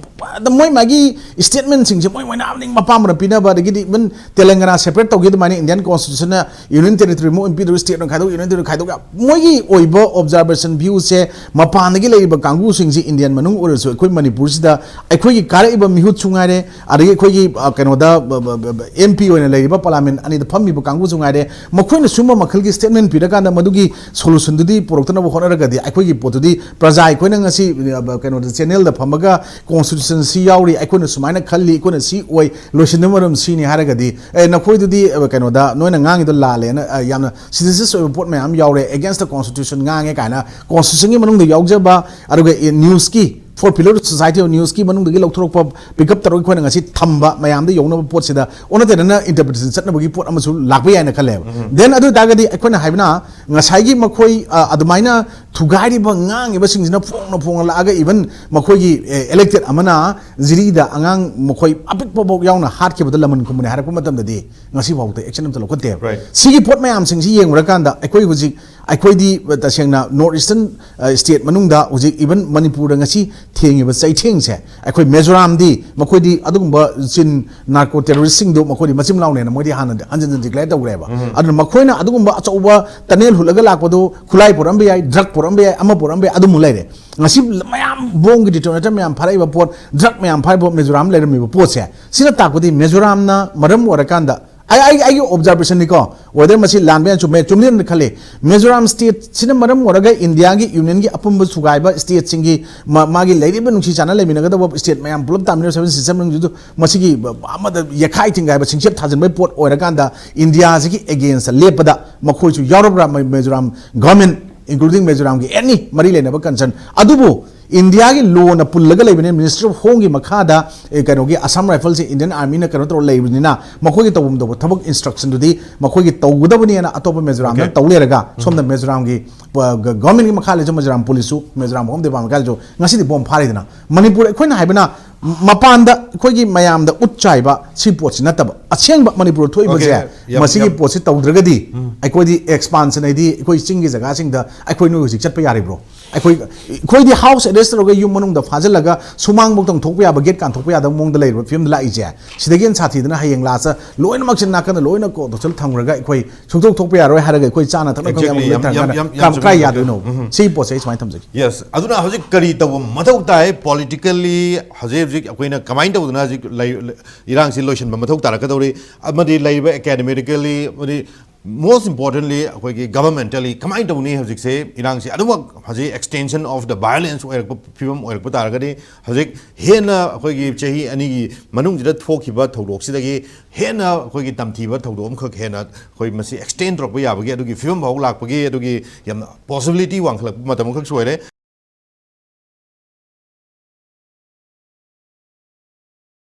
ꯑꯗ ꯃꯣꯏ ꯃꯥꯒꯤ statementꯁꯤꯡꯁꯦ ꯃꯣꯏ ꯃꯣꯏꯅ ꯑꯅꯤꯡꯕ ꯑꯄꯥꯝꯕꯗ ꯄꯤꯅꯕ, ꯑꯗꯒꯤꯗꯤ even ꯇꯦꯂꯪꯒꯅꯥ separate ꯇꯧꯒꯦ ꯑꯗꯨꯃꯥꯏꯅ Indian Constitutionꯅ union territory ꯑꯃ ꯑꯣꯏꯅ ꯄꯤꯗꯧ, stateꯅ ꯈꯥꯏꯗꯣꯛ, union territory ꯈꯥꯏꯗꯣꯛ ꯌꯥ-, ꯃꯣꯏꯒꯤ ꯑꯣꯏꯕ observation viewꯁꯦ ꯃꯄꯥꯟꯗꯒꯤ ꯂꯩꯔꯤꯕ ꯀꯥꯡꯕꯨꯁꯤꯡꯁꯤ Indian ꯃꯅꯨꯡ ꯑꯣꯏꯔꯁꯨ ꯑꯩꯈꯣꯏ ꯃꯅꯤꯄꯨꯔꯁꯤꯗ ꯑꯩꯈꯣꯏꯒꯤ ꯀꯥꯔꯛꯏꯕ ꯃꯤꯍꯨꯠꯁꯨ ꯉꯥꯏꯔꯦ, ꯑꯗꯒꯤ ꯑꯩꯈꯣꯏꯒꯤ, ꯑ, ꯀꯩꯅꯣꯗ, ꯕ-, ꯕ-, ꯕ-, ꯕ-, MP ꯑꯣꯏꯅ ꯂꯩꯔꯤꯕ parliament ꯑꯅꯤꯗ ꯐꯝꯃꯤꯕ ꯀꯥꯡꯕꯨꯁꯨ ꯉꯥꯏꯔꯦ, ꯃꯈꯣꯏꯅ ꯁꯨꯝꯕ ꯃꯈꯜꯒꯤ statement ꯄꯤꯔꯀꯥꯟꯗ ꯃꯗꯨꯒꯤ solutionꯗꯨꯗꯤ ꯄꯨꯔꯛꯇꯅꯕ ꯍꯣꯠꯅꯔꯒꯗꯤ ꯑꯩꯈꯣꯏꯒꯤ ꯄꯣꯠꯇꯨꯗꯤ ꯄ꯭ꯔꯖꯥ ꯑꯩꯈꯣꯏꯅ ꯉꯁꯤ, ꯑ, ꯀꯩꯅꯣꯗ channelꯗ ꯐꯝꯃꯒ Constitution ꯁꯤ ꯌꯥꯎꯔꯤ, ꯑꯩꯈꯣꯏꯅ ꯁꯨꯃꯥꯏꯅ ꯈꯜꯂꯤ, ꯑꯩꯈꯣꯏꯅ ꯁꯤ ꯑꯣꯏ, ꯂꯣꯏꯁꯤꯟꯕ ꯃꯔꯝ ꯁꯤꯅꯤ ꯍꯥꯏꯔꯒꯗꯤ, ꯑꯦ, ꯅꯈꯣꯏꯗꯨꯗꯤ, ꯑ, ꯀꯩꯅꯣꯗ ꯅꯣꯏꯅ ꯉꯥꯡꯉꯤꯗꯣ ꯂꯥꯜꯂꯦꯅ, ꯑ, ꯌꯥꯝꯅ sensational ꯑꯣꯏꯕ ꯄꯣꯠ ꯃꯌꯥꯝ ꯌꯥꯎꯔꯦ, against the Constitution ꯉꯥꯡꯉꯦ ꯀꯥꯏꯅ Constitutionꯒꯤ ꯃꯅꯨꯡꯗ ꯌꯥꯎꯖꯕ, ꯑꯗꯨꯒ, ꯑꯦ, newsꯀꯤ, for pillar of society of newsꯀꯤ ꯃꯅꯨꯡꯗꯒꯤ ꯂꯧꯊꯣꯔꯛꯄ, pick up ꯇꯧꯔꯒ ꯑꯩꯈꯣꯏꯅ ꯉꯁꯤ ꯊꯝꯕ ꯃꯌꯥꯝꯗ ꯌꯧꯅꯕ ꯄꯣꯠꯁꯤꯗ ꯑꯣꯟꯅ ꯇꯩꯅꯅ interpretation ꯆꯠꯅꯕꯒꯤ ꯄꯣꯠ ꯑꯃꯁꯨ ꯂꯥꯛꯄ ꯌꯥꯏꯅ ꯈꯜꯂꯦꯕ꯫ Then ꯑꯗꯨ ꯑꯣꯏꯇꯥꯔꯒꯗꯤ ꯑꯩꯈꯣꯏꯅ ꯍꯥꯏꯕꯅ ꯉꯁꯥꯏꯒꯤ ꯃꯈꯣꯏ, ꯑ, ꯑꯗꯨꯃꯥꯏꯅ ꯊꯨꯒꯥꯏꯔꯤꯕ, ꯉꯥꯡꯉꯤꯕꯁꯤꯡꯁꯤꯅ ꯐꯣꯡꯅ ꯐꯣꯡꯅ ꯂꯥꯛꯑꯒ even ꯃꯈꯣꯏꯒꯤ, ꯑꯦ, elected ꯑꯃꯅ ꯖꯤꯔꯤꯗ ꯑꯉꯥꯡ ꯃꯈꯣꯏ ꯑꯄꯤꯛꯄ ꯐꯥꯎ ꯌꯥꯎꯅ ꯍꯥꯠꯈꯤꯕꯗ ꯂꯃꯟ ꯈꯨꯝꯕꯅꯤ ꯍꯥꯏꯔꯛꯄ ꯃꯇꯝꯗꯗꯤ ꯉꯁꯤ ꯐꯥꯎꯗ action ꯑꯝꯇ ꯂꯧꯈꯠꯇꯦꯕ꯫ Right. ꯁꯤꯒꯤ ꯄꯣꯠ ꯃꯌꯥꯝꯁꯤꯡꯁꯤ ꯌꯦꯡꯉꯨꯔꯀꯥꯟꯗ ꯑꯩꯈꯣꯏ ꯍꯧꯖꯤꯛ ꯑꯩꯈꯣꯏꯗꯤ ꯇꯁꯦꯡꯅ North Eastern state ꯃꯅꯨꯡꯗ ꯍꯧꯖꯤꯛ even ꯃꯅꯤꯄꯨꯔꯗ ꯉꯁꯤ ꯊꯦꯡꯉꯤꯕ ꯆꯩꯊꯦꯡꯁꯦ, ꯑꯩꯈꯣꯏ ꯃꯤꯖꯣꯔꯥꯝꯗꯤ ꯃꯈꯣꯏꯗꯤ ꯑꯗꯨꯒꯨꯝꯕ ꯆꯤꯟ narco terroristꯁꯤꯡꯗꯣ ꯃꯈꯣꯏꯗꯤ ꯃꯆꯤꯟ ꯃꯅꯥꯎꯅꯦꯅ ꯃꯣꯏꯗꯤ ꯍꯥꯟꯅ ꯍꯟꯖꯤꯟ ꯍꯟꯖꯤꯟ declare ꯇꯧꯈ꯭ꯔꯦꯕ꯫ ꯑꯗꯨꯅ ꯃꯈꯣꯏꯅ ꯑꯗꯨꯒꯨꯝꯕ ꯑꯆꯧꯕ tunnel ꯍꯨꯠꯂꯒ ꯂꯥꯛꯄꯗꯣ ꯈꯨꯠꯂꯥꯏ ꯄꯨꯔꯛꯑꯝꯕ ꯌꯥꯏ, drug ꯄꯨꯔꯛꯑꯝꯕ ꯌꯥꯏ, ꯑꯃ ꯄꯨꯔꯛꯑꯝꯕ ꯌꯥꯏ, ꯑꯗꯨꯃꯨꯛ ꯂꯩꯔꯦ꯫ ꯉꯁꯤ ꯃꯌꯥꯝ bomb ꯒꯤ detonator ꯃꯌꯥꯝ ꯐꯥꯔꯛꯏꯕ ꯄꯣꯠ, drug ꯃꯌꯥꯝ ꯐꯥꯔꯛꯏꯕ ꯄꯣꯠ ꯃꯤꯖꯣꯔꯥꯝ ꯂꯩꯔꯝꯃꯤꯕ ꯄꯣꯠꯁꯦ, ꯁꯤꯅ ꯇꯥꯛꯄꯗꯤ ꯃꯤꯖꯣꯔꯥꯝꯅ ꯃꯔꯝ ꯑꯣꯏꯔꯀꯥꯟꯗ ꯑꯩ, ꯑꯩ, ꯑꯩꯒꯤ observationꯅꯤꯀꯣ, whether ꯃꯁꯤ ꯂꯥꯟꯕ ꯌꯥꯝ ꯆꯨꯝꯃꯦ, ꯆꯨꯝꯗꯦꯅ ꯈꯜꯂꯤ꯫ ꯃꯤꯖꯣꯔꯥꯝ stateꯁꯤꯅ ꯃꯔꯝ ꯑꯣꯏꯔꯒ Indiaꯒꯤ Unionꯒꯤ ꯑꯄꯨꯟꯕ ꯁꯨꯒꯥꯏꯕ stateꯁꯤꯡꯒꯤ ꯃꯥ-, ꯃꯥꯒꯤ ꯂꯩꯔꯤꯕ ꯅꯨꯡꯁꯤ ꯆꯥꯟꯅ ꯂꯩꯃꯤꯟꯅꯒꯗꯕ state ꯃꯌꯥꯝ ꯄꯨꯂꯞ ꯇꯥꯃꯤꯟꯅꯔ seven system ꯃꯅꯨꯡꯁꯤꯗ ꯃꯁꯤꯒꯤ ꯑꯃꯗ ꯌꯦꯈꯥꯏ ꯊꯤꯡꯒꯥꯏꯕ ꯁꯤꯡꯆꯦꯞ ꯊꯥꯖꯤꯟꯕꯒꯤ ꯄꯣꯠ ꯑꯣꯏꯔꯀꯥꯟꯗ Indiaꯁꯤꯒꯤ againstꯇ ꯂꯦꯞꯄꯗ ꯃꯈꯣꯏꯁꯨ ꯌꯥꯎꯔꯕ꯭ꯔꯥ? ꯃꯤ-, ꯃꯤꯖꯣꯔꯥꯝ government, including ꯃꯤꯖꯣꯔꯥꯝꯒꯤ any ꯃꯔꯤ ꯂꯩꯅꯕ concern ꯑꯗꯨꯕꯨ Indiaꯒꯤ lawꯅ ꯄꯨꯜꯂꯒ ꯂꯩꯕꯅꯤꯅ Ministry of Homeꯒꯤ ꯃꯈꯥꯗ, ꯑꯦ, ꯀꯩꯅꯣꯒꯤ Assam Riflesꯁꯦ Indian Armyꯅ ꯀꯩꯅꯣ ꯇꯧꯔ ꯂꯩꯕꯅꯤꯅ ꯃꯈꯣꯏꯒꯤ ꯇꯧꯐꯝ ꯊꯣꯛꯄ ꯊꯕꯛ instructionꯗꯨꯗꯤ ꯃꯈꯣꯏꯒꯤ ꯇꯧꯒꯗꯕꯅꯦꯅ ꯑꯇꯣꯞꯄ ꯃꯤꯖꯣꯔꯥꯝꯅ Okay. ꯇꯧ ꯂꯩꯔꯒ ꯁꯣꯝꯗ ꯃꯤꯖꯣꯔꯥꯝꯒꯤ, ꯑ, ꯒ-, governmentꯀꯤ ꯃꯈꯥ ꯂꯩꯁꯨ ꯃꯤꯖꯣꯔꯥꯝ policeꯁꯨ, ꯃꯤꯖꯣꯔꯥꯝ Home Department ꯃꯈꯥꯗꯁꯨ ꯉꯁꯤꯗꯤ bomb ꯐꯥꯔꯤꯗꯅ꯫ ꯃꯅꯤꯄꯨꯔ ꯑꯩꯈꯣꯏꯅ ꯍꯥꯏꯕꯅ ꯃꯄꯥꯟꯗ ꯑꯩꯈꯣꯏꯒꯤ ꯃꯌꯥꯝꯗ ꯎꯠ ꯆꯥꯏꯕ ꯁꯤ ꯄꯣꯠꯁꯤ ꯅꯠꯇꯕ, ꯑꯁꯦꯡꯕ ꯃꯅꯤꯄꯨꯔꯗ ꯊꯣꯛꯏꯕꯁꯦ, Okay, ꯌꯥꯝ, ꯃꯁꯤꯒꯤ ꯌꯥꯝ ꯄꯣꯠꯁꯤ ꯇꯧꯗ꯭ꯔꯒꯗꯤ ꯎꯝ꯫ ꯑꯩꯈꯣꯏꯗꯤ expansion ꯍꯥꯏꯗꯤ ꯑꯩꯈꯣꯏ ꯆꯤꯡꯒꯤ ꯖꯒꯥꯁꯤꯡꯗ ꯑꯩꯈꯣꯏ ꯅꯣꯏ ꯍꯧꯖꯤꯛ ꯆꯠꯄ ꯌꯥꯔꯤꯕ꯭ꯔꯣ? ꯑꯩꯈꯣꯏ, ꯑꯩꯈꯣꯏꯗꯤ house arrest ꯇꯧꯔꯒ ꯌꯨꯝ ꯃꯅꯨꯡꯗ ꯐꯥꯖꯤꯜꯂꯒ ꯁꯨꯃꯥꯡꯕꯧꯇꯪ ꯊꯣꯛꯄ ꯌꯥꯕ, gate ꯀꯥꯟꯊꯣꯛꯄ ꯌꯥꯗꯕ ꯃꯑꯣꯡꯗ ꯂꯩꯔꯤꯕ ꯐꯤꯕꯝꯗ ꯂꯥꯛꯏꯁꯦ, ꯁꯤꯗꯒꯤ ꯍꯦꯟꯅ ꯁꯥꯊꯤꯗꯅ ꯍꯌꯦꯡ ꯂꯥꯁꯇ ꯂꯣꯏꯅꯃꯛꯁꯦ ꯅꯥꯀꯟꯗ ꯂꯣꯏꯅ ꯀꯣ-, ꯇꯧꯁꯤꯜꯂ ꯊꯝꯈ꯭ꯔꯒ ꯑꯩꯈꯣꯏ ꯁꯨꯡꯊꯣꯛ ꯊꯣꯛꯄ ꯌꯥꯔꯣꯏ ꯍꯥꯏꯔꯒ ꯑꯩꯈꯣꯏ ꯆꯥꯅ ꯊꯛꯅ ꯈꯪꯗꯦ, Exactly. ꯑꯃ ꯌꯥꯝ, ꯌꯥꯝ, ꯊꯝꯈ꯭ꯔꯒ ꯌꯥꯝ, ꯌꯥꯝ ꯀꯥꯏ ꯆꯨꯝꯃꯤ, ꯌꯥꯗꯣꯏꯅꯣ? ꯎꯝ꯫ ꯁꯤꯒꯤ ꯄꯣꯠꯁꯦ ꯑꯩ ꯁꯨꯃꯥꯏꯅ ꯊꯝꯖꯒꯦ꯫ Yes, ꯑꯗꯨꯅ ꯍꯧꯖꯤꯛ ꯀꯔꯤ ꯇꯧꯕ ꯃꯊꯧ ꯇꯥꯏ? Politically ꯍꯧꯖꯤꯛ ꯍꯧꯖꯤꯛ ꯑꯩꯈꯣꯏꯅ ꯀꯃꯥꯏꯅ ꯇꯧꯗꯅ ꯍꯧꯖꯤꯛ ꯂꯩ-, ꯏꯔꯥꯡꯁꯤ ꯂꯣꯏꯁꯤꯟꯕ ꯃꯊꯧ ꯇꯥꯔꯛꯀꯗꯧꯔꯤ? ꯑꯃꯗꯤ ꯂꯩꯔꯤꯕ academically, ꯑꯃꯗꯤ most importantly ꯑꯩꯈꯣꯏꯒꯤ governmentally ꯀꯃꯥꯏꯅ ꯇꯧꯅꯤ? ꯍꯧꯖꯤꯛꯁꯦ ꯏꯔꯥꯡꯁꯤ ꯑꯗꯨꯃꯛ ꯍꯧꯖꯤꯛ extension of the violence ꯑꯣꯏꯔꯛꯄ ꯐꯤꯕꯝ ꯑꯣꯏꯔꯛꯄ ꯇꯥꯔꯒꯗꯤ, ꯍꯧꯖꯤꯛ ꯍꯦꯟꯅ ꯑꯩꯈꯣꯏꯒꯤ ꯆꯍꯤ ꯑꯅꯤꯒꯤ ꯃꯅꯨꯡꯁꯤꯗ ꯊꯣꯛꯈꯤꯕ ꯊꯧꯗꯣꯛꯁꯤꯗꯒꯤ ꯍꯦꯟꯅ ꯑꯩꯈꯣꯏꯒꯤ ꯇꯝꯊꯤꯕ ꯊꯧꯗꯣꯛ ꯑꯃꯈꯛ ꯍꯦꯟꯅ ꯑꯩꯈꯣꯏ ꯃꯁꯤ extend ꯇꯧꯔꯛꯄ ꯌꯥꯕꯒꯤ ꯑꯗꯨꯒꯤ ꯐꯤꯕꯝ ꯐꯥꯎ ꯂꯥꯛꯄꯒꯤ ꯑꯗꯨꯒꯤ ꯌꯥꯝꯅ possibility ꯋꯥꯡꯈꯠꯂꯛꯄ ꯃꯇꯝ ꯑꯃꯈꯛꯁꯨ ꯑꯣꯏꯔꯦ꯫